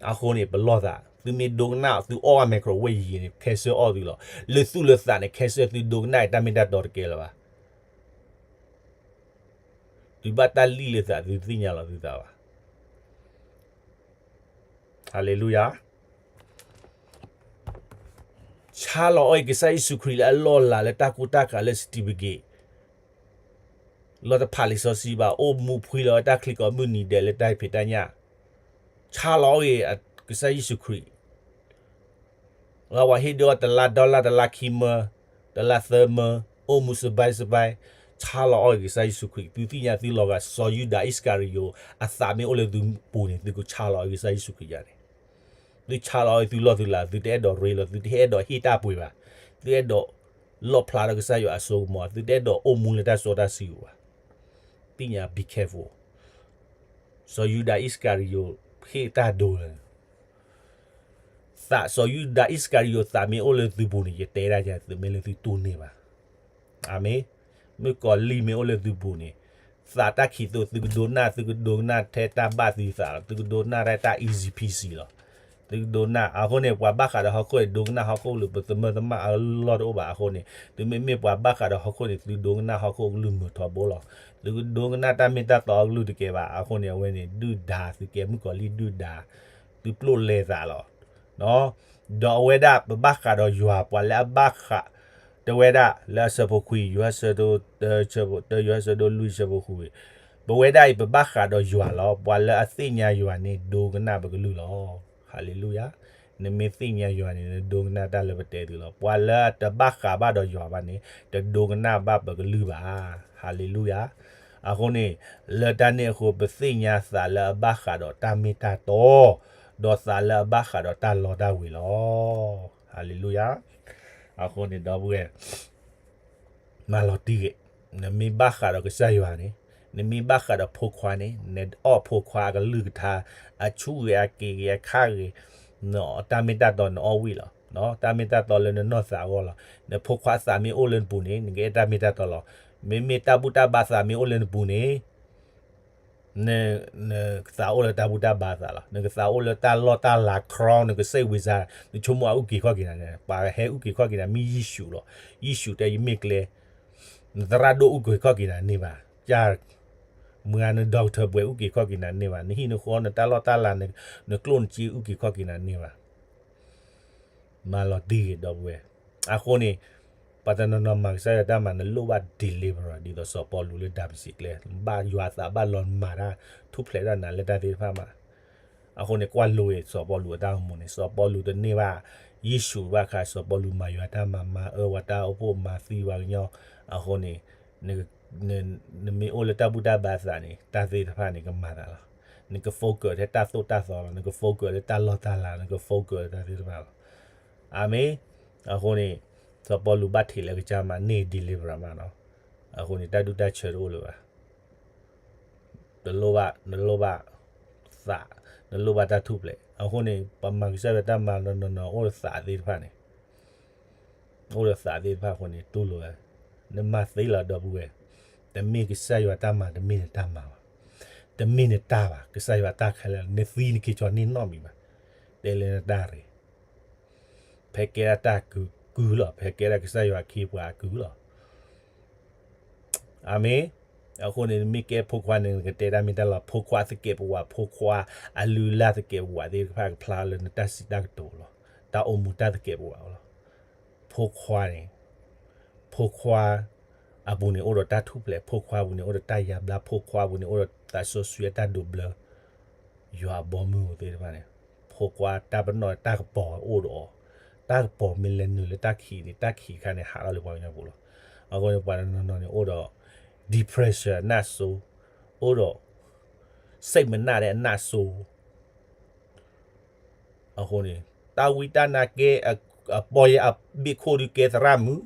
အဃိန့ၣ် ပလီၢ်သး, သုမ့ၢ်ဒိကနၣ် သုအီၣ် microwave ယံၤန့ၣ် cancer အီၣ်သုလီၤ. လၢသူၣ်လၢသးန့ၣ် cancer သုဒိကနၣ်အံၤ တၢ်မ့ၢ်တၢ်တီတကဲလၢၤဘၣ်. သုဘၣ်တၢ်လံၣ်လၢသး သုသ့ၣ်ညါလီၤသုသးဘၣ်. ဟါလ့လူယၤ. ဆါလီၤအီၣ်အံၤ ကစၢ်ယ့ၣ်ၡူးခရံာ်လၢအလီၢ်လၤလၢတၢ်ကူတၢ်ကၤလၢ certificate လီၤတဖးလံာ်စီဆှံဘၣ်, အိၣ်မူဖှံလီၤတၢ်ချံကိးမုၢ်နံၤဒဲးလၢတၢ်ဖံးတၢ်ညၣ်, ဆါလီၤအီၣ်အံၤ ကစၢ်ယ့ၣ်ၡူးခရံာ် လၢပှၤဟ့ၣ်ဒုးအီၤတလါ dollar တလါခံမၢ, တလါသၢမၢ, အိၣ်မူစဘဲစဘဲ, ဆါလီၤအီၣ်အံၤကစၢ်ယ့ၣ်ၡူးခရံာ်. သုသ့ၣ်ညါသုလီၤဂာ် စီၤယူဒၤအံၣ်စကၤရံယိၤ အသးမ့ၢ်အိၣ်လၢသုပူၤန့ၣ် သုကဆါလီၤအီၣ်အံၤကစၢ်ယ့ၣ်ၡူးခရံာ်ယၤန့ၣ်. သုဆါလီၤအီၣ်အံၤသုလီၢ်သုလၤ, သုတအဲၣ်ဒိးရ့လိာ်, သုတအဲၣ်ဒိးဟ့ၣ်တၢ်ပှ့ၤဘၣ်, သုအဲၣ်ဒိးလီၣ်ဖျါဒီးကစၢ်ယွၤအစိကမီၤ, သုတအဲၣ်ဒိးအိၣ်မူလၢတၢ်စီတၢ်ဆှံပူၤဘၣ်. သ့ၣ်ညါ be careful. စီၤယူဒၤအံၣ်စကၤရံယိၤ ဟ့ၣ်တၢ်ဒိလၢ သး စီၤယူဒၤအံၣ်စကၤရံယိၤသးမ့ၢ်အိၣ်လၢသုပူၤန့ၣ် ယတဲဒၣ်ယၤ သုမ့ၢ်လၢသုတူၢ်န့ၢ်ဘၣ်. အၤမ့ၣ်. မုၣ်ကီၤလံၢ်မ့ၢ်အိၣ်လၢသုပူၤန့ၣ် သးတၢ်ခံးသိး သုကဒိကနၣ်, သုကဒိကနၣ်ထဲတၢ်ဘၣ်သုသးလီၤ. သုကဒိကနၣ်ထဲတၢ် easy peasy လီၤ. သုကဒိကနၣ်. အဃိန့ၣ် ပှၤဘၣ်ဃးဒီးဟီၣ်ခိၣ်န့ၣ် ဒိကနၣ်ဟီၣ်ခိၣ်ကလုၢ် ပသမၢသမၣ်အလီၢ်တအိၣ်ဘၣ်. အဃိန့ၣ် သုမ့မ့ၢ်ပှၤဘၣ်ဃးဒီးဟီၣ်ခိၣ်န့ၣ် သုဒိကနၣ်ဟီၣ်ခိၣ်ကလုၢ်မုာ်ထီဘိလီၤ. သုကဒိကနၣ်တၢ်မ့ၢ်တၢ်တီအကလုၢ်တကဲဘၣ်. အဃိန့ၣ် အဝဲန့ၣ် ဒုၣ်ဒါသုကဲ မုၣ်ကီၤလံၢ်ဒုၣ်ဒါ သုပျိာ်လဲသးလီၤ. ဒီးအဝဲဒၣ်ပဘၣ်ဃးဒီးယွၤ ပှၤလၢအဘၣ်ဃး တဲဝဲဒၣ်လၢအဆၢဖိခွံ ယိၤဟၣ်ဆၢဒိၣ်တၢ ဆၢဖိတၢ ယိၤဟၣ်ဆၢဒိၣ်လွံၢ်ဆၢဖိဃု, ပဝဲဒၣ်အံၤ ပဘၣ်ဃးဒီးယွၤလီၤ. ပှၤလၢအသ့ၣ်ညါယွၤန့ၣ် ဒိကနၣ်ပကလုၢ်လီၤ. ဟါလ့လူယၤ. နမ့ၢ်သ့ၣ်ညါယွၤန့ၣ် နဒိကနၣ်တၢ်လၢပတဲသုလီၤ. ပှၤလၢတဘၣ်ဃးဘၣ်ဒီးယွၤဘၣ်န့ၣ် တဒိကနၣ်ဘၣ်ပကလုၢ်ဘၣ်. ဟါလ့လူယၤ. အဃိန့ၣ် လၢတၢ်န့ၣ်အဃိ ပသ့ၣ်ညါသးလၢအဘၣ်ဃးဒီးတၢ်မ့ၢ်တၢ်တီ, ဒီးသးလၢအဘၣ်ဃးဒီးတၢ်လီတၢ်ဝ့ၤလီၤ. ဟါလ့လူယၤ. အဃိန့ၣ် ဒီပုၢ်ဝဲၢ် မၤလီၤတံၢ်ဂ့ၤ, နမ့ၢ်ဘၣ်ဃးဒီးကစၢ်ယွၤန့ၣ်, နမ့ၢ်ဘၣ်ဃးဒီးဖိခွါန့ၣ်, နအီၣ်ဖိခွါအကလုၢ်ကထါ, အဆူၣ်ဂ့ၤ အက့ၤဂ့ၤ အခါဂ့ၤ, တၢ်မ့ၢ်တၢ်တီနအီၣ်ဝံၣ်လီၤ. တၢ်မ့ၢ်တၢ်တီလၢနနီၢ်သးအဂီၢ်လီၤ. နဖိခွါသးမ့ၢ်အိၣ်လၢနပူၤန့ၣ် နကအဲၣ်တၢ်မ့ၢ်တၢ်တီလီၤ. မ့မ့ၢ်တၢ်ဘူၣ်တၢ်ဘါသးမ့ၢ်အိၣ်လၢနပူၤန့ၣ် နကသးအိၣ်လၢတၢ်ဘူၣ်တၢ်ဘါသးလီၤ. နကသးအိၣ်လၢတၢ်လီၢ်တၢ်လၤ crown နကစဲးဝံၤစါ, နဆိကမိၣ်အအုၣ်က့ၤခီၣ်က့ၤနၤန့ၣ်, ပှၤဟဲအုၣ်က့ၤခီၣ်က့ၤနၤ မ့ၢ်ယ့ၣ်ၡူးလီၤ. ယ့ၣ်ၡူးတဲယမ့ၢ်ကျဲ, နသရၣ်ဒိၣ်အုၣ်က့ၤခီၣ်က့ၤနၤန့ၢ်ဘၣ်, ကမုၢ်ဂၤန doctor ပှဲၤအုၣ်က့ၤခီၣ်က့ၤနၤန့ၢ်ဘၣ်, နဟံၣ်နဃီနတၢ်လီၢ်တၢ်လၤ နကျိၣ်နစ့အုၣ်က့ၤခီၣ်က့ၤနၤန့ၢ်ဘၣ်. မၤလီၤတံၢ်ဂ့ၤ ဒီပုၢ်ဝဲၢ်. အဃိန့ၣ် ပှၤတနီၤနီၤမၤကစၢ်ယွၤတၢ်မၤ နလိၣ်ဘၣ် deliverer ဒ်သိးစီၤပီလူးလၢဒၤမစ့းကျဲ, ဘၣ်ယွၤသးဘၣ်လီၤမၤတၢ် ထူၣ်ဖျဲးတၢ်နၤလၢတၢ်သ့ၣ်တဖၣ်မး. အဃိန့ၣ် ကွၢ်လိအံၤ စီၤပီလူးအတၢ်အိၣ်မူန့ၣ် စီၤပီလူးတန့ၢ်ဘၣ်ယ့ၣ်ၡူးဘၣ်ခါ, စီၤပီလူးမၤယွၤတၢ်မၤ မၤအၢဝဲတၢ်အိၣ်ဖှိၣ် မၤသံပှၤကညီ. အဃိန့ၣ် နမ့ၢ်အိၣ်လၢတၢ်ဘူၣ်တၢ်ဘါသးန့ၣ် တၢ်သ့ၣ်တဖၣ်န့ၣ်ကမၤသးလီၤ. နက focus ထဲတၢ်သိၣ်တၢ်သီလီၤ. နက focus လၢတၢ်လီၢ်တၢ်လၤ, နက focus လၢတၢ်သ့ၣ်တဖၣ်လီၤ. အၤမ့ၣ်. အဃိန့ၣ် စီၤပီလူးဘၣ်ထံးလၢကစၢ်မၤန့ၢ် deliverer မးနီၤ. အဃိန့ၣ် တၢ်ဒူၣ်တၢ်ဆၢတအိၣ်လၢၤဘၣ်. တလိၣ်ဘၣ်, နလိၣ်ဘၣ်သး, နလိၣ်ဘၣ်တၢ်ထူၣ်ဖျဲး. အဃိန့ၣ် ပှၤမၤကစၢ်ယွၤတၢ်မၤနီၤနီၤနီၤ အိၣ်ဒီးသးသ့ၣ်တဖၣ်န့ၣ် အိၣ်ဒီးသးသ့ၣ်တဖၣ်အဃိန့ၣ် တူၢ်လိာ်ဝဲ, နမၤသ့လီၤ ဒီပုၢ်ဝဲၢ်, တမ့ၢ်ကစၢ်ယွၤတၢ်မၤ တမ့ၢ်နတၢ်မၤဘၣ်, တမ့ၢ်နတၢ်ဘၣ်, ကစၢ်ယွၤတၢ်ခဲလၢာ်, နသံနခ့ကၠီန့ၢ်နီတမံၤဘၣ်, တဲလၢနတၢ်ရ့, ဖဲကဲဒၣ်တၢ်ကုၢ်လီၤ, ဖဲကဲဒၣ်ကစၢ်ယွၤခ့ပှၤအကုၢ်လီၤ. အၤမ့ၣ်. အဃိန့ၣ် နမ့ၢ်ကဲဖိခွါန့ၣ် နကတဲတၢ်မ့ၢ်တၢ်လီၤ. ဖိခွါသကဲးပဝး, ဖိခွါအလုၢ်အလၢ်သကဲးပဝးသ့ၣ်တဖၣ် ကဖျါလၢနတၢ်စံးတၢ်ကတိၤလီၤ. တၢ်အိၣ်မူတၢ်သကဲးပဝးလီၤ. ဖိခွါန့ၣ်, ဖိခွါအပူၤန့ၣ် အိၣ်ဒီးတၢ်ထူၣ်ဖျဲး, ဖိခွါအပူၤန့ၣ် အိၣ်ဒီးတၢ်ယါဘျါ, ဖိခွါအပူၤန့ၣ် အိၣ်ဒီးသးစီဆှံအတၢ်ဒိးဘျၢ. ယွၤအဘီမုၢ်သ့ၣ်တဖၣ်န့ၣ်, ဖိခွါတၢ်ပနီၣ်တၢ်ကပီၤအိၣ်ဒီးအီၤ, တၢ်ကပီၤမ့ၢ်လဲၤနုာ်လၢတၢ်ခံးန့ၣ် တၢ်ခံးခါန့ၣ် ဟးထီၣ်လၢပှၤကညီပူၤလီၤ. အဃိန့ၣ် ပှၤတနီၤနီၤန့ၣ်အိၣ်ဒီး depression အနၢ်စိ, အိၣ်ဒီး စိတ်မနတ် အနၢ်စိ အဃိန့ၣ် တၢ်ဝံတၢ်နါကဲ အဘ့ၣ်ခိၣ်ဒုးကဲသရၣ်မုၣ်,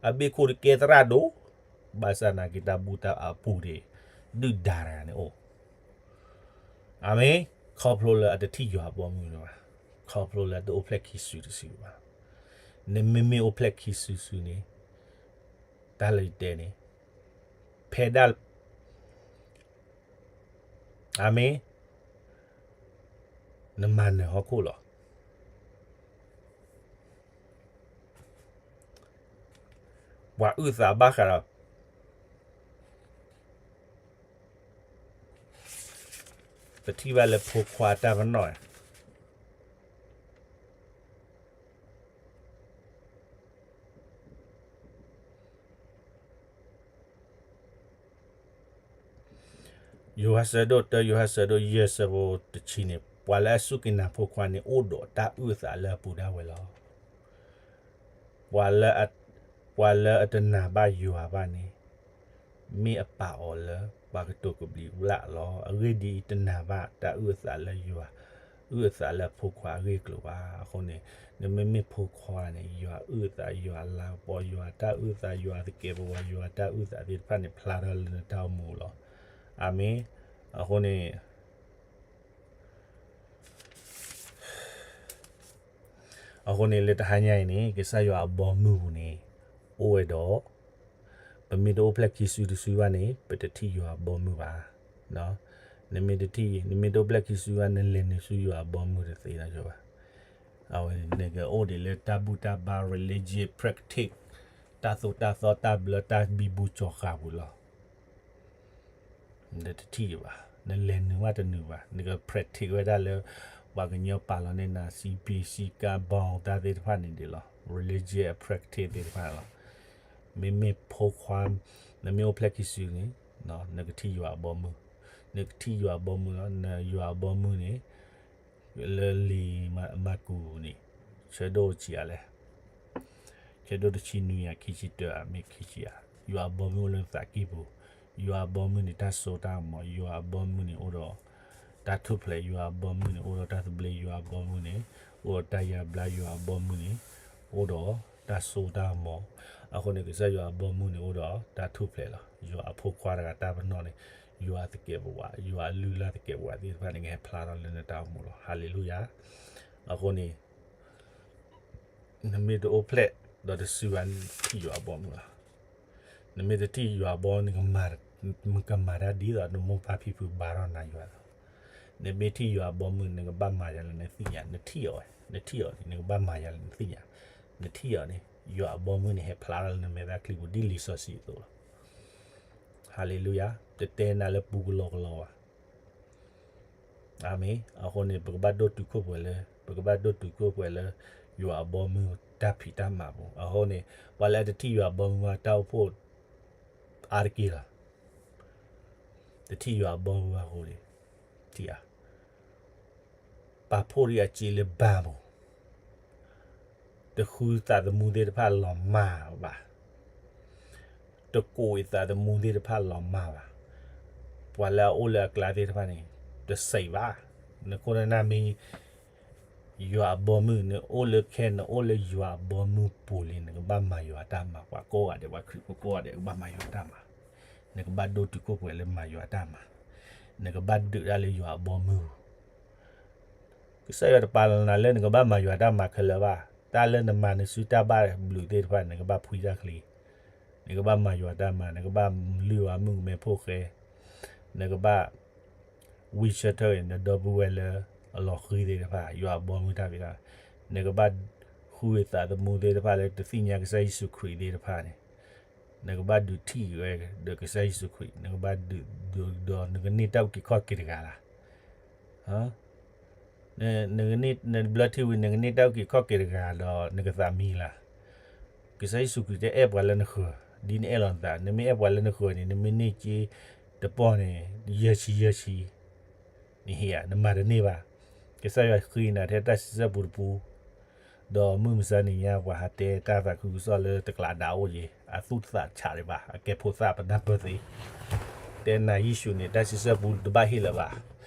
အဘ့ၣ်ခိၣ်ဒုးကဲသရၣ်ဒိၣ်, ဘၣ်ဆၣ်နာ်က့တၢ်ဘူၣ်တၢ်အပူၤန့ၣ် ဒုၣ်ဒါတဂၤန့ၣ်အိၣ်. အၤမ့ၣ်, ခီဖျိလၢအတထံၣ်ယွၤအဘီမုၢ်လၢၤဘၣ်, ခီဖျိလၢအတအိၣ်ဖျဲၣ်ခံစုတစုဘၣ်. နမ့မ့ၢ်အိၣ်ဖျဲၣ်ခံစုတစုန့ၣ်, တၢ်လၢယတဲန့ၣ်, ဖဲဒၣ် အၤမ့ၣ်, နမၤနၢၤဟီၣ်ခိၣ်လီၤ. ပှၤအုၣ်သးဘၣ်ဃးဒီး ပထံၣ်ဘၣ်လၢဖိခွါတၢ်ပနီၣ် ယိၤဟၣ်ဆၢဒိၣ်တၢ, ယိၤဟၣ်ဆၢဒိၣ်ယဲၢ်ဆၢဖိတဆံန့ၣ်, ပှၤလၢအစူၢ်က့ၤနာ်ဖိခွါန့ၣ် အိၣ်ဒီးတၢ်အုၣ်အသးလၢအပူၤဒၣ်ဝဲလီၤ. ပှၤလၢအ, ပှၤလၢအတနာ်ဘၣ်ယွၤဘၣ်န့ၣ်, မ့ၢ်အပာ်အီၤလၢပှၤကတိၤကဘျံးကဘျၣ်လီၤ. အဂ့ၢ်ဒ်အံၤ, တနာ်ဘၣ်တၢ်အုၣ်အသးလၢယွၤ, အုၣ်အသးလၢအဖိခွါအဂ့ၢ်အကျိၤဘၣ်. အဃိန့ၣ်, နမ့မ့ၢ်ဖိခွါန့ၣ်, ယွၤအုၣ်အသး, ယွၤအလၤကပီၤ, ယွၤတၢ်အုၣ်အသး, ယွၤသကဲးပဝး, ယွၤတၢ်အုၣ်အသးသ့ၣ်တဖၣ်န့ၣ် ဖျါထီၣ်လၢနတၢ်အိၣ်မူလီၤ. အၤမ့ၣ်. အဃိန့ၣ် အဃိန့ၣ် လၢတဟါညါအံၤန့ၣ် ကစၢ်ယွၤအဘီမုၢ်ပူၤန့ၣ် အိၣ်ဝဲဒီး ပမ့ၢ်တအိၣ်ဖျဲၣ်ခံစုတစုဘၣ်န့ၣ် ပတထံၣ်ယွၤအဘီမုၢ်ဘၣ်. နမ့ၢ်တထံၣ်, နမ့ၢ်တအိၣ်ဖျဲၣ်ခံစုဘၣ် နလဲၤနုာ်ဆူယွၤအဘီမုၢ်တသ့ဘၣ်. အဝဲန့ၣ် နကအိၣ်ဒံးလၢတၢ်ဘူၣ်တၢ်ဘါ religious practice တၢ်သိၣ်တၢ်သီတၢ်ဘျၢတၢ်ဘံဘူကၠီၤဃာ်ပူၤလီၤ. နတထံၣ်ဘၣ်, နလဲၤနုာ်မးတနုာ်ဘၣ်, နက practice ဝဲဒၣ်လၢ ပှၤကညီပာ်လီၤန့ၢ်နၤ စံးပံးစံးကါ ဘီတၢ်သ့ၣ်တဖၣ်န့ၣ်ဒ်လီၤ. religious practice သ့ၣ်တဖၣ်လီၤ. မ့မ့ၢ်ဖိခွါ, နမ့ၢ်အိၣ်ဖျဲၣ်ခံစုန့ၣ် နကထံၣ်ယွၤအဘီမုၢ်, နကထံၣ်ယွၤအဘီမုၢ်လီၤ. ယွၤအဘီမုၢ်န့ၣ် လၢလံာ်မၢကူးန့ၣ် ဆၢဒိၣ်ဆံးအါလဲၣ်, ဆၢဒိၣ်တဆံနွံအခံဆံတၢအမ့ၢ်ခံဆံအါ, ယွၤအဘီမုၢ်အိၣ်လၢနသးကံၢ်ပူၤ, ယွၤအဘီမုၢ်န့ၣ် တၢ်စိတၢ်ကမီၤ, ယွၤအဘီမုၢ်န့ၣ် အိၣ်ဒီးတၢ်ထူၣ်ဖျဲး, ယွၤအဘီမုၢ်န့ၣ် အိၣ်ဒီးတၢ်သဘျ့, ယွၤအဘီမုၢ်န့ၣ် အိၣ်ဒီးတၢ်ယါဘျါ, ယွၤအဘီမုၢ်န့ၣ် အိၣ်ဒီးတၢ်စိတၢ်ကမီၤ. အဃိန့ၣ် ကစၢ်ယွၤအဘီမုၢ်န့ၣ် အိၣ်ဒီးတၢ်ထူၣ်ဖျဲးလီၤ. ယွၤအဖိခွါတဂၤတၢ်ပနီၣ်န့ၣ် ယွၤသကဲးပဝး, ယွၤအလုၢ်အလၢ်သကဲးပဝးသ့ၣ်တဖၣ်န့ၣ် ကဟဲဖျါထီၣ်လၢနတၢ်အိၣ်မူလီၤ. ဟါလ့လူယၤ. အဃိန့ၣ် နမ့ၢ်တအိၣ်ဖျဲၣ်ဒီးတစုဘၣ် နထံၣ်ယွၤအဘီမုၢ်လီၤ. နမ့ၢ်တထံၣ်ယွၤအဘီမုၢ် နကမၤတၢ်ဒ်သိးနမိၢ်ပၢ်ဖံဖုဘါထီၣ်နၤယွၤလီၤ. နမ့ၢ်ထံၣ်ယွၤအဘီမုၢ် နကဘၣ်မၤယၤလၢနသ့ၣ်ညါ, နထံၣ်အီၤ, နထံၣ်အီၤန့ၣ် နကဘၣ်မၤယၤလၢနသ့ၣ်ညါ, နထံၣ်အီၤန့ၣ် ယွၤအဘီမုၢ်န့ၣ် ဟဲဖျါထီၣ်လၢနမဲာ်ချံပူၤ ဒ်လံာ်စီဆှံအသိးလီၤ. ဟါလ့လူယၤ. တတဲနၤလၢပူကလီကလီဘၣ်. အၤမ့ၣ်. အဃိန့ၣ် ပကဘၣ်ဒိၣ်တုာ်ခိၣ်ပှဲၤလၢ, ပကဘၣ်ဒိၣ်တုာ်ခိၣ်ပှဲၤလၢ ယွၤအဘီမုၢ်တၢ်ဖံးတၢ်မၤပူၤ. အဃိန့ၣ် ပှၤလၢအတထံၣ်ယွၤအဘီမုၢ်ဘၣ် တၢ်အိၣ်ဖှိၣ်အါတက့ၢ်လီၤ. တထံၣ်ယွၤအဘီမုၢ်ဘၣ်အဃိန့ၣ် ထံၣ်ဧါ, ပာ်ဖှိၣ်ဒံးအစ့လၢဘါပူၤ, တဃုသးသမူသ့ၣ်တဖၣ်လီၤမၢ်ဘၣ်, တကိးအသးသမူသ့ၣ်တဖၣ်လီၤမၢ်ဘၣ်. ပှၤလၢအအိၣ်လၢအကျါသ့ၣ်တဖၣ်န့ၣ် တစံးဘၣ်. နခိၣ်နနၢ်မ့ၢ် ယွၤအဘီမုၢ်, နအိၣ်လၢခဲ နအိၣ်လၢယွၤအဘီမုၢ်ပူၤလံ နကဘၣ်မၤယွၤအတၢ်မၤ. ပှၤကိးဂၤဒဲး ပှၤခရံာ်ဖိကိးဂၤဒဲး ကဘၣ်မၤယွၤအတၢ်မၤ. နကဘၣ်ဒိၣ်တုာ်ခိၣ်ပှဲၤလၢမၤယွၤအတၢ်မၤ, နကဘၣ်ဒုးတၢ်လၢယွၤအဘီမုၢ်. ကစၢ်ယွၤတပာ်လီၤနၤလၢနကဘၣ်မၤယွၤအတၢ်မၤခဲလၢာ်ဘၣ်. တၢ်လၢနမၤနစုတၢ်ဘၣ်ဘျုးသ့ၣ်တဖၣ် နကဘၣ်ဖှံတၢ်ချံ, နကဘၣ်မၤယွၤအတၢ်မၤ, နကဘၣ်လုၢ်အီၣ်မုၣ်ကမဲဖိဃဲ, နကဘၣ် ဝံဆၢထၢၣ်အံၤ နဒီပုၢ်ဝဲၢ်လၢအလီၤဃံၤသ့ၣ်တဖၣ် ယွၤအဘီမုၢ်တၢ်ဖံးတၢ်, နကဘၣ်ဃုအသးသမူသ့ၣ်တဖၣ်လၢတသ့ၣ်ညါကစၢ်ယ့ၣ်ၡူးခရံာ်သ့ၣ်တဖၣ်န့ၣ်, နကဘၣ်ဒုးထံၣ်ဝဲဒီးကစၢ်ယ့ၣ်ၡူးခရံာ်, နကဘၣ်ဒုးဒုးဒီးနကန့ၢ်တၢ်အုၣ်က့ၤခီၣ်က့ၤတဂၤလၢ်. နကန့ၢ် နဘျၢထံဝံၤ နကန့ၢ်တၢ်အုၣ်က့ၤခီၣ်က့ၤတဂၤဒီးနကသးမံလၢ်. ကစၢ်ယ့ၣ်ၡူးခရံာ်တအဲၣ်ပှၤလၢနဃၢၤ, ဒ်နအဲၣ်လီၤနသး, နမ့ၢ်အဲၣ်ပှၤလၢနဃၢၤန့ၣ် နမ့ၢ်န့ၢ်က့တပီၢ်န့ၣ် ယဲၢ်ဆံယဲၢ်ဆံ နဟ့ၣ်ဧါ, နမၤတန့ၢ်ဘၣ်. ကစၢ်ယွၤဃ့နၤထဲတၢ်စံးဆၢပူတပူ, ဒီးမုၢ်မဆါနံၤညါ ပှၤဟးတဲတၢ်သးခုကစီၣ်လၢတကျးဒၣ်အိၣ်က့ၤ အသူၣ်သးဆးဒံးဘၣ်, အကဲဖိသၣ်ပနၢ်ပၢၢ်သ့, တဲနၤယ့ၣ်ၡူးန့ၣ် တၢ်စံးဆၢပူတဘၣ်ဟ့ၣ်လၢၤဘၣ်,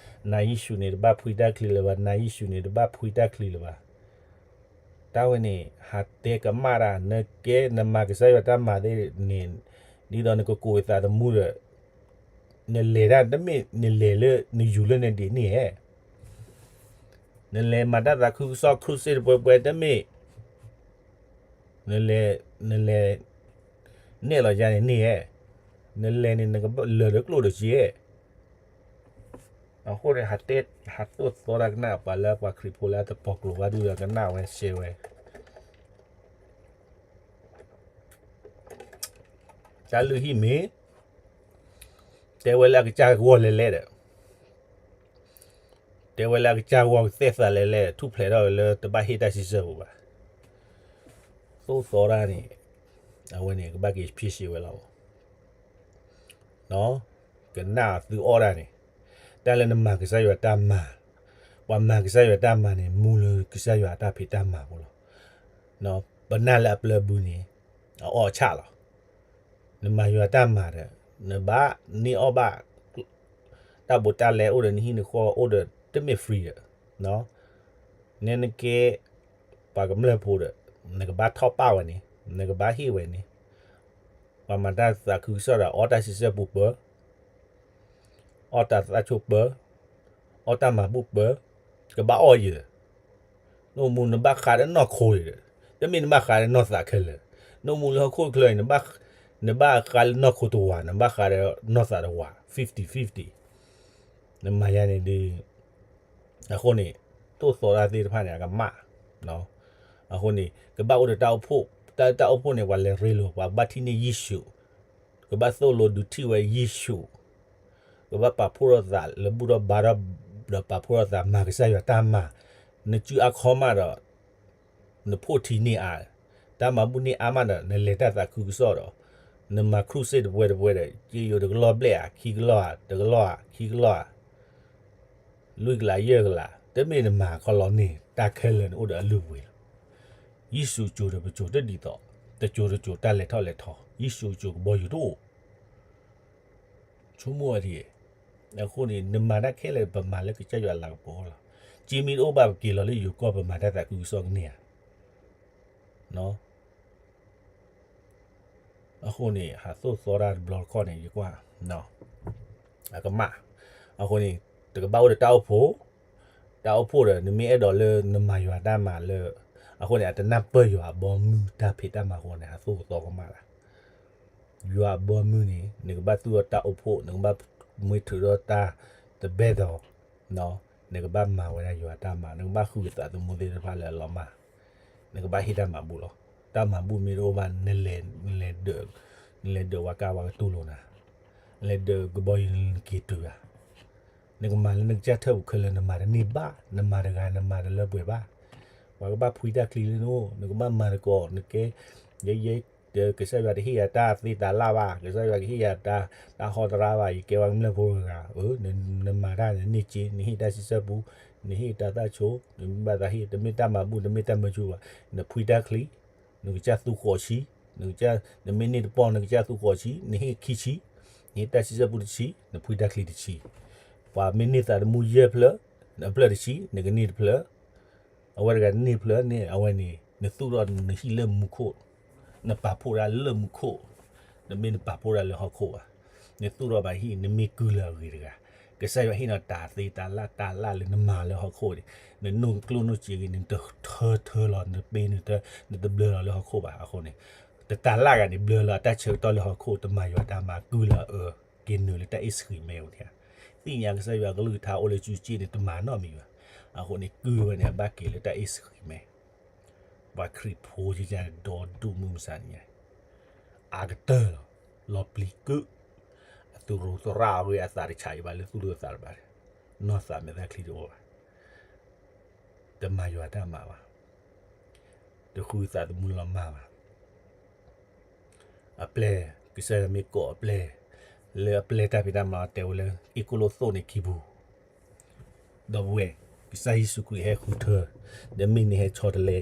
နၤယ့ၣ်ၡူးန့ၣ် တဘၣ်ဖှံတၢ်ချံလၢၤဘၣ်, နၤယ့ၣ်ၡူးန့ၣ် တဘၣ်ဖှံတၢ်ချံလၢၤဘၣ်. တၢ်ဝဲန့ၣ် ဟးတဲကမၣ်တၢ်, နကဲနမၤကစၢ်ယွၤတၢ်မၤသ့ၣ်န့ၣ်, ဒ်သိးနကကိးဝဲသးသမူဒီး နလဲၤတၢ် တမ့ၢ်နလဲၤလၢနယူၤလၢနဒံးန့ၣ်ဧါ. နလဲၤမၤတၢ်သးခုကစီၣ် crusade တပှဲၤပှဲၤ တမ့ၢ် နလဲၤ နလဲၤ နဲၣ်လီၤယါန့ၣ်န့ၣ်ဧါ. နလဲၤန့ၣ် နကလၢာ်ဒီးကျိၣ်ဒီးစ့ဧါ. အဃိန့ၣ် ဟးတဲ ဟးသိၣ်သီတၢ်ကနၣ် ပှၤလၢပှၤခရံာ်ဖိလၢအတပီၤကျိၤဘၣ်ဒုဒီးကနၣ်ဝဲရှဲဝဲ တၢ်လုၢ်ဟံၣ်မ့ၢ် တဲဝဲလၢအကစၢ်ဂီၢ်လဲၤလဲၣ်ဒီး တဲဝဲလၢအကစၢ်ဂီၢ်ကသဲၣ်သးလဲၤလဲၣ် ထူၣ်ဖျဲးထီၣ်ဝဲလၢတဘၣ်ဟ့ၣ်တၢ်စံးဆၢပူၤဘၣ်. သိၣ်သီတၢ်န့ၣ် အဝဲန့ၣ် ကဘၣ်က့ၤဖံးစ့ဝဲလီၤ. ကနၣ်သုအီၣ်တၢ်န့ၣ် တၢ်လၢနမၤကစၢ်ယွၤတၢ်မၤ, ပှၤမၤကစၢ်ယွၤတၢ်မၤန့ၣ် မူလၢကစၢ်ယွၤအတၢ်ဖံးတၢ်မၤဖိလီၤ. ပနၢ်လၢအပျၢၤဘုန့ၣ် အအီၣ်အဆၣ်လီၤ. နမၤယွၤတၢ်မၤဒီး နဘၣ်န့ၢ်အီၣ်ဘၣ် တၢ်ဘူးတၢ်လဲအိၣ်ဒီးနဟံၣ်နဃီအိၣ်ဒီး တမ့ၢ် free ဒီး နဲနကဲ ပှၤကမျၢၢ်ဖိဒီး နကဘၣ်ထီၣ်ပာ်ဝဲန့ၣ် နကဘၣ်ဟ့ၣ်ဝဲန့ၣ် ပှၤမၤတၢ်သးခုကစီၣ်ဒီး အီၣ်တၢ်စံးဆၢပူၤပၢ အီၣ်တၢ်သးဆိပၢ အီၣ်တၢ်မၤဘူၣ်ပၢ ကဘၣ်အီၣ်ယဲ နအိၣ်မူနဘၣ်ဃးဒီးနီၢ်ခိဒီး တမ့ၢ်နဘၣ်ဃးဒီးနီၢ်သးခဲလၢာ်, နအိၣ်မူလၢဟီၣ်ခိၣ်ချၢအံၤ နဘၣ်ဃးလၢနီၢ်ခိတဝး နဘၣ်ဃးဒီးနီၢ်သးတဝး fifty fifty နမၤယါန့ၣ်ဒီး အဃိန့ၣ် သိၣ်သီတၢ်သ့ၣ်တဖၣ်န့ၣ် အကမၣ် အဃိန့ၣ် ကဘၣ်အိၣ်ဒီးတၢ်အိၣ်ဖှိၣ်, တၢ် တၢ်အိၣ်ဖှိၣ်န့ၣ် ပှၤလဲၤရ့လိာ် ပှၤဘၣ်ထံၣ်န့ၢ်ယ့ၣ်ၡူး, ကဘၣ်သိၣ်လိဒုးထံၣ်ဝဲယ့ၣ်ၡူး, ကဘၣ်ပာ်ဖှိၣ်ထီၣ်သးလၢဘူၣ်ထီၣ်ဘါထီၣ် ဒီးပာ်ဖှိၣ်ထီၣ်သးမၤကစၢ်ယွၤတၢ်မၤ, နစုအခီမးဒီး နဖိၣ်ထံန့ၢ်အါ, တၢ်မၤဘူၣ်န့ၢ်အါမးဒီး နလဲၤတၢ်သးခုကစီၣ်ဒီး နမၤ crusade တပှဲၤတပှဲၤဒီး က့ယိၤတကလီၢ်ဘျဲၣ်ဧါ ခံကလီၢ်ဧါ တကလီၢ်ဧါ ခံကလီၢ်ဧါ လွံၢ်ကလးယဲၢ်ကလး တမ့ၢ်နမၤခီလီၤန့ၣ် တၢ်ခဲလၢာ်န့ၣ်အိၣ်ဒီးအလုၢ်အပှ့ၤလီၤ. ယ့ၣ်ၡူးကၠိၤဒီးပကၠိၤတဒ်သိး, တကၠိၤတကၠိၤတၢ်လဲၤထီၣ်လဲၤထီ, ယ့ၣ်ၡူးကၠိၤကဘီယူၤတအိၣ် ဆိကမိၣ်ဝဲဒ်အံၤ, အဃိန့ၣ် နမၤတၢ်ခဲလၢာ် ပမၤလၢကစၢ်ယွၤလၤကပီၤလီၤ. စ့မ့ၢ်တအိၣ်ဘၣ် ပက့ၤလီၤလၢယိၤကီၢ် ပမၤတၢ်သးခုကစီၣ်ကန့ၢ်ဧါ. အဃိန့ၣ် ဟးသိၣ်သီတၢ်တဘျီတခီၣ်န့ၣ် ယကွၢ် အကမၣ်. အဃိန့ၣ် တကဘၣ်အိၣ်ဒီးတၢ်အိၣ်ဖှိၣ်, တၢ်အိၣ်ဖှိၣ်ဒီး နမ့ၢ်အဲၣ်ဒိးလၢနမၤယွၤတၢ်မၤလၢ, အဃိန့ၣ် အတနၢ်ပၢၢ်ယွၤအဘီမုၢ်တၢ်ဖံးတၢ်မၤအဃိန့ၣ် ဟးသိၣ်ကသီကမၣ်လၢ ယွၤအဘီမုၢ်န့ၣ် နကဘၣ်သူၣ်ထီၣ်တၢ်အိၣ်ဖှိၣ်, နကဘၣ်မ့ၢ်ထုးထီၣ်တၢ်တဘဲၣ်ဒီး, နကဘၣ်မၤဝဲဒၣ်ယွၤတၢ်မၤ, နကဘၣ်ဃုသးသမူသ့ၣ်တဖၣ်လၢအလီၤမၢ်, နကဘၣ်ဟ့ၣ်တၢ်မၤဘူၣ်လီၤ. တၢ်မၤဘူၣ်မ့ၢ်တအိၣ်ဘၣ် နလဲၤ, နလဲၤဒၢးဝဲကါဝဲကတူၢ်လိာ်နၤ, နလဲၤဒၢးကဘီယူၤနက့ၤတုၤဧါ, နကမၤလၢနကစၢ်ထၢၣ်ပူၤခဲလၢာ် နမၤတန့ၢ်ဘၣ်, နမၤတဂၤ နမၤတလၢပှဲၤဘၣ်. ပှၤကဘၣ်ဖှံတၢ်ချံလၢနအိၣ်, နကဘၣ်မၤသကိး, နကဲ, ယဲယဲ, ကစၢ်ယွၤတဟ့ၣ်ယၤတၢ်သ့တၢ်လၢ်ဘၣ်, ကစၢ်ယွၤကဟ့ၣ်ယၤတၢ်, တၢ်ဟီတရါဘၣ်, ယကဲဝဲကမျၢၢ်ဖိတဂၤ, နမၤတၢ်န့ၣ် န့ၢ်က့, နဟ့ၣ်တၢ်စံးဆၢပူၤ, နဟ့ၣ်တၢ်သးဆိ, နမ့ၢ်ဘၣ်သးဟ့ၣ်, တမ့ၢ်တၢ်မၤဘူၣ်, တမ့ၢ်တၢ်မၤဘူၣ်ဘၣ်, နဖှံတၢ်ချံ, နကစၢ်သူဃိးဆံ, နကစၢ်, နမ့ၢ်န့ၢ်တပီၢ် နကစၢ်သူဃိးဆံ, နဟ့ၣ်ခံဆံ, နဟ့ၣ်တၢ်စံးဆၢပူၤတဆံ, နဖှံတၢ်ချံတဆံ. ပှၤမ့ၢ်န့ၢ်သးသမူယဲၢ်ဖျၢၣ်, အဖျၢၣ်တဆံ, နကန့ၢ်တဖျၢၣ် အဝဲတဂၤန့ၢ်ဖျၢၣ်န့ၣ် အဝဲန့ၣ် နသူၣ်ထီၣ်နဟံၣ်လၢမူခိၣ်, နပာ်ဖှိၣ်တၢ်လၢမူခိၣ်, နမ့ၢ်နပာ်ဖှိၣ်တၢ်လၢဟီၣ်ခိၣ်ဘၣ်, နသူၣ်ထီၣ်ဘၣ်ဟံၣ် နမ့ၢ်ကုၢ်လၢအဂ့ၤတဂၤ, ကစၢ်ယွၤဟ့ၣ်နၤတၢ်သ့တၢ်လၢ်တၢ်လၢ်လၢနမၤလၢဟီၣ်ခိၣ်န့ၣ်, နနီၢ်ကျိၣ်နီၢ်စ့ဂ့ၤ နတထၢထၢလီၤ နတပ့နတ, နတဘျၢလီၤလၢဟီၣ်ခိၣ်ဘၣ်. အဃိန့ၣ် တတၢ်လၢ်ဂၤန့ၣ် ဘျၢလီၤအတၢ်ဆၢကတီၢ်လၢဟီၣ်ခိၣ် တမၤယွၤတၢ်မၤ ကုၢ်လၢအအၢ, က့ၤနုာ်လၢတၢ်အ့ၣ်စဃံးမဲအိၣ်ထံ, သ့ၣ်ညါကစၢ်ယွၤကလုၢ်ကထါအိၣ်လၢစုစ့န့ၣ် တမၤနီတမံၤဘၣ်. အဃိန့ၣ် ကုၢ်ဝဲန့ၣ် အဘၣ်က့ၤလၢတၢ်အ့ၣ်စဃံးမဲ, ပှၤခရံာ်ဖိကဒီဒူၣ်မုၢ်မဆါန့ၣ်ညါ, အကတၢၢ်လီၤ. လီၤပျံၤကုၣ်, အသူၣ်ရိၣ်သရၣ်အဂ့ၢ် အသးတဆးအံၤဘၣ်လၢသူၣ်ဒိၣ်သးတဘၣ်, နီၢ်သးမဲာ်သၣ်ချံတအိၣ်ဘၣ်, တမၤယွၤတၢ်မၤဘၣ်, တဃုသးသမူလီၤမၢ်ဘၣ်. အပျဲၢ်, ကစၢ်ယွၤမ့ၢ်ကိးအပျဲၢ်, လၢအပျဲၢ်တၢ်ဖံးတၢ်မၤအီၤတဲဝဲလၢ အ့ၣ်ကိၣ်လိၣ်သိၣ်န့ၣ်ခံပူၤ, ဒီပုၢ်ဝဲၢ်, ကစၢ်ယ့ၣ်ၡူးခရံာ်ဟဲဃုထၢ, ဒီးမ့ၢ်နဟဲဆီတလဲ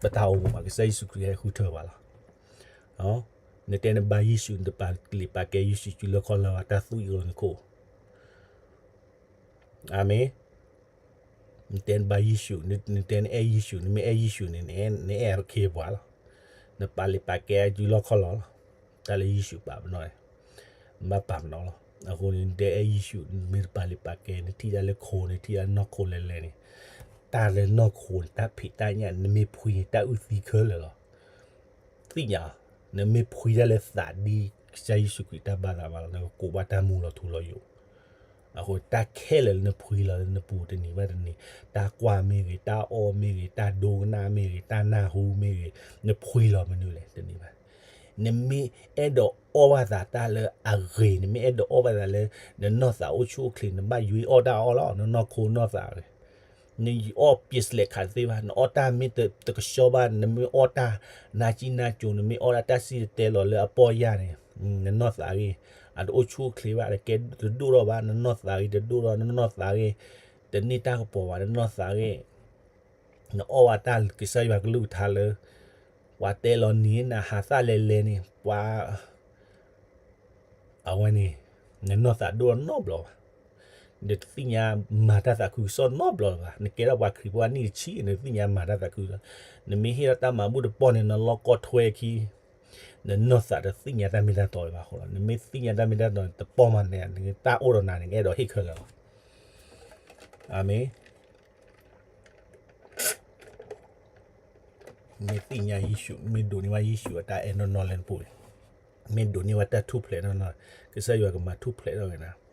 ပတၢ်အိၣ်မူဘၣ်, ကစၢ်ယ့ၣ်ၡူးခရံာ်ဟဲဃုထၢပှၤလီၤ. နတဲနဘါယ့ၣ်ၡူး နတပာ်လုၢ်ပာ်ကဲယ့ၣ်ၡူး စုလၢခီၣ်လၢၤဘၣ် တၢ်သူၣ်အံၤအိၣ်လၢနခိၣ်, အၤမ့ၣ်. နတဲနဘါယ့ၣ်ၡူး, နတဲနအဲၣ်ယ့ၣ်ၡူး, နမ့ၢ်အဲၣ်ယ့ၣ်ၡူးန့ၣ် နအဲၣ်အခ့အပှၤလီၤ. နပာ်လုၢ်ပာ်ကဲစုလၢခီၣ်လၢၤလီၤ. တၢ်လၢယ့ၣ်ၡူးပာ်ပနီၣ်န့ၣ်, နဘၣ်ပာ်ပနီၣ်လီၤ. အဃိန့ၣ် နတဲအဲၣ်ယ့ၣ်ၡူး နမ့ၢ်တပာ်လုၢ်ပာ်ကဲ နထံၣ်တၢ်လၢခိန့ၣ် ထံၣ်တၢ်လၢနီၢ်ခိလဲၤလဲၤန့ၣ်, တၢ်လၢနီၢ်ခိန့ၣ် တၢ်ဖံးတၢ်ညၣ် နမ့ၢ်ဖှံန့ၣ် တၢ်အုၣ်သံခဲလၢာ်လီၤ. သ့ၣ်ညါ, နမ့ၢ်ဖှံတၢ်လၢသးဒ်ကစၢ်ယ့ၣ်ၡူးခရံာ်တၢ်ဘၣ်သးဘၣ်လီၤ, နကကိးဘၣ်တၢ်မူလီၤထူလီၤယိာ်. အဃိတၢ်ခဲလၢာ်လၢနဖှံလီၤလၢနပူၤတနံၤဘၣ်တနံၤ, တၢ်ကွၢ်မ့ၢ်ဂ့ၤ, တၢ်အီၣ်မ့ၢ်ဂ့ၤ, တၢ်ဒိကနၣ်မ့ၢ်ဂ့ၤ, တၢ်နၢ်ဟူမ့ၢ်ဂ့ၤ, နဖှံလီၤမနုၤလဲၣ်တနံၤဘၣ်. နမ့ၢ်အဲၣ်ဒိးအီၣ်ဘၣ်သးတၢ်လၢအဂ့ၤ, နမ့ၢ်အဲၣ်ဒိးအီၣ်ဘၣ်သးလၢ နနီၢ်သးအိၣ်ဆူၣ်အိၣ်ချ့ နဘၣ်ယွၤအီၣ်တၢ်အီၣ်လီၤ, နနီၢ်ခိနီၢ်သးဂ့ၤ. နအီၣ်ပျ့စလဲးခးတသ့ဘၣ်, နအီၣ်တၢ်မ့ၢ်တကဆှီဘၣ်, နမ့ၢ်အီၣ်တၢ်နါကံနါကိၤ, နမ့ၢ်အီၣ်ဒၣ်တၢ်စံၣ်တဲၤတဲလီၤလၢအပီၢ်ယၢ်န့ၣ်, နနီၢ်သးဂ့ၤ, အတအိၣ်ဆူၣ်အိၣ်ချ့ဘၣ်, တကဲတဒိၣ်ထီၣ်ဘၣ်, နနီၢ်သးဂ့ၤတဒိၣ်ထီၣ်, နနီၢ်သးဂ့ၤ တန့ၢ်တၢ်ကပီၤဘၣ်, နနီၢ်သးဂ့ၤ နအီၣ်ဘၣ်တၢ်ကစၢ်ယွၤကလုၢ်ကထါလၢ ပှၤတဲလီၤနံၤနဟးသၣ်လဲၤလဲၤန့ၣ်, ပှၤ အဝဲန့ၣ် နနီၢ်သးဒိၣ်ထီၣ်နီတဘျီဘၣ်. နတသ့ၣ်ညါမၤတၢ်သးခုကစီၣ်နီတဘျီလၢၤဘၣ်. နကဲထီၣ်ပှၤခရံာ်ဖိအနံၣ်တဆံ, နတသ့ၣ်ညါမၤတၢ်သးခုကစီၣ်, နမ့ၢ်ဟ့ၣ်ထီၣ်တၢ်မၤဘူၣ်တပီၢ်န့ၣ် နလီၢ်ကီထွဲခံ, နနီၢ်သးတသ့ၣ်ညါတၢ်မ့ၢ်တၢ်တီလၢၤဘၣ်အဃိလီၤ. နမ့ၢ်သ့ၣ်ညါတၢ်မ့ၢ်တၢ်တီန့ၣ် တပီၢ်မၤနၢၤန့ၣ် နအဲၣ်ဒိးဟ့ၣ်ခဲလၢာ်လီၤ. အၤမ့ၣ်. မ့ၢ်သ့ၣ်ညါယ့ၣ်ၡူး, မ့ၢ်ဒိးန့ၢ်ဘၣ်ယ့ၣ်ၡူးအတၢ်အဲၣ်နီၢ်နီၢ်လၢနပူၤန့ၣ်, မ့ၢ်ဒိးန့ၢ်ဘၣ်တၢ်ထူၣ်ဖျဲးနီၢ်နီၢ်, ကစၢ်ယွၤကမၤထူၣ်ဖျဲးထီၣ်က့ၤနၤ.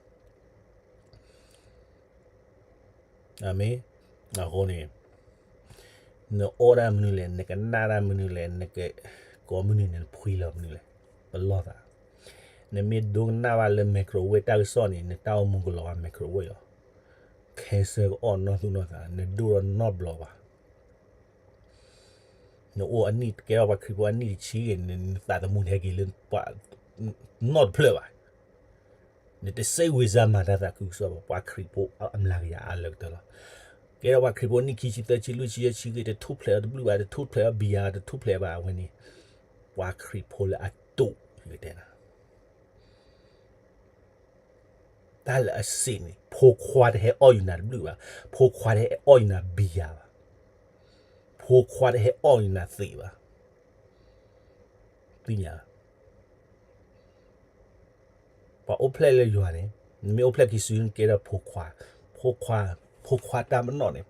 အၤမ့ၣ်. အဃိန့ၣ် နအီၣ်တၢ်မနုၤလဲၣ်, နကနၣ်တၢ်မနုၤလဲၣ်, နကကိးမနုၤန့ၣ် နဖှံလီၤမနုၤလဲၣ်, ပလီၢ်သး. နမ့ၢ်ဒိကနၣ်ဘၣ်လၢ microwave တၢ်ကစီၣ်န့ၣ် နတၢ်အိၣ်မူကလီၤဘၣ် microwave လီၤ. cancer ကအီၣ်နီၢ်သူၣ်နီၢ်သး, နဒိၣ်ထီၣ်နီတဘျီဘၣ်. နအိၣ်အနံၣ်, ကဲထီၣ်ပှၤခရံာ်ဖိအနံၣ်တဆံဂ့ၤ, နသးသမူတဟဲက့ၤလၢပှၤနီတဖျၢၣ်ဘၣ်. နတစဲးဝံၤစါမၤတၢ်သးခုကစီၣ်ဘၣ်, ပှၤခရံာ်ဖိအမျးကယၤအါလၢကတၢၢ်လီၤ. ကဲထီၣ်ပှၤခရံာ်ဖိနံၣ်ခံဆံသၢဆံလွံၢ်ဆံယဲၢ်ဆံဂ့ၤ, တထူၣ်ဖျဲးအီၤတဘျုးဘၣ်, တထူၣ်ဖျဲးအီၤဘံယၤ, တထူၣ်ဖျဲးဘၣ်အဝဲန့ၣ်, ပှၤခရံာ်ဖိလၢအတိာ်, ယကတဲနၤ တၢ်လၢအစံးန့ၣ်, ဖိခွါတဟဲအီၣ်ယနၤတဘျုးဘၣ်, ဖိခွါတဟဲအီၣ်ယနၤဘံယၤဘၣ်, ဖိခွါတဟဲအီၣ်ယနၤသံးဘၣ်. သ့ၣ်ညါ, ပှၤအိၣ်ဖျဲၣ်လၢယွၤန့ၣ်, နမ့ၢ်အိၣ်ဖျဲၣ်ခံစုန့ၣ် နကဲထီၣ်ဖိခွါ, ဖိခွါ, ဖိခွါတၢ်ပနီၣ်န့ၣ်,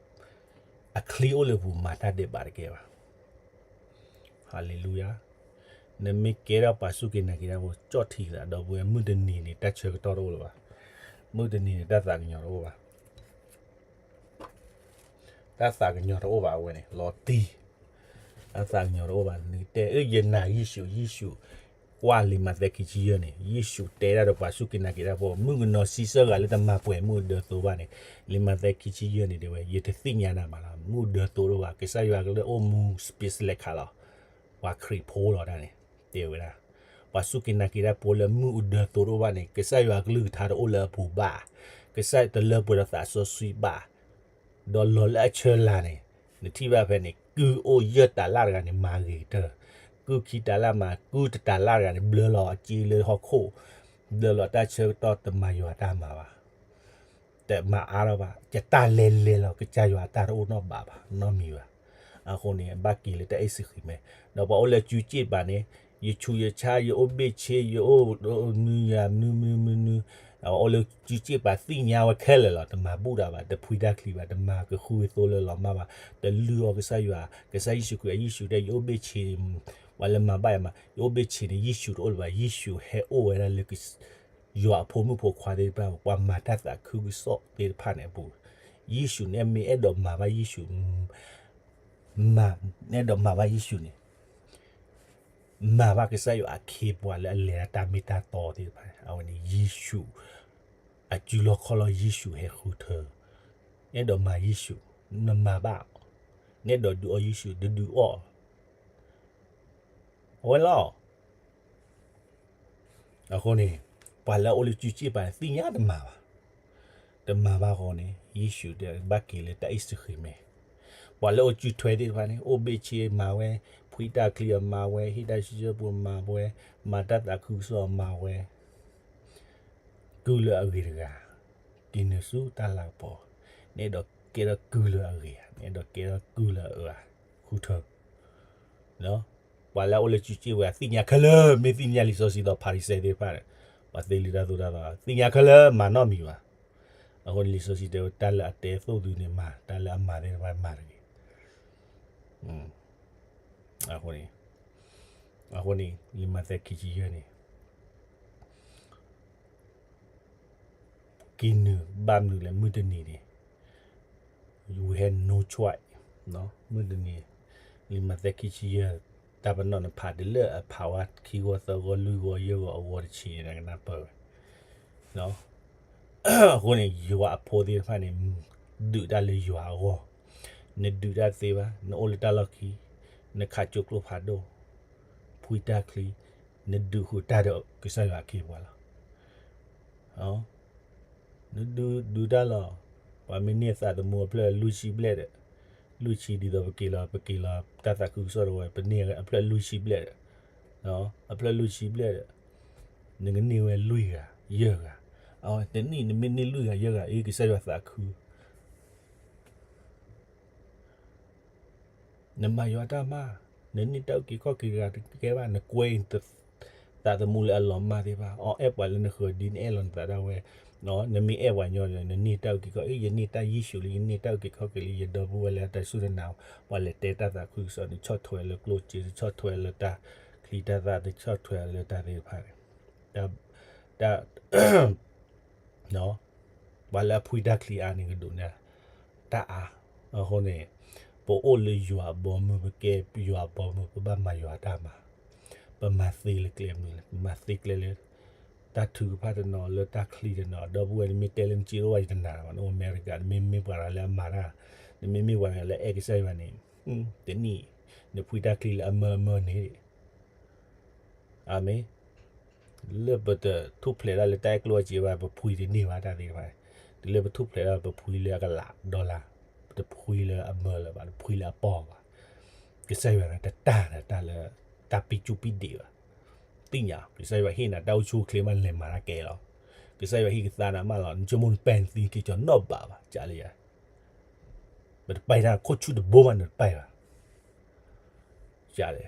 အချံအိၣ်လၢပူၤ မၤတၢ်ဒဲးဘးတကဲဘၣ်. ဟၤလ့လူယၤ. နမ့ၢ်ကဲထီၣ်ပှၤစူၢ်က့ၤနာ်က့ၤတၢ်ဖိ ကၠီၣ်ထံသးဒီပုၢ်ဝဲၢ်, မုၢ်တနံၤန့ၣ် တၢ်ဆၢကတီၢ်တအိၣ်လၢၤဘၣ်. မုၢ်တနံၤန့ၣ် တၢ်သးကညီၤတအိၣ်ဘၣ်. တၢ်သးကညီၤတအိၣ်ဘၣ်အဝဲန့ၣ် လီၤတံၢ်, တၢ်သးကညီၤတအိၣ်ဘၣ်. နကတဲ အၢ ယနာ်ယ့ၣ်ၡူး, ယ့ၣ်ၡူး, ကွၢ်လံာ်မးသဲခံဆံယဲၢ်န့ၣ်, ယ့ၣ်ၡူးတဲဒၣ်ဒီးပှၤစူၢ်က့ၤနာ်က့ၤတၢ်ဖိ, မုၣ်ကနီၤဆံဆၢဂၤလၢတမၤပှဲၤမုၢ်အဒၢသိးဘၣ်န့ၣ်, လံာ်မးသဲခံဆံယဲၢ်န့ၣ်တဲဝဲ, ယတသ့ၣ်ညါနၤဘၣ်လီၤ. မုၢ်အဒၢသိးတအိၣ်ဘၣ်, ကစၢ်ယွၤကလုၢ်အိၣ်မူ special လၢခးလီၤ. ပှၤခရံာ်ဖိလီၤတၢ်န့ၣ် တဲဝဲဒၣ်, ပှၤစူၢ်က့ၤနာ်က့ၤတၢ်ဖိလၢမုၢ်အဒၢသိးတအိၣ်ဘၣ်န့ၣ် ကစၢ်ယွၤကလုၢ်ကထါတအိၣ်လၢအပူၤဘၣ်, ကစၢ်တလၢပှဲၤဒီးသးစီဆှံဘၣ်, ဒီးလီၤလၢအဆၢလၤန့ၣ်, နထံၣ်ဘၣ်ဖဲန့ၣ် ကုၢ်အိၣ်ယဲၢ်တၤလၣ်တဂၤန့ၣ် မၤဂ့ၤကတၢၢ်, ကုၢ်ခံတၤလၣ်မၤ, ကုၢ်တတၤလၣ်တဂၤန့ၣ် ဘျၢလီၤအစ့လၢဟီၣ်ခိၣ်, ဘျၢလီၤတၢ်ဆၢကတီၢ် တမၤယွၤတၢ်မၤဘၣ်. တမၤအါထီၣ်ဘၣ်, ယတၢ်လဲၤလဲၤလီၤ, ကစၢ်ယွၤအတၢ်တအိၣ်နီတဘးဘၣ်, နီတမံၤဘၣ်. အဃိန့ၣ် အဘၣ်က့ၤလၢတၢ်အ့ၣ်စဃံးမဲ, ဒီးပှၤအိၣ်လၢစုစ့ၣ်ပၤန့ၣ်, ယဆူးယဆါ, ယအိၣ်ဘ့ၣ်ဆ့, ယအိၣ်မနုၤယၤမနုၤမနုၤမနုၤ, အိၣ်လၢစုစ့ၣ်ပၤသ့ၣ်ညါဝဲခဲလၢာ်လီၤ. တမၤဘူၣ်တၢ်ဘၣ်, တဖှံတၢ်ချံဘၣ်, တမၤကဃုဝဲသိလၢလီၤမၢ်ဘၣ်, တလုၢ်အီၣ်ကစၢ်ယွၤ, ကစၢ်ယ့ၣ်ၡူးခရံာ်အယ့ၣ်ၡူးတဲ ယအိၣ်ဘ့ၣ်ဆ့, ပှၤလၢမၤဘၣ်ယၤမး, ယအိၣ်ဘ့ၣ်ဆ့န့ၣ် ယ့ၣ်ၡူးတအိၣ်လၢၤဘၣ်, ယ့ၣ်ၡူးဟဲအိၣ်ဝဲဒၣ်လၢ ယွၤအဖိမုၣ်ဖိခွါသ့ၣ်တဖၣ်, ပှၤမၤတၢ်သးခုကစီၣ်သ့ၣ်တဖၣ်န့ၣ်အပူၤ, ယ့ၣ်ၡူးန့ၣ် မ့ၢ်အဲၣ်ဒိးမၤဘၣ်ယ့ၣ်ၡူး, မ့ၢ်အဲၣ်ဒိးမၤဘၣ်ယ့ၣ်ၡူးန့ၣ်, မၤဘၣ်ကစၢ်ယွၤအခ့အပှၤလၢအလဲၤတၢ်မ့ၢ်တၢ်တီသ့ၣ်တဖၣ်န့ၣ် အဝဲန့ၣ်ယ့ၣ်ၡူး, အစုလီၢ်ခီၣ်လီၢ်ယ့ၣ်ၡူးဟဲဃုထၢ, အဲၣ်ဒိးမၤယ့ၣ်ၡူး, နမၤဘၣ်, နအဲၣ်ဒိးဒုးအီၣ်ယ့ၣ်ၡူး တဒုးအီၣ်, အဝဲလီၤ. အဃိန့ၣ် ပှၤလၢအအိၣ်လၢစုစ့ၣ်ပၤန့ၣ် သ့ၣ်ညါတမၤဘၣ်, တမၤဘၣ်အဃိန့ၣ် ယ့ၣ်ၡူးတဲဘၣ်က့ၤလၢတၢ်အ့ၣ်စဃံးမဲာ်, ပှၤလၢအိၣ်စုထွဲသ့ၣ်တဖၣ်န့ၣ် အိၣ်ဘ့ၣ်ဆ့မၤဝဲ, ဖှံတၢ်ချံအမၤဝဲ, ဟ့ၣ်တၢ်ဆံဆၢပူၤမၤဝဲ, မၤတၢ်သးခုကစီၣ်မၤဝဲ, ကုၢ်လၢအဂ့ၤတဂၤ, က့ၤနုာ်ဆူတၢ်လၤကပီၤ, နအဲၣ်ဒိးကဲထီၣ်ကုၢ်လၢအဂ့ၤဧါ, နအဲၣ်ဒိးကဲထီၣ်ကုၢ်လၢအအၢဧါ, ဃုထၢ ပှၤလၢအအိၣ်လၢစုစ့ၣ်ဝဲ သ့ၣ်ညါခဲလၢာ်, မ့ၢ်သ့ၣ်ညါလံာ်စီဆှံဒီး ဖၤရံၤၡဲသ့ၣ်တဖၣ်န့ၣ်, ပှၤသ့လံာ်တၢ်သိၣ်တၢ်သီ, သ့ၣ်ညါခဲလၢာ် မၤနီတမံၤဘၣ်. အဃိန့ၣ် လံာ်စီဆှံတဲဝဲ တၢ်လၢအတဲသိၣ်သုန့ၣ်မၤ, တၢ်လၢအမၤသ့ၣ်တဖၣ်မၤတဂ့ၤ. အဃိန့ၣ်, အဃိန့ၣ် လံာ်မးသဲခံဆံယဲၢ်န့ၣ် က့ၤနုာ်ဘၣ်မနုၤလဲၣ် မုၢ်တနံၤန့ၣ် we have no choice, မုၢ်တနံၤ, လံာ်မးသဲခံဆံယဲၢ်, တၢ်ပနီၣ်နဖးတုၤလၢအဖးဝဲခံဂီၢ်သၢဂီၢ်လွံၢ်ဂီၢ်ယဲၢ်ဂီၢ်အဂီၢ်တဆံန့ၣ် နကနၢ်ပၢၢ်ဝဲ, အဃိန့ၣ် ယွၤအဖိသ့ၣ်တဖၣ်န့ၣ် ဒုးတၢ်လၢယွၤအဂီၢ်, နဒုးတၢ်တသ့ဘၣ်, နအိၣ်လၢတၢ်လီၢ်ခံ, နခးကၠိကျိဖးဒိၣ်, ဖှံတၢ်ချံ, နဒုးဃုာ်တၢ်ဒီးကစၢ်ယွၤအခ့အပှၤလီၤ. နဒုးဒုးတၢ်လီၤ. ပှၤမ့ၢ်န့ၢ်သးသမူအဖျၢၣ်လွံၢ်ဆံဘျဲၣ်ဒီး, လွံၢ်ဆံဒ်သိးပက့ၤလီၤ, ပက့ၤလီၤတၢ်သးခုကစီၣ်တဝဲ ပန့ၢ်အဖျၢၣ်လွံၢ်ဆံဘျဲၣ်ဒီး, အဖျၢၣ်လွံၢ်ဆံဘျဲၣ်ဒီး, နကန့ၢ်ဝဲလွံၢ်ဂၤ, ယဲၢ်ဂၤ, အတနံၣ်နမ့ၢ်န့ၢ်လွံၢ်ဂၤယဲၢ်ဂၤ အ့ ကစၢ်ယွၤသးခု နမၤယွၤတၢ်မၤ, နန့ၢ်တၢ်အုၣ်က့ၤခီၣ်က့ၤတဂၤတကဲဘၣ်, နကွဲသးသမူလၢအလီၤမၢ်သ့ၣ်တဖၣ်, အီ အဲၣ်ပှၤလၢနဃၢၤဒ်နအဲၣ်လီၤနသးဒၣ်ဝဲ, နမ့ၢ်အဲၣ်ပှၤညီ, နန့ၢ်တၢ်အုၣ်က့ၤခီၣ်, အ့ ယန့ၢ်တၢ်ယ့ၣ်ၡူးလံ, ယန့ၢ်တၢ်အုၣ်က့ၤခီၣ်က့ၤလံ, ယဒီပုၢ်ဝဲၢ်လၢတၢ်စူၢ်တၢ်နာ်, ပှၤလဲၤတဲတၢ်သးခုကစီၣ်, နဆီၣ်ထွဲလၢကျိၣ်စ့, နဆီၣ်ထွဲလၢတၢ်ချံတၢ်သၣ်, နဆီၣ်ထွဲလၢတၢ်သ့ၣ်တဖၣ်န့ၣ်, တၢ် ပှၤလၢအဖှံတၢ်ချံအါန့ၣ် ကဒိးန့ၢ်တၢ်အါ. အဃိန့ၣ် ပအိၣ်လၢယွၤအဘီမုၢ်, ပကဲယွၤအဘီမုၢ်, ပဘၣ်မၤယွၤတၢ်မၤ, ပမၤသ့လၢကျဲမနုၤလဲၣ်, ပမၤသ့ကျဲလၢ တၢ်ထုကဖၣ်တနီၤ, လၢတၢ်ချံတနီၤ, ဒီပုၢ်ဝဲၢ် နမ့ၢ်တဲလၢနစ့အိၣ်ဘၣ် ယတနာ်ဘၣ်, နအိၣ်အမဲရကၤ, နမ့မ့ၢ်ပှၤတဂၤလၢအမၤတၢ်, နမ့မ့ၢ်ပှၤတဂၤလၢအဲၣ်ကစၢ်ယွၤန့ၣ်, တနံၣ် နဖှံတၢ်ချံလၢအမၢအမၢန့ၣ် အၤမ့ၣ်. လၢပတထူၣ်ဖျဲးဒၣ်လၢတၢ်အဲၣ်ကျိၣ်စ့ဘၣ် ပဖှံတန့ၢ်ဘၣ်တၢ်သ့ၣ်တဖၣ်, တုၤလၢပထူၣ်ဖျဲးဒၣ်ပဖှံလၢအကလးဒီလါ, ပတဖှံလၢအမၢလၢၤဘၣ်, ပဖှံလၢအပီၢ်ဘၣ်. ကစၢ်ယွၤန့ၣ် တတၢ်ဒီးတၢ်လၢ တၢ်ပံးကူပံးဒံးဘၣ်. သ့ၣ်ညါ ကစၢ်ယွၤဟ့ၣ်နၤတၢ်အိၣ်ဆူၣ်အိၣ်ချ့မး လဲၤမၤတၢ်ကဲလီၤ. ကစၢ်ယွၤဟ့ၣ်ကသါနၤမးလီၤ, နဆိကမိၣ်နပဲာ်နသံက့ၤကီၤနီတဘးဘၣ်, ကၢ်လၢယၤ ပတပာ်တၢ်ခိၣ်ဆူၣ်တဘိမး နတပာ်ဘၣ်. ကၢ်လၢ,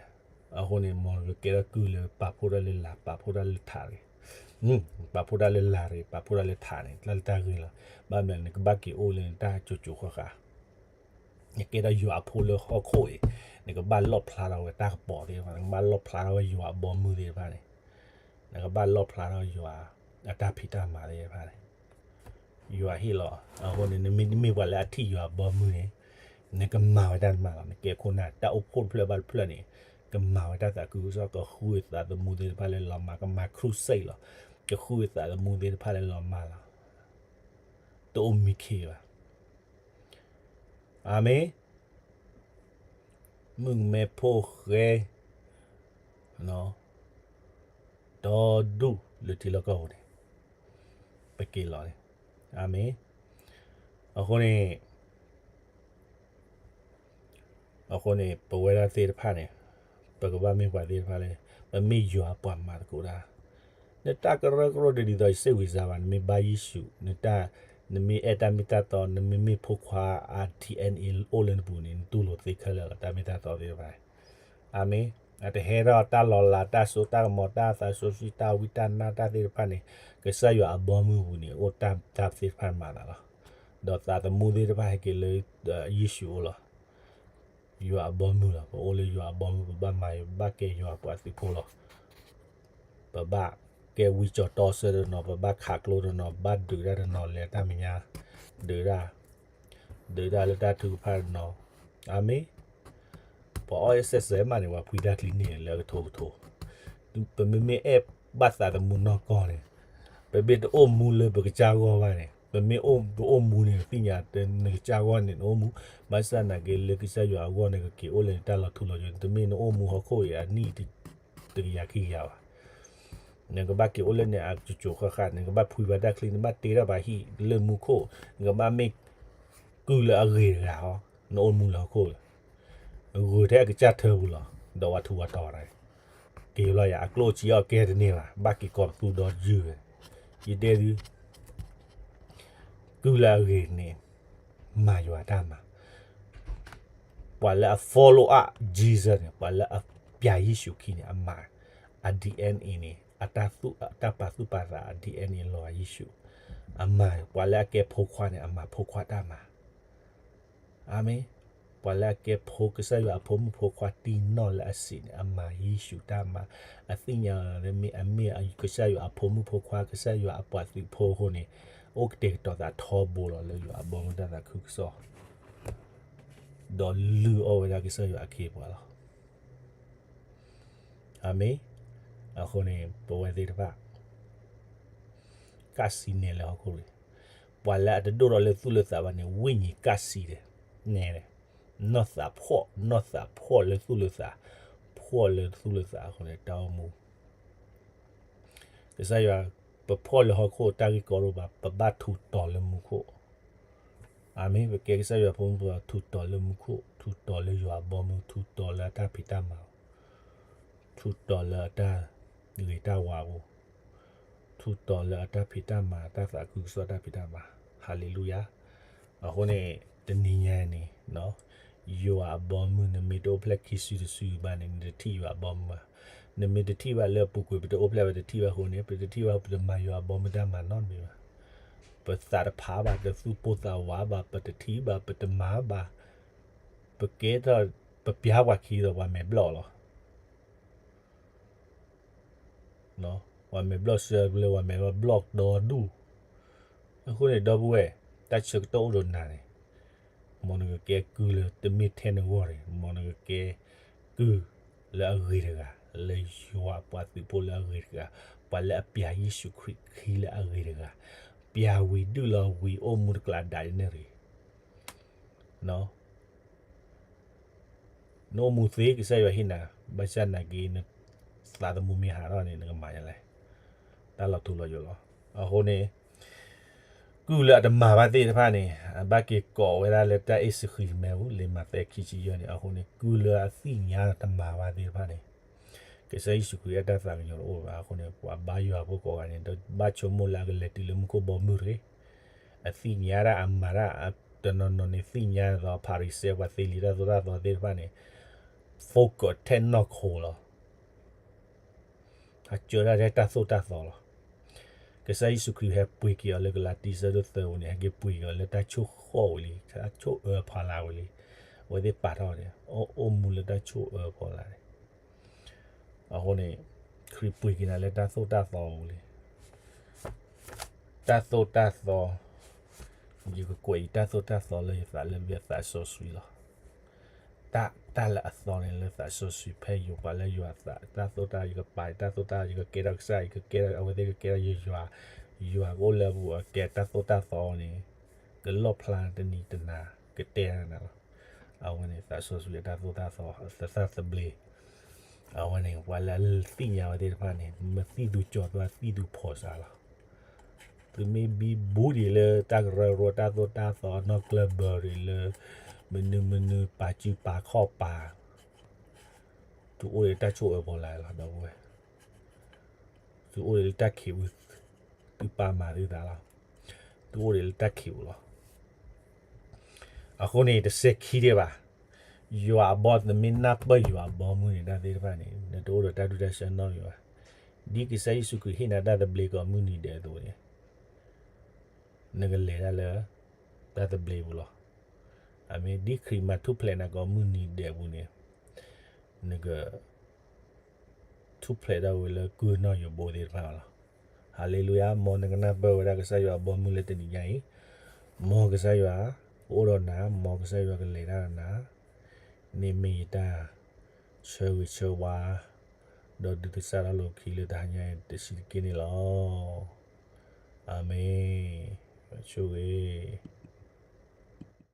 အဃိန့ၣ် မ်နကကဲထီၣ်ကုၢ်လၢပာ်ဖှိၣ်တၢ်လၢလၤ ပာ်ဖှိၣ်တၢ်လၢထးတဂ့ၤ, ပာ်ဖှိၣ်တၢ်လၢလၤတဂ့ၤ, ပာ်ဖှိၣ်တၢ်လၢထးန့ၣ် တၢ်လၢတၢ်ဂ့ၤလီၤ. ဘၣ်မနုၤလဲၣ် နကဘၣ်က့ၤအိၣ်လၢနတၢ်ကိၤကိၤဃၣ်ဃၣ် နကဲထီၣ်ယွၤအဖိလၢဟီၣ်ခိၣ်အံၤ, နကဘၣ်လီၣ်ဖျါထီၣ်ဝဲတၢ်ကပီၤသ့ၣ်တဖၣ်, နကဘၣ်လီၣ်ဖျါထီၣ်ဝဲယွၤအဘီမုၢ်သ့ၣ်တဖၣ်န့ၣ်, နကဘၣ်လီၣ်ဖျါထီၣ်ယွၤအတၢ်ဖံးတၢ်မၤသ့ၣ်တဖၣ်န့ၣ်, ယွၤဟ့ၣ်လီၤ. အဃိန့ၣ် နမ့ၢ်တမ့ၢ်ပှၤလၢအထံၣ်ယွၤအဘီမုၢ်န့ၣ်, နကမၤဝဲတၢ်တမၤလီၤ. နကဲခိၣ်နၢ် တၢ်အိၣ်ဖှိၣ်တဖျၢၣ်ဘၣ်တဖျၢၣ်န့ၣ်, ကမၤဝဲတၢ်သးခုကစီၣ်, ကဃုသးသမူသ့ၣ်တဖၣ်လၢလီၤမၢ်, ကမၤ crusade လီၤ. ကဃုသးသမူသ့ၣ်တဖၣ်လၢလီၤမၢ်လီၤ. တအိၣ်မံခ့ဘၣ်. အၤမ့ၣ်. မုၣ်ကမဲဖိဃဲ ဒီဒူၣ်လၢထံလီၢ်ကီၢ်ပူၤန့ၣ် ပက့ၤလီၤန့ၣ်. အၤမ့ၣ်. အဃိန့ၣ် အဃိန့ၣ် ပဝဲဒၣ်သ့ၣ်တဖၣ်န့ၣ် ပကဘၣ်မ့ၢ်ပှၤသ့ၣ်တဖၣ်လၢ ပမ့ၢ်ယွၤအပှၤမၤသကိးတၢ်. နတၢ်ကရၢကရိတဒ်သိးယစ့ဝံၤစါဘၣ်, နမ့ၢ်ဘါယ့ၣ်ၡူး, နမ့ၢ်အဲၣ်တၢ်မ့ၢ်တၢ်တီ, နမ့မ့ၢ်ဖိခွါ အ DNA အိၣ်လၢနပူၤန့ၣ် နတူၢ်လိာ်သ့ခဲလၢာ်လီၤ တၢ်မ့ၢ်တၢ်တီသ့ၣ်တဖၣ်. အၤမ့ၣ်. အတဟဲထီၣ်တၢ်လီၤလး တၢ်စိတၢ်ကမီၤ တၢ်သးစီဆှံ တၢ်ဝံတၢ်နါတၢ်သ့ၣ်တဖၣ်န့ၣ် ကစၢ်ယွၤအဘီမုၢ်ပူၤန့ၣ် အိၣ်တၢ်သ့ၣ်တဖၣ်မၤသးလီၤ. ဒီးသးသမူသ့ၣ်တဖၣ်ဟဲက့ၤလၢ ယ့ၣ်ၡူးအအိၣ်လီၤ. ယွၤအဘီမုၢ်လီၤ. ပအိၣ်လၢယွၤအဘီမုၢ် ပဘၣ်မၤ ပဘၣ်ကဲယွၤပှၤသုးဖိလီၤ. ပဘၣ်ကဲဝံစီၤတီဆၢတနီၤ, ပဘၣ်ခးကျိတနီၤ, ပဘၣ်ဒုးတၢ်တနီၤ လဲၤတၢ်မဲာ်ညါ, ဒုးတၢ်, ဒုးတၢ်လၢတၢ်ထုကဖၣ်တနီၤ. အၤမ့ၣ်. ပှၤအီၣ်အဲၣ်စဲးစဲးမးန့ၣ် ပှၤဖှံတၢ်ချံန့ၣ်လၢအကထိကထိ, ပမ့မ့ၢ်အဲၣ်ဘၣ်သးသမူနီၢ်ကီၢ်န့ၣ်, ပမ့ၢ်တအိၣ်မူလၢပကစၢ်ဂီၢ်ဘၣ်န့ၣ်, ပမ့ၢ်တအိၣ်မူန့ၣ် သ့ၣ်ညါနကစၢ်ဂီၢ်န့ၣ် နအိၣ်မူ, ဘၣ်ဆၣ်သနာ်က့လၢကစၢ်ယွၤအဂီၢ်န့ၣ် ကက့ၤအိၣ်လၢနတၢ်လီၤထူလီၤယိာ်, တမ့ၢ်နအိၣ်မူဟီၣ်ခိၣ်အံၤအနံၣ်တကယၤခံကယၤဘၣ်. နကဘၣ်က့ၤအိၣ်လၢန့ၣ်အကၠိၤဃၣ်ဃၣ်, နကဘၣ်ဖှံဘၣ်တၢ်ချံ, နဘၣ်တ့ထီၣ်ဘၣ်ဟံၣ်လၢမူခိၣ်, နကဘၣ်မ့ၢ်ကုၢ်လၢအဂ့ၤတဂၤဟီ, နအိၣ်မူလၢဟီၣ်ခိၣ်လၢ ဂုၤထဲအကစၢ်ထၢပူၤလီၤ, ဒီးဝဲထူဝဲတီၤတၢ်, က့ၤလီၤယၤ အကျိၣ်စ့အီၣ်ကဲတန့ၢ်ဘၣ်, ဘၣ်က့ၤကိးပသူဒီးယုၢ်ဝဲ, ယတဲသု, ကုၢ်လၢအဂ့ၤန့ၣ် မၤယွၤတၢ်မၤ, ပှၤလၢအ follow up Jesus န့ၣ် ပှၤလၢအပျးယ့ၣ်ၡူးခရံာ်န့ၣ် အမၤ, အ DNA န့ၣ် အတၢ်သူၣ်အတၢ်ပာ်သူၣ်ပာ်သး အ DNA လီၤဂာ်ယ့ၣ်ၡူး, အမၤ, ပှၤလၢအကဲဖိခွါန့ၣ် အမၤဖိခွါတၢ်မၤ အၤမ့ၣ်. ပှၤလၢအကဲဖိကစၢ်ယွၤအဖိမုၣ်ဖိခွါတံၢ်နီၢ်လၢအစံးန့ၣ် အမၤယ့ၣ်ၡူးတၢ်မၤ, အသ့ၣ်ညါလီၤလၢမ့ၢ်အမ့ၢ်ကစၢ်ယွၤအဖိမုၣ်ဖိခွါ ကစၢ်ယွၤအပှၤသုးဖိအဃိန့ၣ်, အိၣ်ကတဲာ်ကတီၤသးထီဘိလီၤလၢယွၤအဘီမုၢ်တၢ်သးခုကစီၣ်, ဒီးလုၢ်အီၣ်ဝဲဒၣ်ကစၢ်ယွၤအခ့အပှၤလီၤ. အၤမ့ၣ်. အဃိန့ၣ် ပဝဲသ့ၣ်တဖၣ် ကးစံးနဲၣ်လၢဟီၣ်ခိၣ်ရံၣ်, ပှၤလၢအတဒိၣ်ထီၣ်လၢသူၣ်လၢသးဘၣ်န့ၣ် ဝိညာဉ်ကးစံးဒီး နဲၣ်ဒီး နီၢ်သးဖှီၣ် နီၢ်သးဖှီၣ်လၢသူၣ်လၢသး, ဖှီၣ်လၢသူၣ်လၢသးအဃိန့ၣ် တၢ်အိၣ်မူ ကစၢ်ယွၤ, ပဖှီၣ်လၢဟီၣ်ခိၣ်တၢ်ဂ့ၢ်ကီဒိၣ်ဘၣ်, ပဘၣ်ထူးတီၤလၢမူခိၣ်. အၤမ့ၣ်. ပကဲကစၢ်ယွၤဖိမုၣ်ဖိခွါ ထူးတီၤလၢမူခိၣ်, ထူးတီၤလၢယွၤအဘီမုၢ်, ထူးတီၤလၢအတၢ်ဖံးတၢ်မၤ, ထူးတီၤလၢအတၢ်ဂ့ၤတၢ်ဝါပူၤ, ထူးတီၤလၢအတၢ်ဖံးတၢ်မၤ, တၢ်သးခုကစီၣ်တၢ်ဖံးတၢ်မၤ, ဟါလ့လူယၤ. အဃိန့ၣ် တနံၤညါန့ၣ် ယွၤအဘီမုၢ် နမ့ၢ်တအိၣ်ဖျဲၣ်ခံစုတစုဘၣ်န့ၣ် နတထံၣ်ယွၤအဘီမုၢ်ဘၣ်. နမ့ၢ်တထံၣ်ဘၣ်လၢအပူၤကွံာ် ပတအိၣ်ဖျဲၣ်ဘၣ် တထံၣ်ဘၣ်အဃိန့ၣ် ပတထံၣ်ဘၣ် ပတမၤယွၤအဘီမုၢ်တၢ်မၤနီတမံၤဘၣ်. ပသးတဖးဘၣ်, တသူၣ်ပိၢ်သးဝးဘၣ်, ပတထံၣ်ဘၣ်, ပတမၤဘၣ်, ပကဲထီၣ်, ပပျၢ်ပှၤခံဒီးပှၤမဲာ်ဘျီၣ်လီၤ. ပှၤမဲာ်ဘျီၣ်စၢၤလၢပှၤမဲာ်ဘျီၣ်ဒီဒူၣ်. အဃိန့ၣ် ဒီပုၢ်ဝဲၢ်, တၢ်ဆၢကတီၢ်အိၣ်ဒီးနၤန့ၣ်, မ်နကကဲကုၢ်လၢတမ့ၢ်ထဲနဂီၢ်န့ၣ်, မ်နကကဲကုၢ်လၢအဂ့ၤတဂၤ, လၢယွၤပှၤသုးဖိလၢအဂ့ၤတဂၤ, ပှၤလၢအပျၢ်ယ့ၣ်ၡူးခရံာ်ခံလၢအဂ့ၤတဂၤ, ပျၢ်ဝံၤဒုၣ်လီၤဝံၤအိၣ်မူတကျးဒၣ်န့ၣ်ရံၣ် နအိၣ်မူသ့ ကစၢ်ယွၤဟ့ၣ်နၤ, ဘၣ်ဆၣ်နာ်က့ နသးသမူမ့ၢ်ဟးထီၣ်န့ၣ် နကမၤဒ်လဲၣ်. တၢ်လီၤထူလီၤယိာ်လီၤ. အဃိန့ၣ် ကုၢ်လၢအတမၤဘၣ်သ့ၣ်တဖၣ်န့ၣ် အဘၣ်က့ၤကိးဝဲဒၣ်လၢတၢ်အ့ၣ်စဃံးမဲပူၤ လံာ်မးသဲခံဆံယဲၢ်န့ၣ်. အဃိန့ၣ် ကုၢ်လၢအသ့ၣ်ညါတမၤဘၣ်သ့ၣ်တဖၣ်န့ၣ် ကစၢ်ယ့ၣ်ၡူးခရံာ်အတၢ်သးကညီၤတအိၣ်ဘၣ်. အဃိန့ၣ် ပှၤဘါယွၤဖိကိးဂၤန့ၣ် တဘၣ်ဆိကမိၣ်လၢအကလဲၤတုၤလၢမူခိၣ်ဘီမုၢ်တဂ့ၤ. အသ့ၣ်ညါဒၣ်အမၤတၢ်, တနီၤနီၤန့ၣ်သ့ၣ်ညါဒီး ဖၤရံၤၡဲ ပှၤသ့လံာ်တၢ်သိၣ်တၢ်သီသ့ၣ်တဖၣ်န့ၣ် focus ထဲနီၢ်ခိလီၤ. အစၢဒၣ်ထဲတၢ်သိၣ်တၢ်သီလီၤ. ကစၢ်ယ့ၣ်ၡူးခရံာ်ဟဲပှ့ၤက့ၤအီၤလၢကလၤတံ ဆၢဒိၣ်သၢပူၤန့ၣ် ဟဲက့ၤပှ့ၤက့ၤအီၤလၢတၢ်ဆိၣ်ဃီၣ်ဝံၤလံ, တၢ်ဆိၣ်အၢဖီလာ်ဝံၤလံ. အဝဲသ့ၣ်ပာ်ထီၣ်န့ၣ် အိၣ်မူလၢတၢ်ဆိၣ်အၢဖီလာ်န့ၣ်. အဃိန့ၣ် ခရံာ်ပှ့ၤက့ၤနၤလၢတၢ်သိၣ်တၢ်သီပူၤလံ. တၢ်သိၣ်တၢ်သီ, ယကကွဲးအံၤတၢ်သိၣ်တၢ်သီလၢယသးလၢယသးစီဆှံလီၤ. တၢ်, တၢ်လၢအသီန့ၣ်လၢသးစီဆှံ ဖဲယိၤပှၤလၢယွၤအသး, တၢ်သိၣ်တၢ် ယကပာ်တၢ်သိၣ်တၢ် ယကကဲထီၣ်ကစၢ် ယကကဲထီၣ် အဝဲသ့ၣ်ကကဲထီၣ်ယွၤ, ယွၤကအိၣ်လၢအပူၤ အကဲတၢ်သိၣ်တၢ်သီန့ၣ် ကလီၣ်ဖျါတနံၤတနၤ ကတဲနၤလီၤ. အဝဲန့ၣ် သးစီဆှံအတၢ်သိၣ်တၢ်သီ သတၢ်သဘျ့. အဝဲန့ၣ် ပှၤလၢအသ့ၣ်ညါဝဲသ့ၣ်တဖၣ်န့ၣ် မ့ၢ်သံၣ်သူကၠီၤသွါ သံၣ်သူဖီၣ်စးလီၤ. သုမ့ၢ်ဘံဘူဒံးလၢတၢ်ကရၢကရိ တၢ်သိၣ်တၢ်သီ နီၢ်ကျၢၢ်ဘၢရံၤလၢ မနုၤမနုၤ ပာ်စုပာ်ခီၣ်ပာ်, သုအိၣ်ဒီးတၢ်ဆိၣ်အၢဖီလာ်လီၤ ဒီပုၢ်ဝဲၢ်. သုအိၣ်ဒီးလၢတၢ်ခံးပူၤ, သုပာ်မၤသုသးလီၤ. သုအိၣ်ဒီးလၢတၢ်ခံးပူၤလီၤ. အဃိန့ၣ် တစဲးခံဒံးဘၣ်. ယွၤအဘီ နမ့ၢ်နၢ်ပၢၢ်ယွၤအဘီမုၢ်န့ၣ် တၢ်သ့ၣ်တဖၣ်န့ၣ် နတအိၣ်ဒီးတၢ်ဒူၣ်တၢ်ဆၢနီတမံၤဘၣ်. ဒ်ကစၢ်ယ့ၣ်ၡူးခရံာ်ဟ့ၣ်နၤတၢ်သဘျ့ကီးမုၢ်နံၤဒဲးအသိးန့ၣ် နကလဲၤတၢ်လၢ တၢ်သဘျ့ပူၤလီၤ. အမ့ၢ်ဒ်ခရံာ်မၤထူၣ်ဖျဲးနၤကီးမုၢ်နံၤဒဲးပူၤန့ၣ် နက ထူၣ်ဖျဲးထီၣ်ဝဲလၢကုၢ်နီၢ်ယိၤဘိသ့ၣ်တဖၣ်လီၤ. ဟါလ့လူယၤ, မ်နကနၢ်ပၢၢ်ဝဲဒၣ်ကစၢ်ယွၤအဘီမုၢ်လၢတနံၤညါအံၤ, မ်ကစၢ်ယွၤကအိၣ်ဒီးနၤ, မ်ကစၢ်ယွၤကလဲၤတၢ်ဒီးနၤ, န့ၣ်မ့ၢ်ယတၢ်ဆၢဂ့ၤဆၢဝါ ဒီးဒုးသစၢ်ထီၣ်လိာ်ခံလၢတဟါညါအံၤတဆံးတက့ၢ်န့ၣ်လီၤ. အၤမ့ၣ်. ဆိၣ်ဂ့ၤ